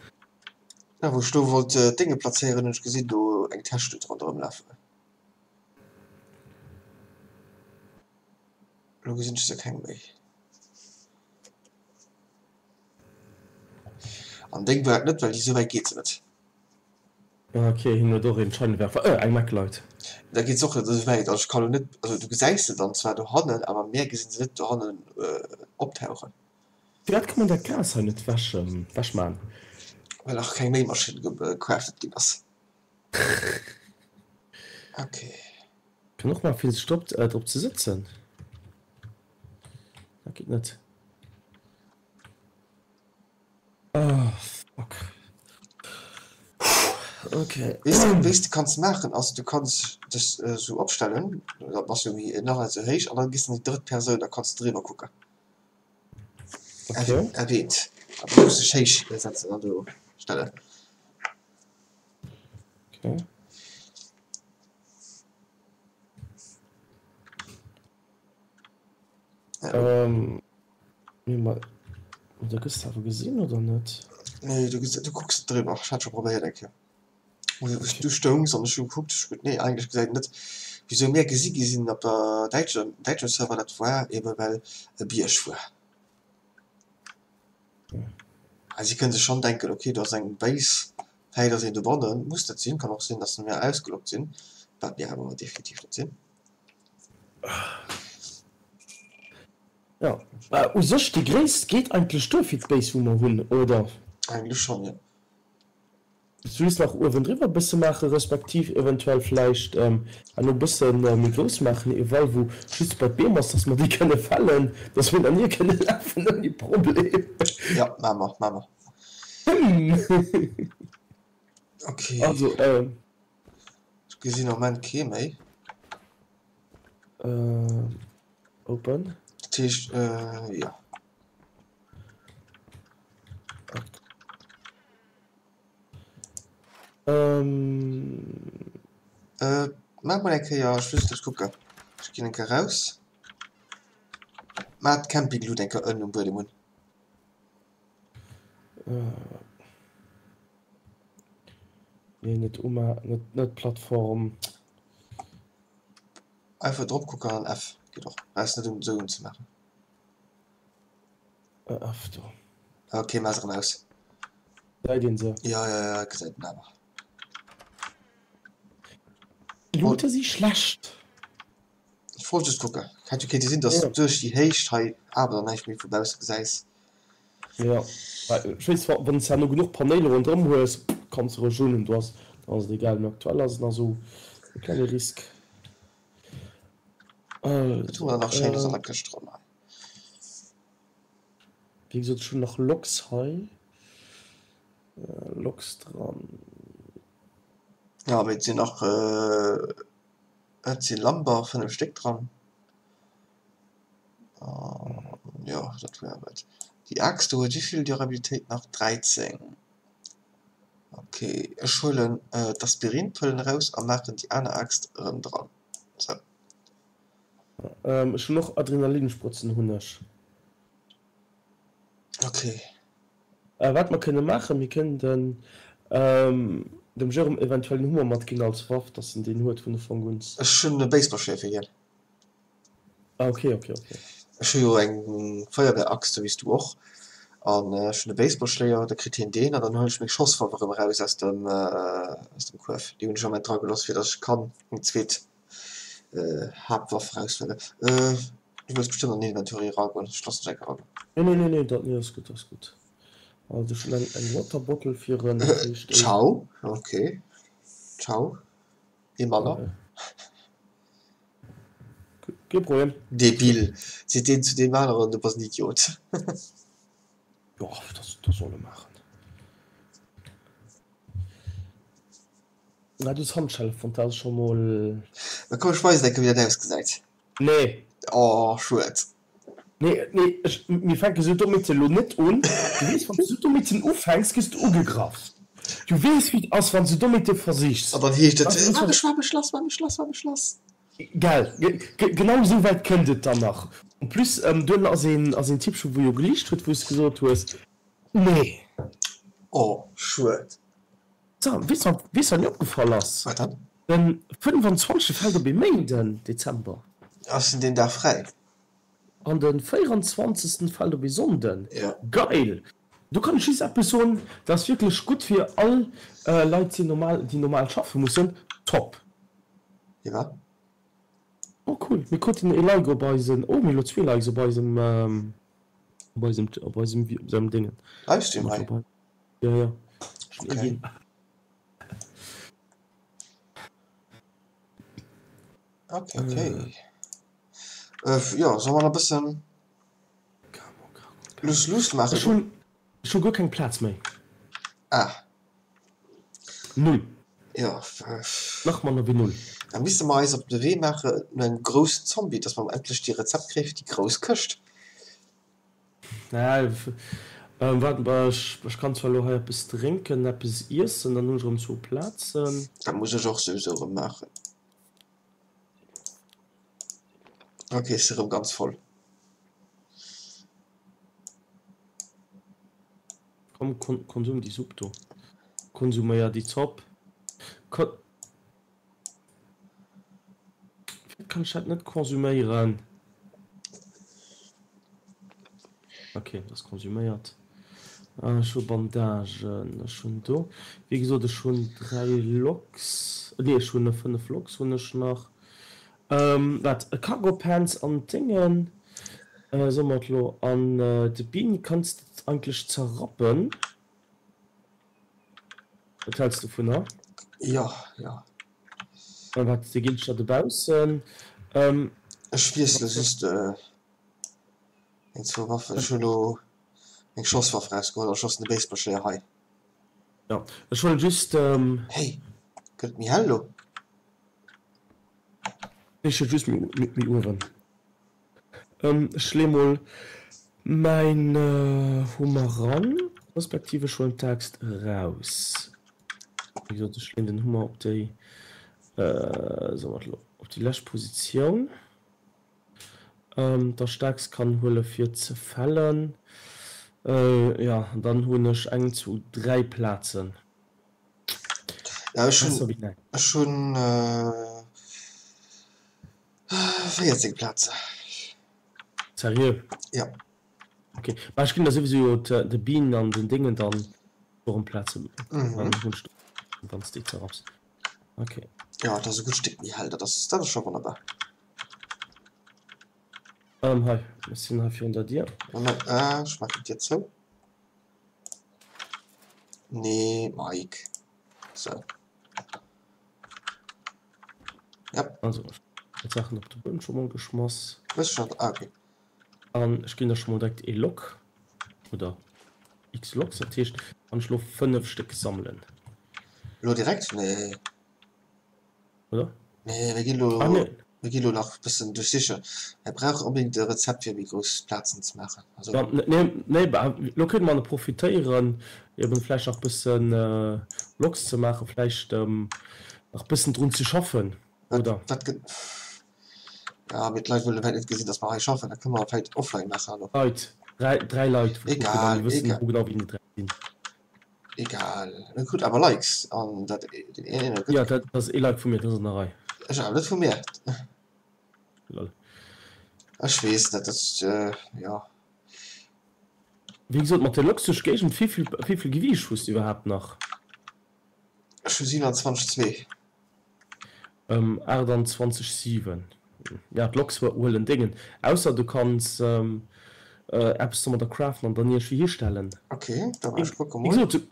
Ja, wou ech do wollt äh, d'Dénge plazéieren, hunn ech gesinn, do eng Täsch do ronderëm lafen. Elo gesinn ech se keng méi. An deng war et net, well déi esou wäit geet se net. Ah ok, hien huet och een Scheinwerfer, euh eng Meckleit. Da geet se och net esou wäit, also ech kann lo net, also du gesäis se dann zwar dohannen, awer mär gesinn se net dohannen optauchen. Firwat kann man dat Gras hei net wech maan? Well nach keng Méimaschinn gecraftet ginn ass. Ok. Kann och maachen fir sech drop drop ze sëtzen. Dat geet net. Oh fuck. Okay. Weess de, wéi s de kanns maachen, ass du kanns dech esou opstellen, da bass du méi nach net esou héich an da gees de an déi drëtt Persoun, da kanns de driwwer kucken. Okay. Erwähnt. Aber du muss dech héich setzen an do stellen. Okay. Ähm, nee, ma, da gëss de awer gesinn, oder net? Nee, du, du kucks driwwer. Ech hat scho probéiert eng Kéier. Okay. Du stoungs an ech hu gekuckt, ech gutt, nee, eigentlech gesäit een net, wisou mir gesi gi sinn op der däitscher, däitschem Server, dat war ebe well e Bierg war. A si kënne sech schonn denken, okay, do ass eng Base, vläicht ass een dobannen, muss net sinn, kann och sinn, datt mir ausgeloggt sinn, wat mir awer definitiv net sinn. Jo, u sech déi Gréisst geet eigentlech duer fir d'Base wou mer hunn, oder? Eigentlech schonn, jo. Just nach uewendriwwer bësse maache respektiv eventuell vläicht herno bësse méi grouss maachen, ewell wou just bei d'Beem ass, dass mer déi kënne fällen, dass mir dann hier kënne lafen ouni Problem. Jo, maache mer, maache mer. Okay. Also, Ech gesinn am Moment kee méi. Open. Dat heescht, jo. Ähm. Äh, maach mol eng Kéier, ech wëll just kucken. Ech ginn eng Kéier raus. Maach d'Campinglut eng Kéier ënnen um Buedem un. Äh. Nee, net uma, net, net Plattform. Einfach drop kucken an F geet och. Brauchs net un esou unzemaachen. F do. Ok, maach se erëm aus. Gesäit een se? Ja, ja, ja, gesäit een awer. Lute si schlecht. Ech wollt just kucken. Hätt jo kéinte sinn, dass du duerch déi Héicht hei awer dann näischt méi vu bausse gesäis. Jo, ech weess, wann s herno genuch Panéiler ronderëm hues, kanns de roueg un, du ass, dann ass et egal. Mee aktuell ass et nach esou e klenge Risk. Wat hu mer dann nach Schéines an der Këscht dran hei? Wéi gesot, ech hunn nach Loks hei. Loks dran. Jo, mee et sinn nach, et si Lumber 5 Stéck dran. Jo, dat war et. Déi Aaxt do huet wéivill Durabilitéit nach? 13. Ok, ech huelen d'Aspirinpëllen eraus a maachen déi aner Aaxt erëm dran. Sou. Ech hunn och Adrenalinsprëtzen hunn ech. Ok. Wat mer kënne maachen, mir kënnen dem Jérôme eventuell den Hummer matginn als Waff, dass en deen huet vun Ufank un. Ech hunn e Baseballschléier fir hien. Ah ok, ok, ok. Ech hu jo eng Feuerwehr-Axt, sou wéi s du och, an ech hunn e Baseballschléier, da kritt hien deen an dann huelen ech meng Schosswaff erëm eraus aus dem aus dem Kuerf. Déi hunn ech am Moment dragelooss, fir dass ech kann eng zweet Haaptwaff eraushuelen. Du wëlls bestëmmt an den Inventory eragoen, ech loossen dech enke eragoen. Nee, nee, nee, nee, dat, nee, ass gutt, ass gutt. Also ech hunn eng eng Water Bottle fir en, dat heescht éi. Ciao, ok, ciao, ee manner. Kee Problem. Debil, seet deen zu deem aneren, du bass en Idiot. Jo, dat dat soll e maachen. Na, du hues Handschelle fonnt, dat ass scho mol. Da komm ech weisen der eng Kéier wéi dat ausgesäit. Nee. Oh, schued. Nee, nee, ech, mir fänke sou domitte lo net un. Du weess, wann s du domitten ufänks, gëss du ugegraff. Du weess, wéi et ass, wann s du domitte versichs. An dann heescht et, Maach mech, maach mech lass, maach mech lass, maach mech lass. Gell, genau esou wäit kënnt et dann nach. En plus, duerno ass een, ass een Typ scho wou jo geliicht huet, wou s gesot hues, Nee. Oh, schued. So, weess wat, weess wat mir opgefall ass? Wat dann? Den 25 fällt op ee Méinden, Dezember. Ass en deen Dag fräi? An den 24 fällt op ee Sonnden. Jo. Geil! Do kann ech just eppes soen, dat ass wierklech gutt fir all Leit déi normal, déi normal schaffe mussen. Top! Firwat? Oh cool, mir kruten ee Like op eisen, oh mir hu lo zwee Likes op eisem, op eisem, op eisem, op eisem Déngen. Livestream hei? Jo jo. Okay. Okay, okay. Äh, jo, solle mer nach e bëssen luuss luuss maachen? Ech hunn, ech hu guer keng Plaz méi. Ah. Null. Jo. Nach manner wéi null. Da misste mer eis op de Wee maachen no engem groussen Zombie, dass mer endlech déi Rezept kréie fir déi grouss Këscht. Naja, waart mol, ech kann zwar elo hei eppes drénken, eppes iessen, dann hunn ech erëm zwou Plazen. Dat muss ech och souwisou erëm maachen. Ok, ech si erëm ganz voll. Komm, konsum déi Supp do. Konsuméier déi Zopp. Kon. Firwat kann ech dat net konsuméieren? Ok, dat ass konsuméiert. Ah, ech hu Bandagen, ech hunn do, wéi gesot, ech hunn 3 Loks, nee ech hunn 5 Loks hunn ech nach. Wat, e Cargo Pants an d'Déngen, soe mer et elo, an de Beanie kanns de eigentlech zerrappen. Wat häls dovunner? Jo, jo. An wat, de ginn ech der dobaussen. Ech wiessele just eng zwou Waffen. Ech hunn elo eng Schosswaff erausgeholl a schossen de Baseballschléier hei. Jo, ech huelen just. Hey, gëtt et méi hell elo? Nee, ech huelen just méi uewen. Ech lee mol mäin Hummer ran, respektiv ech huelen d'Aaxt eraus. Wéi gesot, ech leen den Hummer op déi, soe mer et elo, op déi lescht Positioun, dass ech d'Aaxt kann huele fir ze fällen. Jo, an dann hunn ech eng, zwou, 3 Plazen. Ja, ech hunn, ech hunn 14 Plaze. Seriö? Ja. Ok, bah ech ginn der souwisou jo de Bean an den Déngen dann och erëm Plaze, Mhm. wann s déi zerrapps. Ok. Ja, dat ass e gutt Stéck méi hell, dat ass, dat ass scho wonnerbar. Ähm, hei, ech sinn hei virun der Dier. Moment, äh, ech maachen d'Dier zou. Nee, Mike. Sou. Ja. Also, ech Saachen op de Buedem scho mol geschmass. Wëss schon, ah, okay. An ech ginn der scho mol direkt ee Lock. Oder X Logs, dat heescht, wann ech elo 5 Stéck sammelen. Elo direkt? Nee. Oder? Nee, mir ginn elo, ah, nee. mir ginn elo nach e bëssen duerchsichen. Mir brauche onbedéngt e Rezept fir méi grouss Plazen ze maachen. Also. Ja, nee, nee, elo kéinte mer profitéieren, eben vläicht nach e bëssen Logs ze maachen, vläicht nach e bëssen drun ze schaffen, oder? Dat gëtt. Ja, mee d'Leit wëllen vläit net gesinn, dass mer hei schaffen. Dat kënne mer vläit offline maachen elo. Leit, 3, 3 Leit, wou kucken an déi wëssen Egal, genau wien déi 3 sinn. Egal, mir krut awer Likes an dat deen een gëtt. Ja, dat ass ee Like vu mir, dat ass an der Rei. Ech awer net vu mir. Lol. Ech weess net, dat jo. Wéi gesot, mat der Loks duerch d'Géigend, wéivill, wéivill Gewiicht hues de iwwerhaapt nach? Ech hu 27 zwee. 28 7 Ja d'Loks huelen Déngen. Ausser du kanns eppes domadder craften an dann iergendwéi histellen. Ok, da ech kucke mol. Wéi gesot,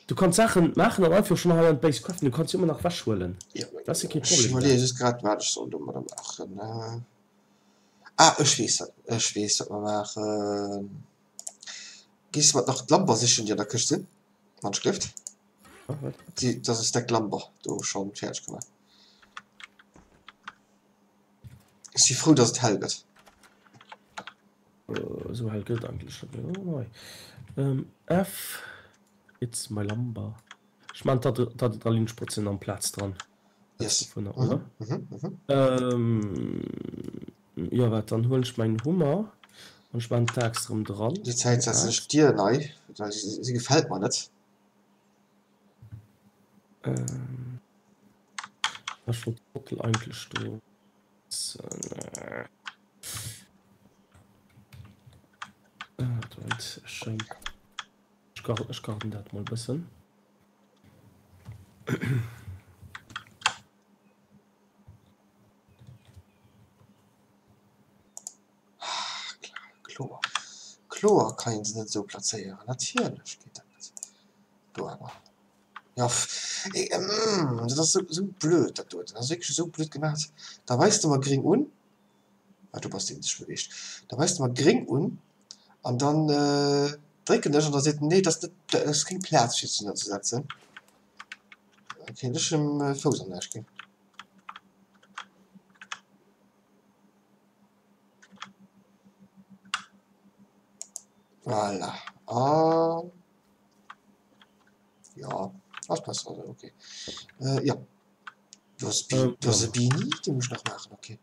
du kanns Saachen maachen an einfach schonn hei an d'Base craften. Du kanns se ëmmer nach ewech huelen. Dat ass jo kee Problem. Ech iwwerleeë just grad wat ech soll domadder maachen. Ah ech weess wat, ech weess wat mer maachen. Gees de mat nach d'Lamper sichen déi an der Këscht sinn? Wann ech gelift. Déi, dat ass e Stack Lumber do schonn fäerdeg gemaach. Ech si frou, dass et hell gëtt. Esou hell gëtt et eigentlech net méi. Oh nei. F, it's my lumber. Ech man d'Adrenalinspritzen amplaz dran. Yes. Dovunner, oder? Mhm, mhm. Jo, wat, dann huelen ech mäin Hummer an ech man d'Aaxt erëm dran. Déi Zäit setzen ech d'Dier nei, well si gefält mer net. Ech wollt d'Bottel eigentlech do Moment, ech garden dat mol e bëssen. Kloer, kloer kann een se net esou plazéieren. Natierlech geet dat net. Do awer. Ja, dat ass esou blöd dat doten. Dat ass wierklech esou blöd gemaach. Da weist de mer gréng un. Ah, du bass deen, dee sech beweegt. Da weist de mer gréng un an dann drécken ech an da seet en, nee, dat ass net, dat ass keng Plaz fir ze setzen. Da kéint ech em Fouss an den Aarsch ginn. Voilà. An ja, ass besser esou, okay. Äh, ja. Du hast, Bi ähm, du hast ja. Bini, den muss ich noch machen, okay.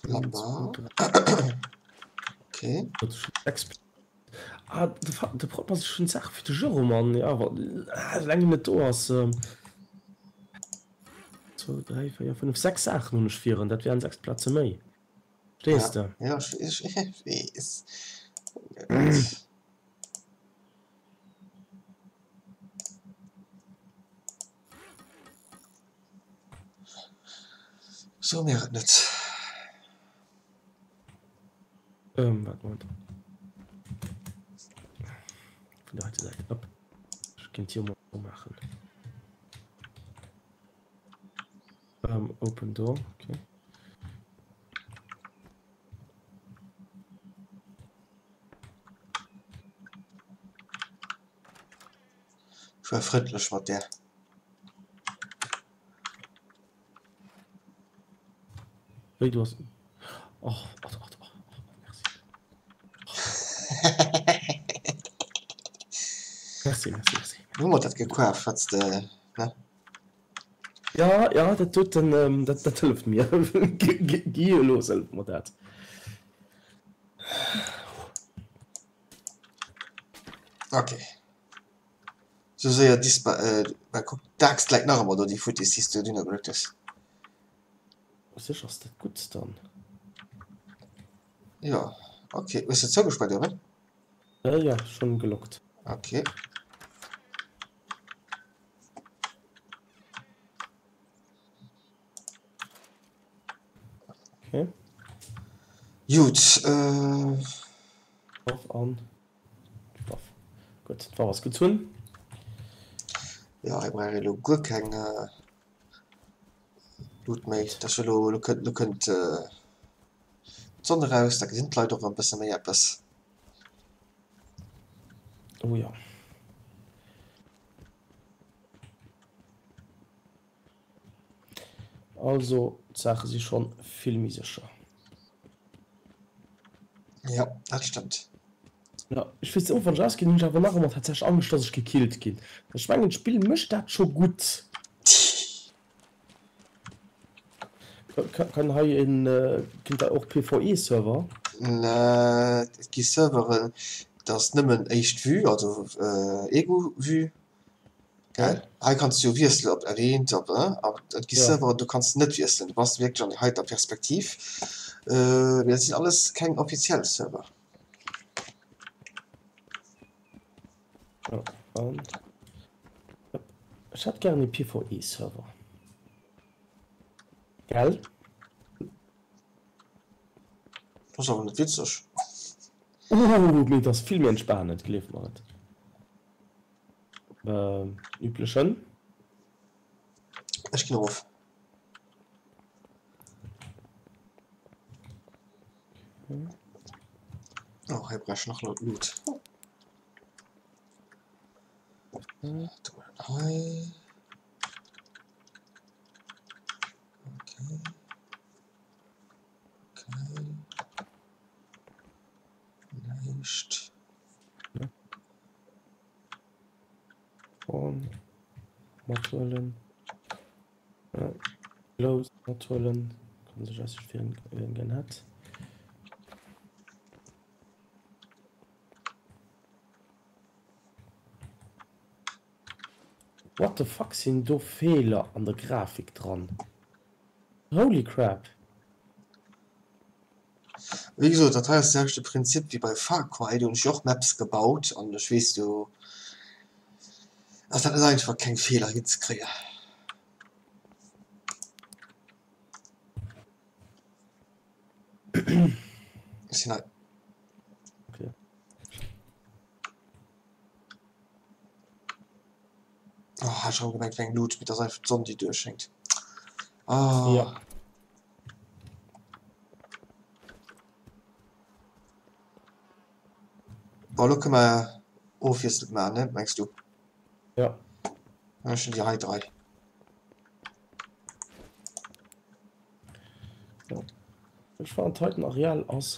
Lamba. Okay. Ah, de, de Prop ass schon Sache fir de Jero, Mann. Ja, awer ah, solange hien net do ass. Ähm, 2, 3, 4, 5, 6 Saachen hunn ech viren. Dat wären 6 Plaze méi. Verstees Ja, de? ja, ich, ich, ich weess. Oh So mir et net. Ähm, warte, Moment. Vun der heite Säit op. Ech kéint hier mol maachen. Ähm, open door, okay. Ech war frëndlech mat där. Wéi du has och och och och merci. Merci, merci, merci. Wou mer dat gekwaf wat s de ne? Ja, ja, dat doten, ähm, dat, dat hëlleft mir. Gi elo hëlleft mer dat. Okay. Sou séier dispa äh, well kuck d'Aaxt läit nach ëmmer do, déi futtis, déi s du dunner geluet hues. U sech ass dat gutt dann. Jo, okay. Hues de zougespaart uewen? Äh, ja, schon gelockt. Okay. Okay. Jut, äh. Och an. Waff. Gutt, d'Waff ass gezunn. Jo, hei brauch ee lo guer keng Luut méi. Dat ass jo lo, lo kënnt, lo kënnt. D'Sonn eraus, da gesinn d'Leit och e bësse méi eppes. Oh jo. Also d'Saache si schonn vill méi sécher. Ja, dat stëmmt. Ja, ech weess och, wann ech ausginn, hunn ech awer nach ëmmer tatsächlech Angscht, dass ech gekillt ginn. Ech mengen, d'Spill mécht dat scho gutt. Kann hei een, ginn da och PvE Server? Et gi Serveren, dat ass nëmmen éischt Vue, also Ego Vue, gell? Hei kanns du jo wiesselen op R1, op a et gi Serveren, do kanns du net wiesselen, do bass du wierklech an där heiter Perspektiv. Mee dat sinn alles keng offiziell Server. Ja, an ech hätt gären ee PvE Server. Gell? Dat ass awer net witzeg. Ooh, mee et ass vill méi entspanend, gleef mer et. Üblechen. Ech ginn erof. Oh, hei brauch ech nach Loot. Hei. Okay. Okay. Näischt. Horn mathuelen. Ja. Glows mathuelen. Kann sech aus fir en gern hätt. What the fuck sinn do Feeler an der Grafik dran? Holy crap! Wéi gesot, dat hei ass de selwechte Prinzip wéi bei Far Cry. Do hunn ech jo och Maps gebaut an ech weess, do ass dat net einfach keng Feeler hinzekréien. Ech sinn hei. Okay. Oh, hat ech erëm gemengt wär eng Luut, mee et ass einfach d'Sonn déi duerchschéngt. Oh. Ja. Bon, elo kënne mer ofwiesselnd maachen, ne, mengs du? Ja. Ech hunn déi hei 3. Ja. Ech fannen d'heiten Areal ass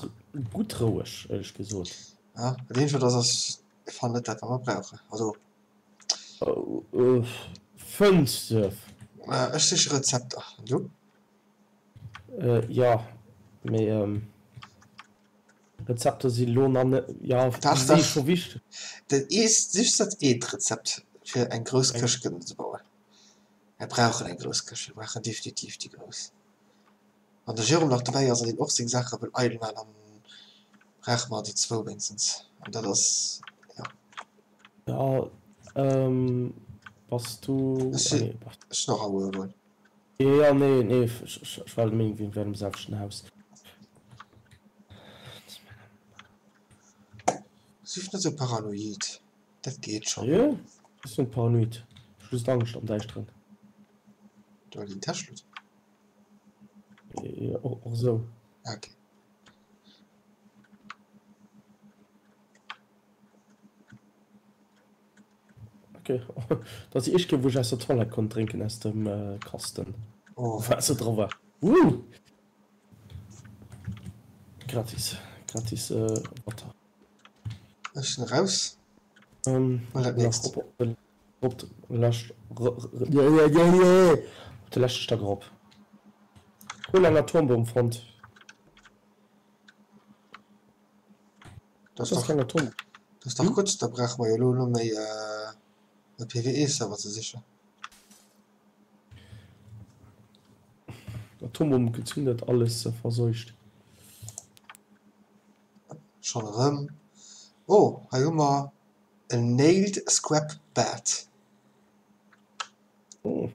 gutt roueg, éierlech gesot. Ja, dat eenzegt wat ass, ass ech fannen net dat wat mer brauchen. Also. Fënns de? Ech siche Rezepter, an du? Jo, mee Rezepter si lo nach net, jo, Dach, si dach. scho wichteg. Dat eest, sichs dat eent Rezept fir eng grouss Këscht kënnen ze bauen. Mir brauchen eng grouss Këscht, mir brauchen definitiv déi grouss. Wann de Jérôme nach dobäi ass an deen och seng Saache wëll eidel maachen, dann brauche mer déi zwou wéinstens. An dat ass, jo. Jo, bass du, Ech ah si, nee, bass. ech sinn och am Uewen. Jo, nee, nee, ech war der Meenung, mir wären am selwechten Haus. Sief net sou paranoid, dat geet schonn. Jo, ech sinn net paranoid, ech hu just Angscht am Däischteren. Du hues en Täschluut? Jo, och esou. Ah, okay. Ok, dat ass déi éischt Kéier wou ech aus der Toilette konnt drénken aus dem Kasten Oh. wou Waasser dra war. Woo! Gratis, gratis Water. Ech sinn eraus. Mol dat Nach nächst. op op de lescht op de leschte Stack erop. Cool, eng Atombomm fonnt. Dat ass dach, dat ass dach gutt, da brauche mer jo elo net méi e PWE-Server ze sichen. Atombommen gezündet, alles verseucht. Schonn erëm. Oh, hei hu mer en Nailed Scrap Bed. Oh,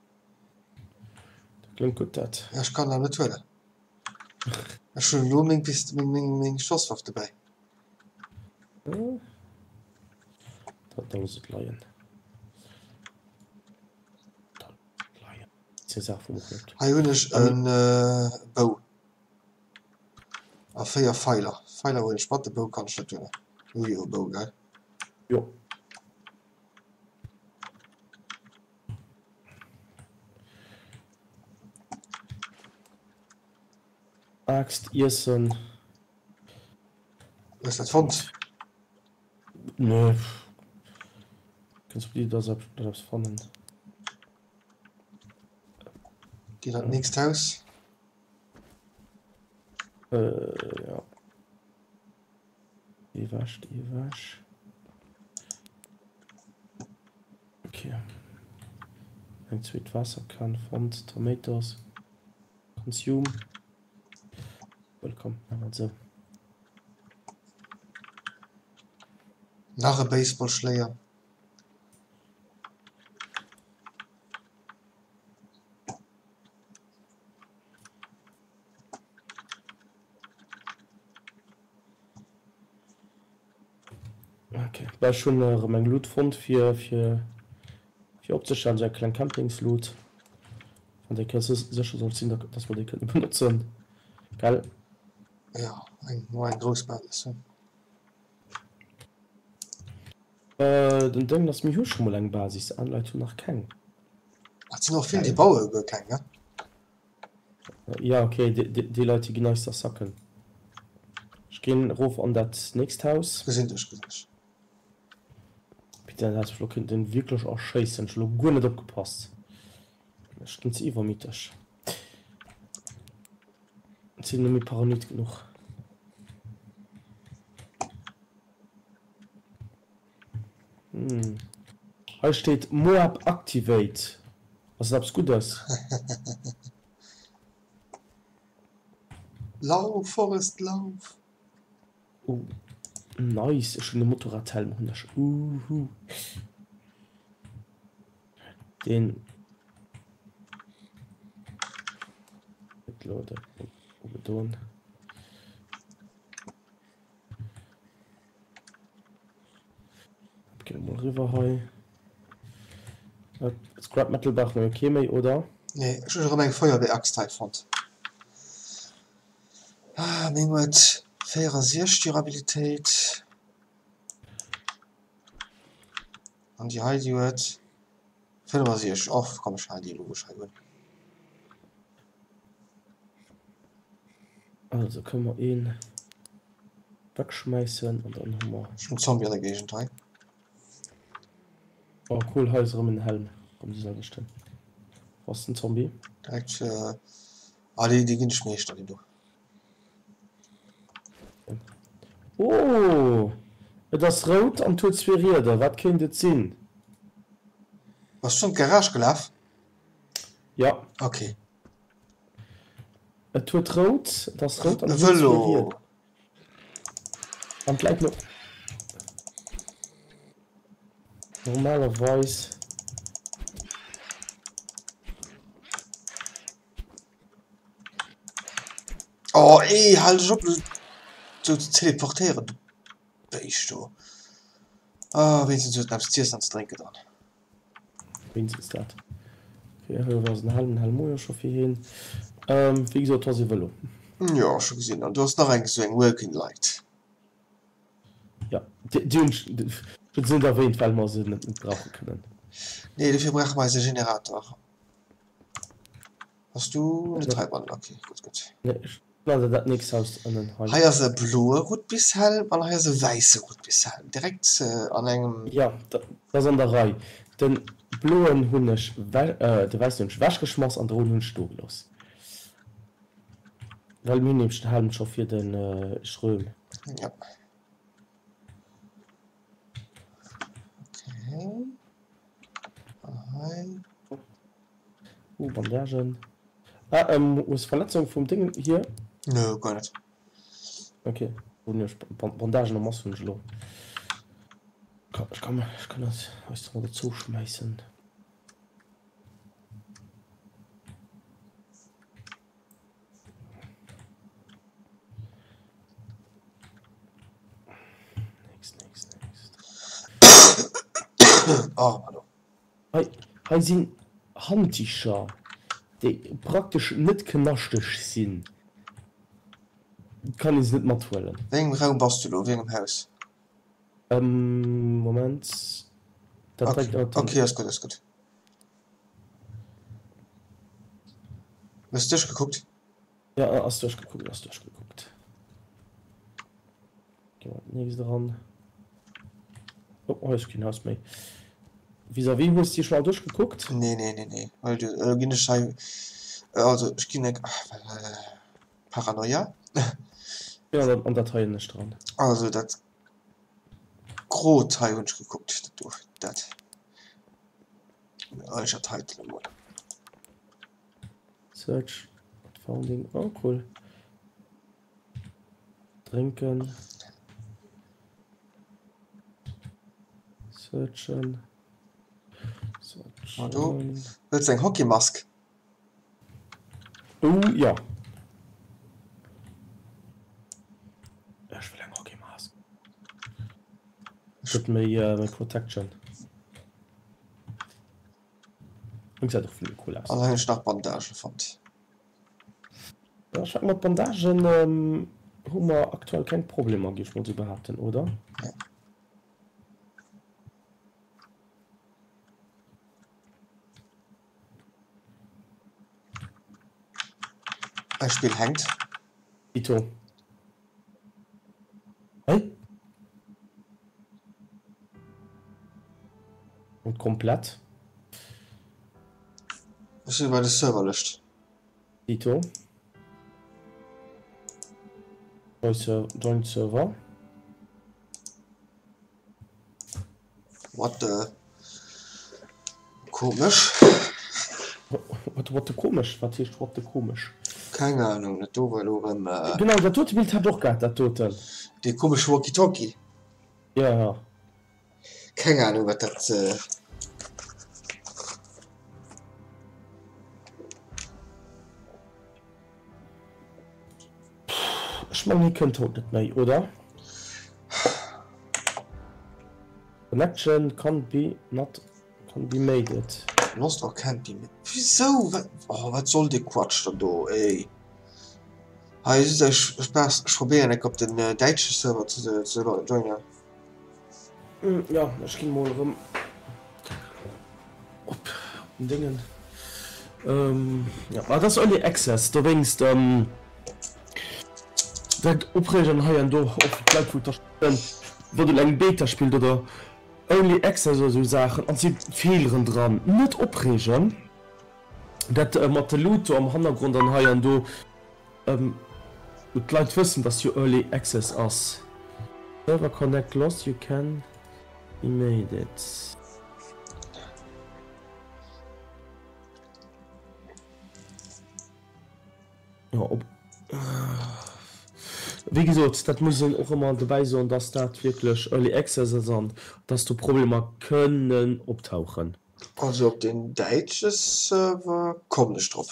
dat kléngt gutt dat. Ech kann en net huelen. Ech hunn elo meng Pist meng meng meng Schosswaff dobäi. Dat da looss et leien. Da leien. Ist ja Saach vum och net. Hei hunn ech en Bou. A 4 Feiler. Feiler huelen ech mat, de Bou kann ech net huelen. Hu jo e Bou, gell? Jo. Aaxt, Iessen. Hues dat fonnt? Nee. Kënns op d'Iddi, dass ech eppes fannen. Ginn an d'nächst Haus. Äh, ja. Geh ewech, geh ewech. Okay. Eng zweet Waasserkan fonnt. Tomatoes. Consume. Wëllkomm, maache mer et esou. Nach e Baseballschléier. Okay, bah ech hunn erëm eng Luut fonnt fir fir fir opzestellen, sou eng kleng Campingsluut, wann déi Kéier sécher sollt sinn, dass mer déi kënne benotzen, gell? Jo, eng eng grouss Basis hunn. Den Dëngen ass, mir hu scho mol eng Basis, aner Leit hunn nach keng. Et sinn och vill, déi baue guer keng, ne? Ja, ok, déi Leit, déi ginn eis da Sacken. Ech ginn erof an dat nächst Haus. Gesinn dech, gesinn dech. Putain, dat hätt ech elo kéinten wierklech erschéissen. Ech hu elo guer net opgepasst. Ech ginn ze iwwermitteg. Sinn net méi paranoid genuch. Hei steet Moab Activate. Ass dat eppes Guddes? Lauf Forrest lauf! Oh nice, ech hunn e Motorradhelm hunn ech, uhu. Deen gëtt elo ugedoen. Gehen wir mal rüber hei. Scrap Metal brauchen wir kee méi, oder? Nee, ech hunn erëm eng Feuerwehr-Axt hei fonnt. Ah, meng huet 64 Durabilitéit. An déi hei, déi huet 65. Och, komm, ech halen déi elo, wou ech hei hunn. Also kënne mer een wegschmäissen an dann hu mer. Ech hunn Zombie an der Géigend hei. Oh cool, hei ass erëm en Helm, erëm de selwechten. Wou ass den Zombie? Direkt, ah déi déi ginn ech Meeschter déi do. Oh, et ass rout an huet zwee Rieder, wat kéint et sinn? Bass du an d'Garage gelaf? Jo. Ok. Et huet rout, et ass rout an et huet zwee Rieder. An d'Läit no. Normalerweis. Oh ey, hal dech op sou ze teleportéieren, du Béischt do. Ah, wéinstens huet en eppes z'iessen an ze drénken dran. Wéinstens dat. Okay, hei ass en Helm, en Helm hu jo scho fir hien. Wéi gesot, do ass ee Vëlo. Jo, scho gesinn. An do ass nach eng, sou eng Working Light. Jo, déi hunn ech, ech hunn se net erwähnt, well mer se net brauche kënnen. Nee, dofir brauche mer eise Generator. Bass du net heibannen? Okay, gutt, gutt. Nee, ech Leider dat nächst Haus ënnen hei. Hei ass e bloe Rutbishelm an hei ass e wäisse Rutbishelm, direkt an engem. Jo, dat ass an der Rei. De bloen hunn ech, de wäissen hunn ech ewechgeschmass an de rouden hunn ech do gelooss. Well mir hunn nämlech den Helm scho fir de Schröm. Jo. Okay. An hei. Oh, Bandagen. Ah, ähm, hues Verletzung vum Ding hier? Nö, guer net. Okay, hunn ech Bandagen en masse hunn ech elo. Ech kann, ech kann dat eis da mol dozou schmäissen. Next, next, next. Oh, pardon. Hei, hei sinn Handdicher, déi praktesch net knaschteg sinn. Kann ee se net mathuelen. Wéi engem Raum bass du elo? Wéi engem Haus? Moment, dat Okay, direkt ënnert dem. okay, ass gutt, ass gutt. Hues duerchgekuckt? Ja, ass duerchgekuckt, ass duerchgekuckt. Gi mer d'nächst eran. Oh, hei ass keen Haus méi. Vis-à-vis hues de schon all duerchgekuckt? Nee, nee, nee, nee. Well du, elo ginn ech hei, also ech ginn eng, Paranoia. Ja, dann an dat hei ënnescht dran. Also dat grot hei hunn ech gekuckt, dat do, dat. Ech dat heiten emol. Search founding, oh cool. Drénken. Searchen. Ma do Searchen. wëlls eng Hockeymask? Oh ja. Ech wëll eng Hockeymask. Gëtt méi méi Protection. An gesäit och vill méi cool aus. An hei hunn ech nach Bandage fonnt. Ja, ech mengen mat Bandagen hu mer aktuell keng Problemer, géif ech mol sou behaapten, oder? Nee. Eist Spill hänkt. Dito. Hei? Und komplett. Ech sinn bei de Serverlëscht. Dito. Join Server. What the komesch. What what the komesch? Wat heescht what the komesch? Keng Ahnung, dat do war elo erëm. Genau, dat dote Bild hat och gehat, dat doten. Dee komesche Walkie-Talkie. Ja, ja. Keng Ahnung wat dat. Ech mengen hie kënnt haut net méi, oder? Connection can't be not can't be made it. Lost or can't be made. Wisou? Wat oh wat soll dee Quatsch dann do ey? Hei just ech Spaass, ech probéieren eng op den däitsche Server ze ze joinen. Jo, ech ginn mol erëm op den Déngen. Jo, ma et ass Early Access, dowéinst direkt opreegen hei an do, och fir d'Leit wou d'Erstellen, wann een eng Beta spillt oder Early Access oder sou Saachen an et si Feeleren dran, net opreegen. Dat mat de Loot do am Hannergrond an hei an do. D'Leit wëssen dass jo Early Access ass. Server connect lost you can be made it. Jo op wéi gesot dat muss een och ëmmer dobäi soen dass dat wierklech Early Access ass an dass do Problemer kënnen optauchen. Also op den däitsche Server kommen ech drop.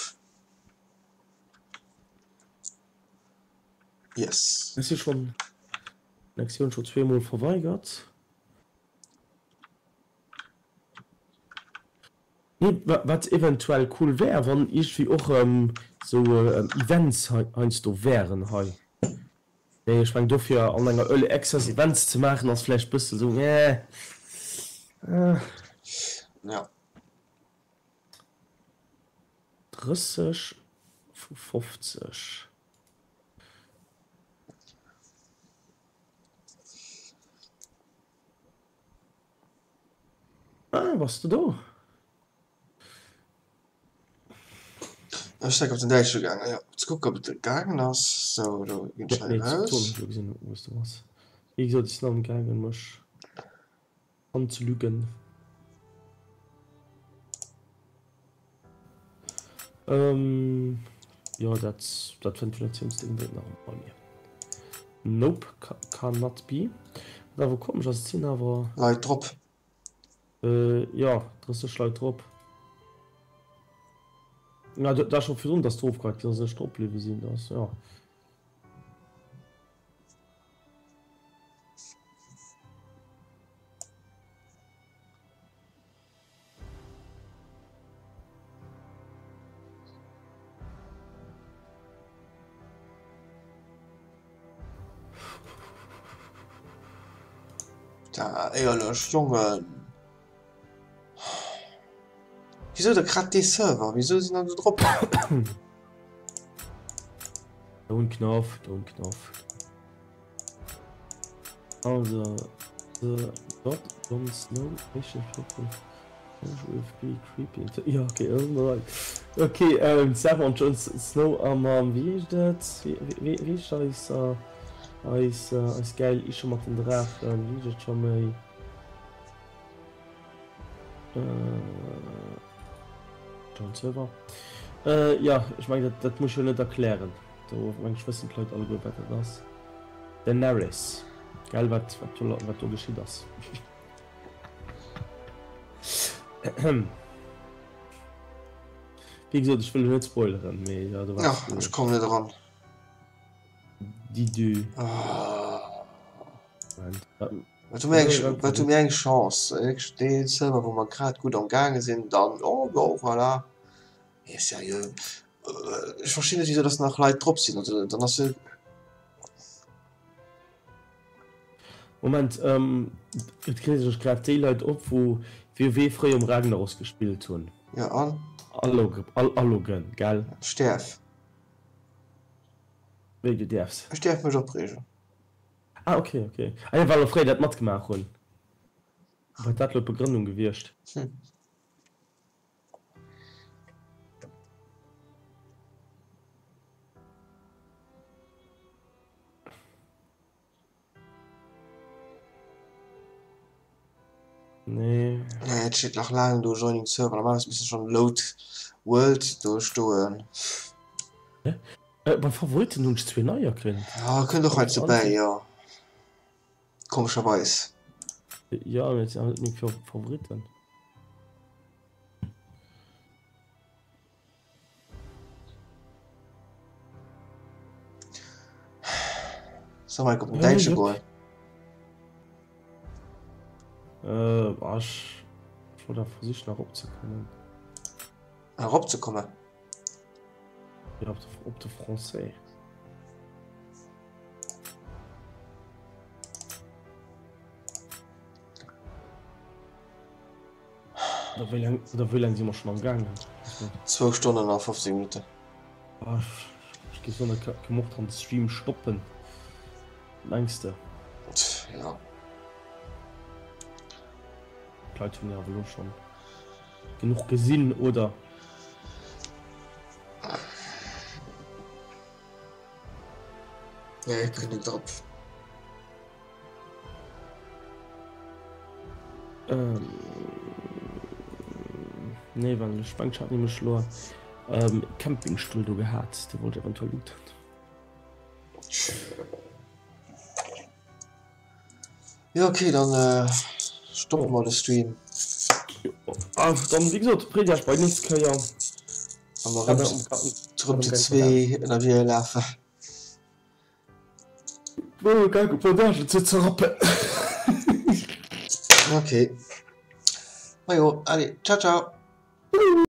Yes. Ech si schonn Connektioun scho zweemol verweigert. Nee, wat eventuell cool wär, wann iergendwéi och sou Events heiansdo wären hei. Mee ech meng dofir an enger Early Access Events ze maachen ass vläicht bësse sou eh. Ja. 30 vu 50. Ah, bass de do? Ech sinn op den Däitsche gaangen, jo, ze kucken, ob et gaangen ass. Sou, do ginn ech hei eraus. Wéi gesot, ech sinn amgaangen, mech anzeluggen. Jo, dat dat Ventilatiounsding dréit nach ëmmer bei mir. Nope, can not be. Wat awer komesch ass, et sinn awer. Leit drop. Jo, 30 Leit drop. Ja, dat war scho virdrun, dass d'ofgehakt sinn, dass ech drop bliwwe sinn, dass, jo. Da, éierlech, Jongen. Wisou da grad dee Server? Wisou sinn der do drop? Don't Knopf, don't Knopf. Also, the dot Jon Snow creepy. Ja, okay, okay, ähm, d'Sarah an Jon Snow a mam, wéi heescht et? Wéi heescht eis, eis, eis gäil Ische mat den Draachen? Wéi heescht et scho méi? John Silver. Äh, ja, ech mengen, dat, dat muss ech jo net erklären. Do meng ech wëssen d'Leit alleguer, wat dat ass. Daenerys. Gell, wat, wat do, wat do geschitt ass. Wéi gesot, ech wëll elo net spoileren, mee jo, do war. Ech kommen net eran. Déi du. Wat hu mir eng, wat hu mir eng Chance. Wierklech dee Server, wou mer grad gutt am gaange sinn, dann, oh jo, voilà. Mee seriö, ech verstinn net, wisou dass nach Leit drop sinn. Also dann ass jo. Moment, et kréie sech grad déi Leit op, wou WoW fréier um Ragnaros gespillt hunn. Jo, an? Aloggen, gell? Ech däerf. Wéi, du däerfs? Ech däerf mech opreegen. Ah ok, ok. Ah jo, well mer fréier dat matgemaach hunn. War dat lo d'Begrënnung gewiescht? Hm. Nee. Nee, et steet nach laang do Joining Server. Normalerweis misst schon Load World do stoen. Hä? Äh, bei Favoriten hunn ech zwee neier kritt. Ja, kënnt och heiansdo bäi, jo. Komescherweis. Ja, mee et sinn awer net meng Favoriten. Soll mer op den Däitsche goen? Äh, boah, ech, ech wollt awer versichen eropzekommen. Eropzekommen? Ja, op de, op de Français. Oder wéi laang, oder wéi laang si mer schonn am gaangen? Zwou Stonnen a 15 Minutten. Ah, ech, ech géif soen, da kënne mer och dann de Stream stoppen. Mengs de? Ja. D'Leit hunn jo awer elo schonn genuch gesinn, oder? Nee, ech kënn net drop. Ähm, nee, well ech mengen, ech hat nämlech elo e Campingstull do gehat, dee wollt ech eventuell looten. Jo, okay, dann stoppe mer de Stream. Ah, dann, wéi gesot, freet Iech bei nächst Kéier. Wa mer erëm zu zwee ënnerwee lafen. Bandagen ze zerrappen. Okay. Majo, allez, ciao ciao.